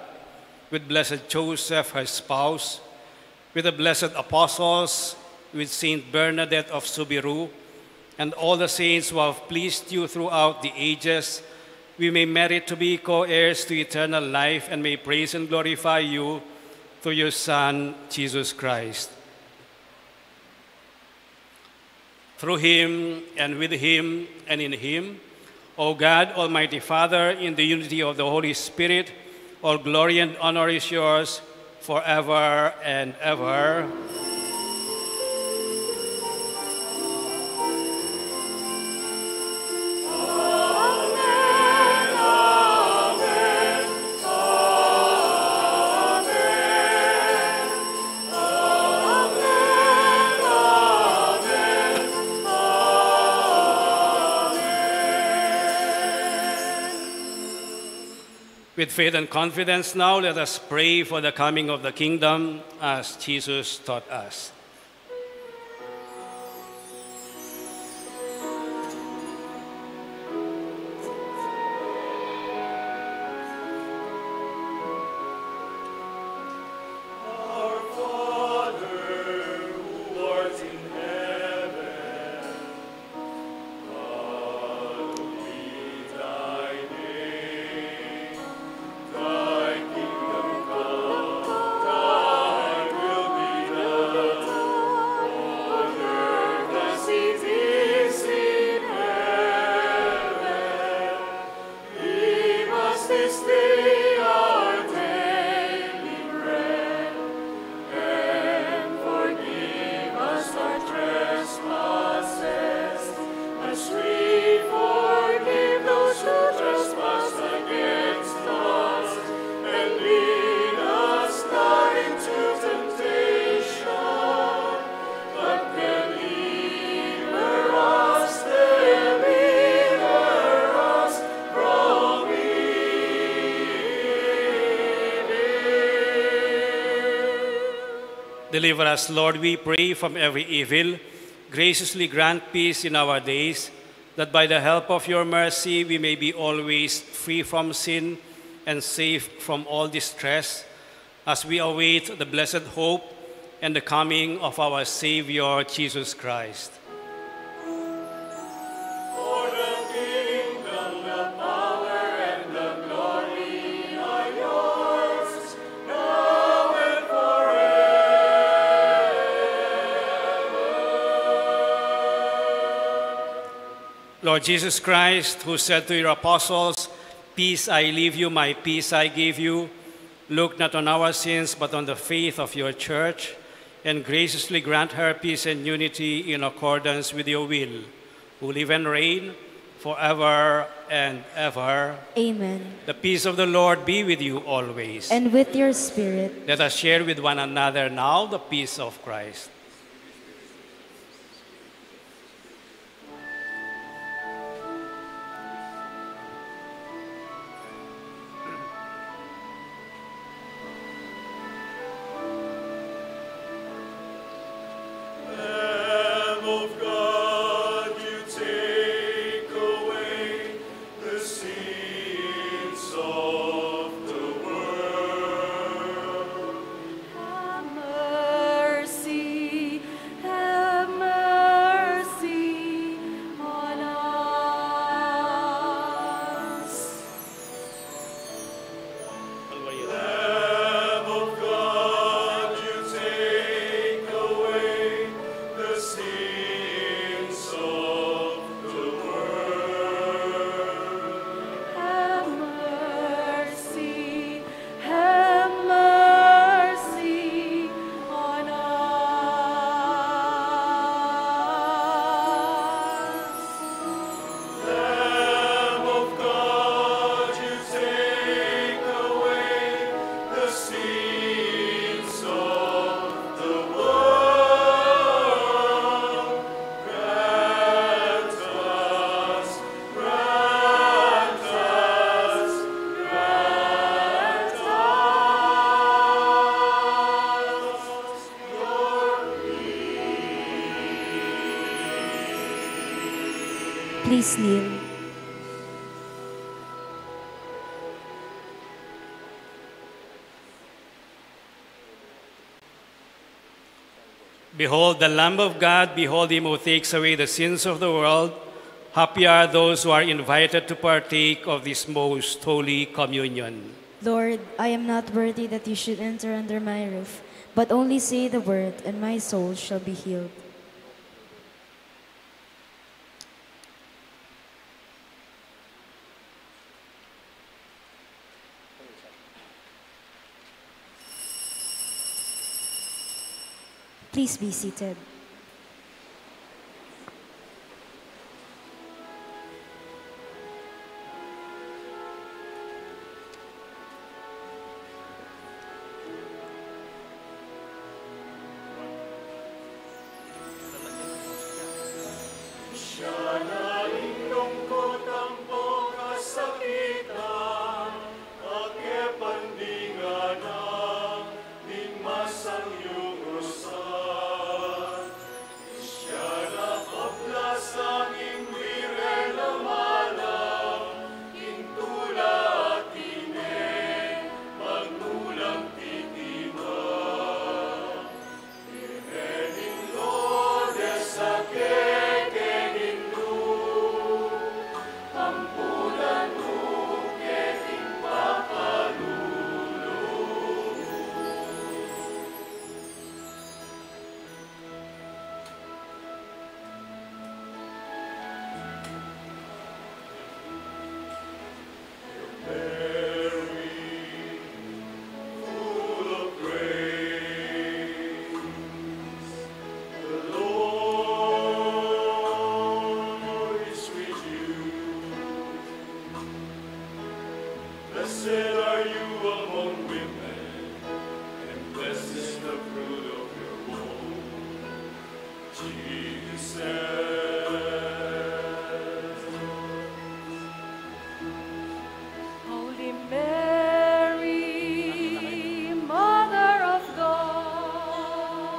with Blessed Joseph, her spouse, with the blessed apostles, with Saint Bernadette of Subiru, and all the saints who have pleased you throughout the ages, we may merit to be co-heirs to eternal life and may praise and glorify you through your Son, Jesus Christ. Through him, and with him, and in him, O God, Almighty Father, in the unity of the Holy Spirit, all glory and honor is yours forever and ever. With faith and confidence now, let us pray for the coming of the kingdom as Jesus taught us. Deliver us, Lord, we pray, from every evil. Graciously grant peace in our days, that by the help of your mercy we may be always free from sin and safe from all distress, as we await the blessed hope and the coming of our Savior Jesus Christ. For the kingdom, the power, and the glory are yours, now and forever. Lord Jesus Christ, who said to your apostles, "Peace I leave you, my peace I give you," look not on our sins, but on the faith of your church, and graciously grant her peace and unity in accordance with your will, who live and reign forever and ever. Amen. The peace of the Lord be with you always. And with your spirit. Let us share with one another now the peace of Christ. Lamb of God, you take away the sins of the world. Have mercy, have mercy on us. Lamb of God, you take away the sins of the world. Have mercy, have mercy on us. Lamb of God, you take away the sins of the world. Grant us, grant us, grant us. Please kneel. Behold the Lamb of God, behold him who takes away the sins of the world. Happy are those who are invited to partake of this most holy communion. Lord, I am not worthy that you should enter under my roof, but only say the word, and my soul shall be healed. Please be seated. Siya na ing lungkut ampong kasakitan, a kepandingan na ning masang yurusan. Siya na paplasang ing bire na malam, ing tula a tine, magmulang titima. Mary, full of grace, the Lord is with you. Blessed are you among women, and blessed is the fruit of your womb, Jesus. Holy Mary, Mother of God,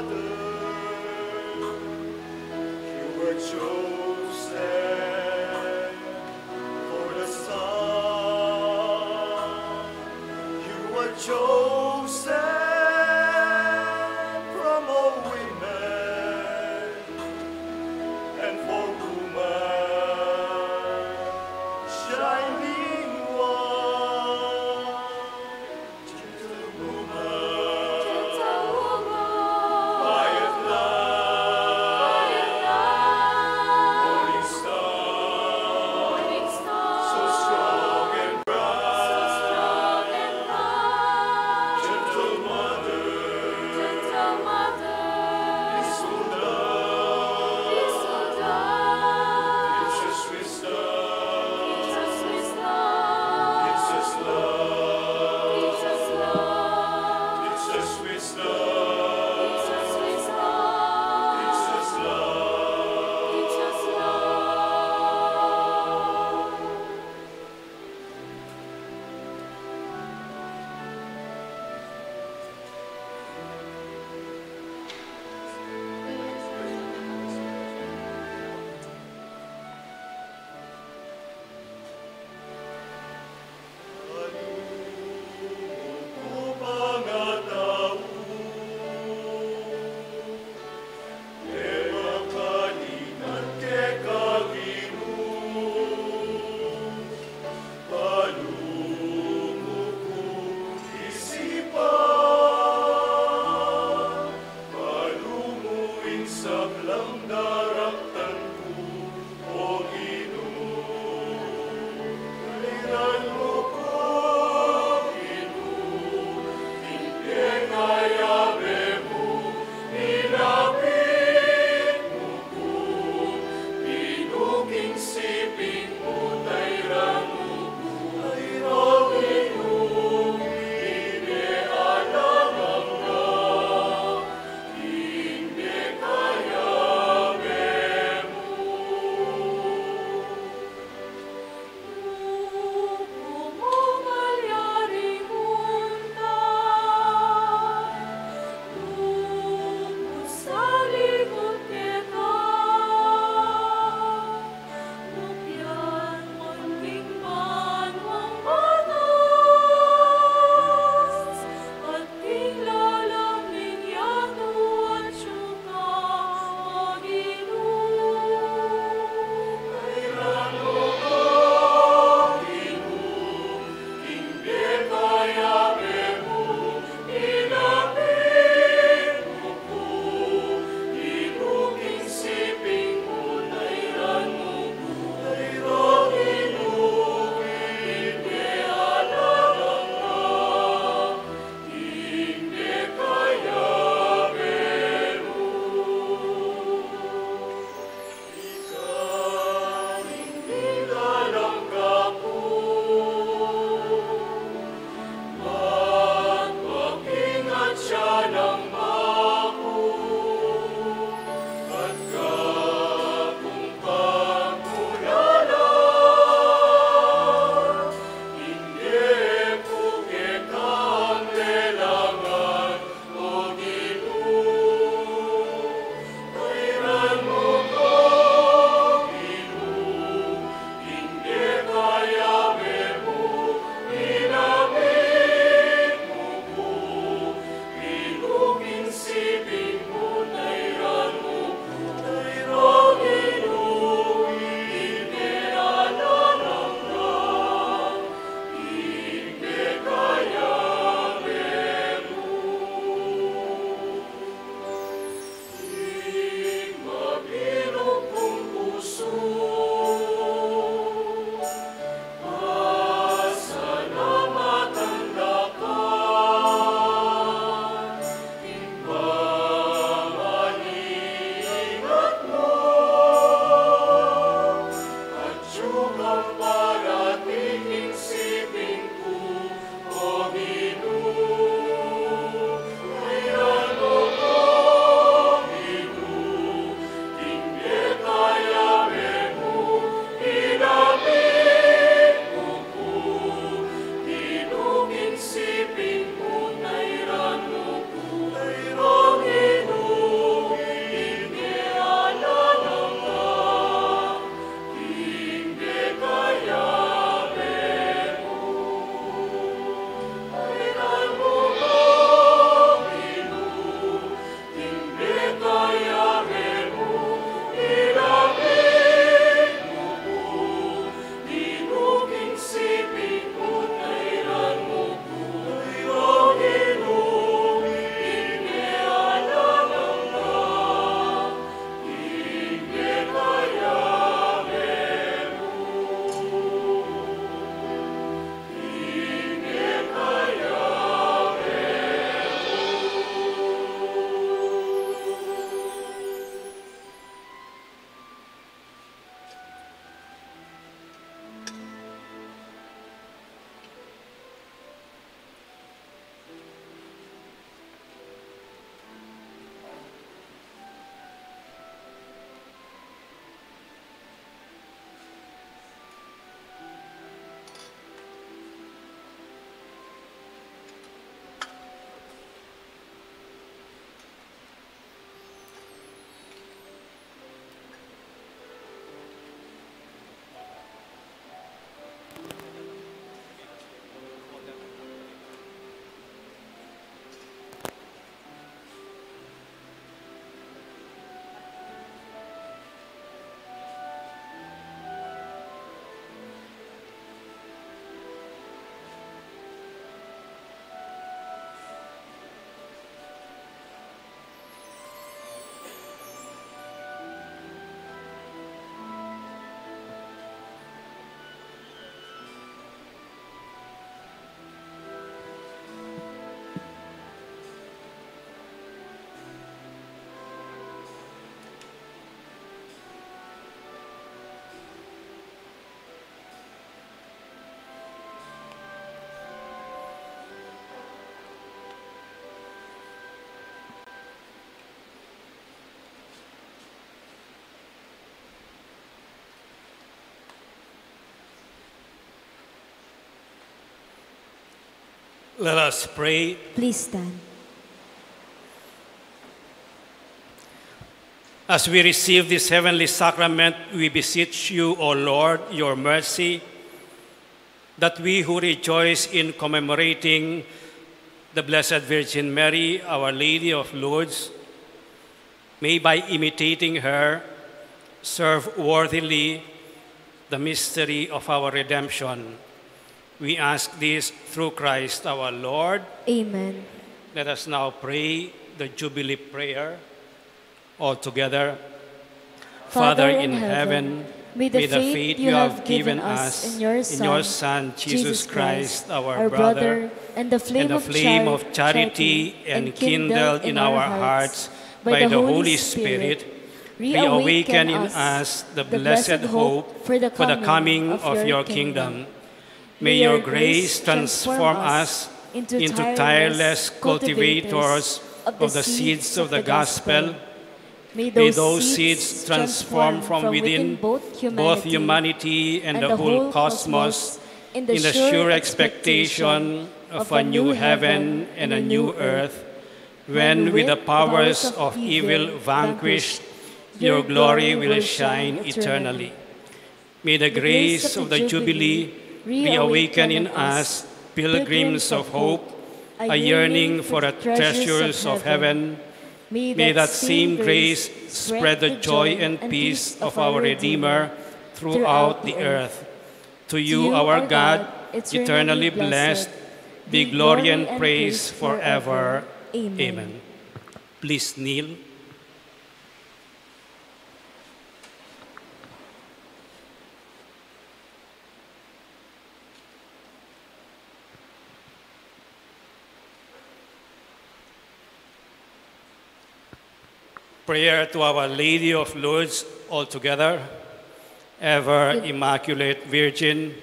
You were chosen for the Son. You were chosen from all women, and for woman, shining one. Gentle woman, quiet light, morning star, so strong and bright. Gentle mother, peaceful dove, teach us wisdom, teach us wisdom, teach us love, teach us wisdom, teach us love, teach us love. Let us pray. Please stand. As we receive this heavenly sacrament, we beseech you, O Lord, your mercy, that we who rejoice in commemorating the Blessed Virgin Mary, Our Lady of Lourdes, may, by imitating her, serve worthily the mystery of our redemption. We ask this through Christ our Lord. Amen. Let us now pray the Jubilee prayer all together. Father in heaven, may the faith you have given us in your Son, Jesus Christ, our brother, and the flame of charity enkindled in our hearts by the Holy Spirit, reawaken in us the blessed hope for the coming of your kingdom. May your grace transform us into tireless cultivators of the seeds of the gospel. May those seeds transform from within both humanity and the whole cosmos in the sure expectation of a new heaven and a new earth, when with the powers of evil vanquished, your glory will shine eternally. May the grace of the Jubilee reawaken in us pilgrims of hope, a yearning for the treasures of heaven. May that same grace spread the joy and peace of our Redeemer throughout the earth. To you, our God, eternally blessed, be glory and praise forever. Amen. Please kneel. Prayer to Our Lady of Lourdes, all together. Ever Immaculate Virgin,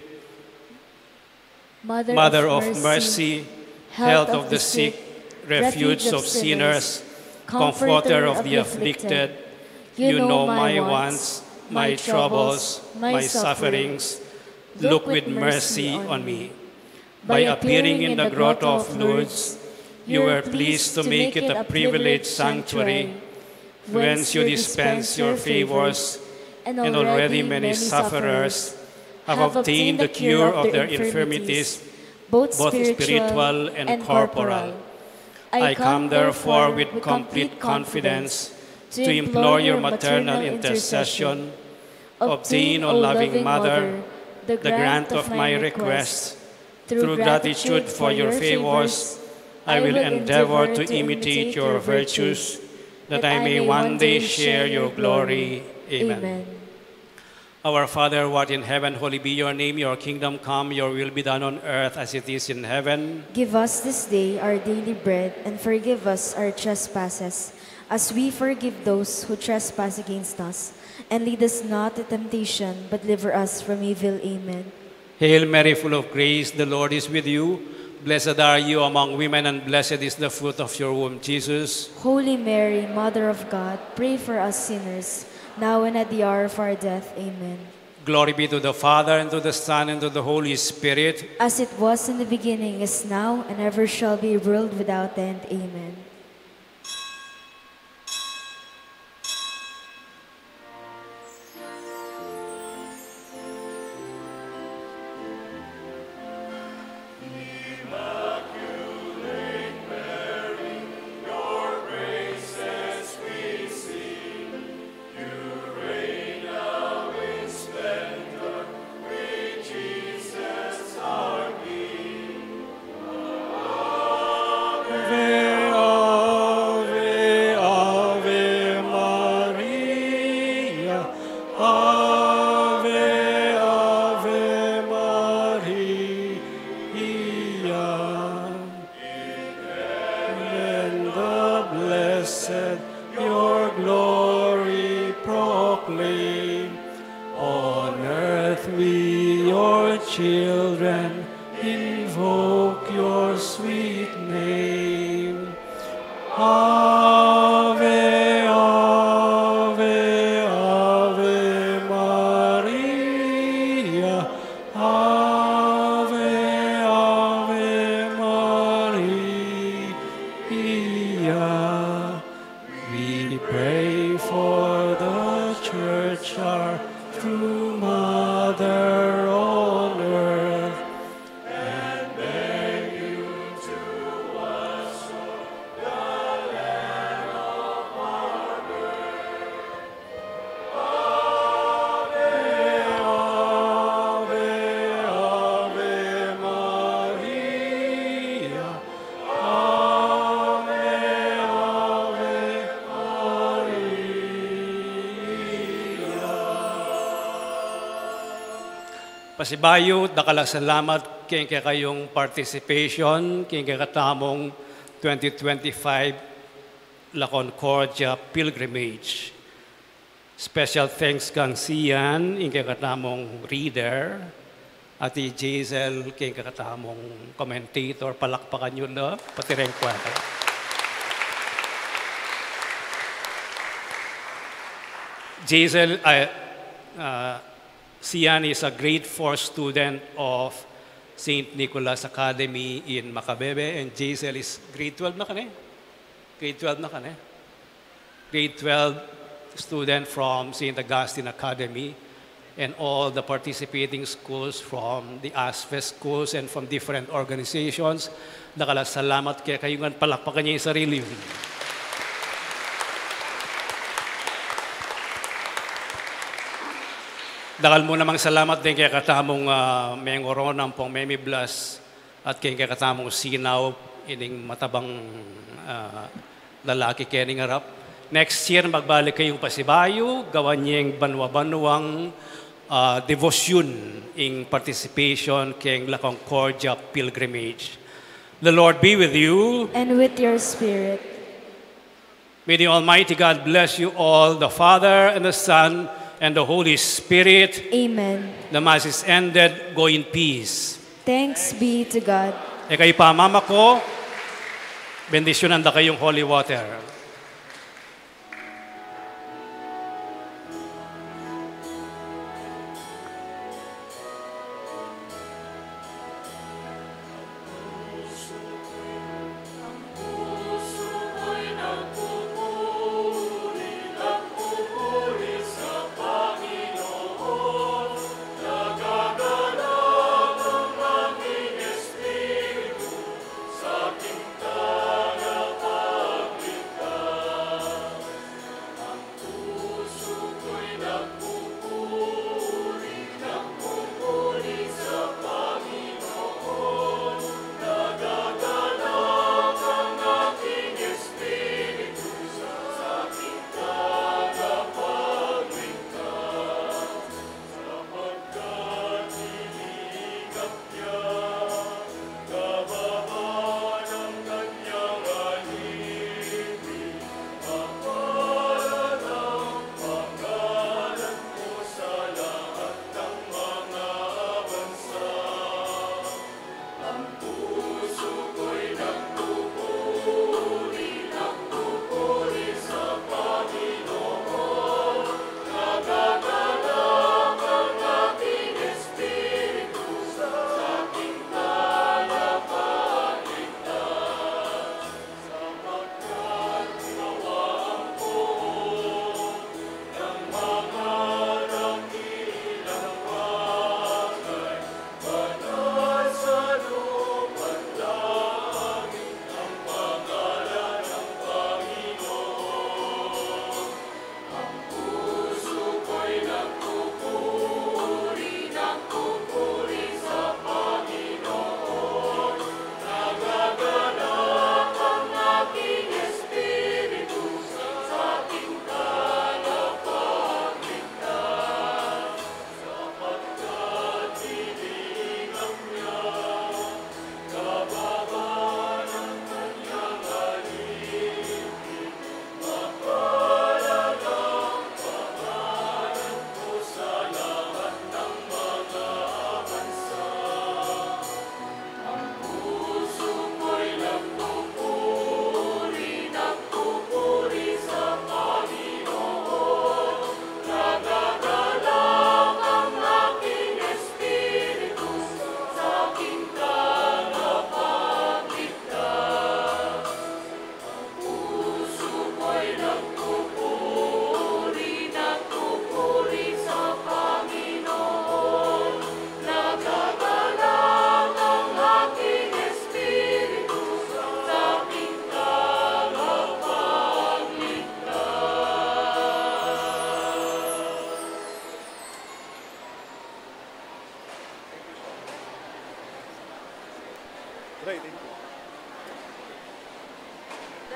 Mother of Mercy, Health of the sick, Refuge of sinners, Comforter of the afflicted, you know my wants, my troubles, my sufferings. Look with mercy on me. By appearing in the Grotto of Lourdes, you were pleased to make it a privileged sanctuary, whence you dispense your favors, and already many sufferers have obtained the cure of their infirmities, both spiritual and corporal. I come, therefore, with complete confidence to implore your maternal intercession. Obtain, O loving Mother, the grant of my request. Through gratitude for your favors, I will endeavor to imitate your virtues, that I may one day share your glory. Amen. Our Father, who art in heaven, holy be your name. Your kingdom come, your will be done on earth as it is in heaven. Give us this day our daily bread, and forgive us our trespasses, as we forgive those who trespass against us. And lead us not to temptation, but deliver us from evil. Amen. Hail Mary, full of grace, the Lord is with you. Blessed are you among women, and blessed is the fruit of your womb, Jesus. Holy Mary, Mother of God, pray for us sinners, now and at the hour of our death. Amen. Glory be to the Father, and to the Son, and to the Holy Spirit. As it was in the beginning, is now, and ever shall be, world without end. Amen. Ave, ave, ave Maria. Ave, ave Maria. And the blessed your glory proclaim. On earth we, your children, invoke your sweet name. Ave, ave, ave Maria. Ave, ave We pray for the church, our true mother on earth, and beg you to us, O the Lamb of our birth. Ave, Ave, Ave Maria. Ave, Ave Maria. Pasibayu, dakal a salamat keng kekayung participation keng kekatamung twenty twenty-five La Concordia Pilgrimage. Special thanks kang Sian, ing kekatamung reader, at i Jaisal, ing kekatamung commentator. Palakpakan yu la, pati reng choir. Jaisal, uh, uh, Sian is a grade four student of Saint Nicholas Academy in Macabebe, and Jaisal is grade twelve na kane? Grade twelve na kane? Grade twelve student from Saint Augustine Academy, and all the participating schools from the ASFES schools and from different organizations. Dakal a salamat kekayu ngan, palakpakan ye ing sarili yu. Dakal mu namang salamat ding kekatamung, ah, mengoron ampong memiblas at keng kekatamung sinaup ining matabang, ah, lalaki kening arap. Next year, magbalik kayung pasibayu, gawan yeng banwa-banwang, ah, devosyun ing participation keng La Concordia Pilgrimage. The Lord be with you. And with your spirit. May the Almighty God bless you all, the Father and the Son and the Holy Spirit. Amen. The Mass is ended. Go in peace. Thanks be to God. E kayu pa mamako, bendisyunan da kayung holy water.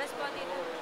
Yes po, Tito.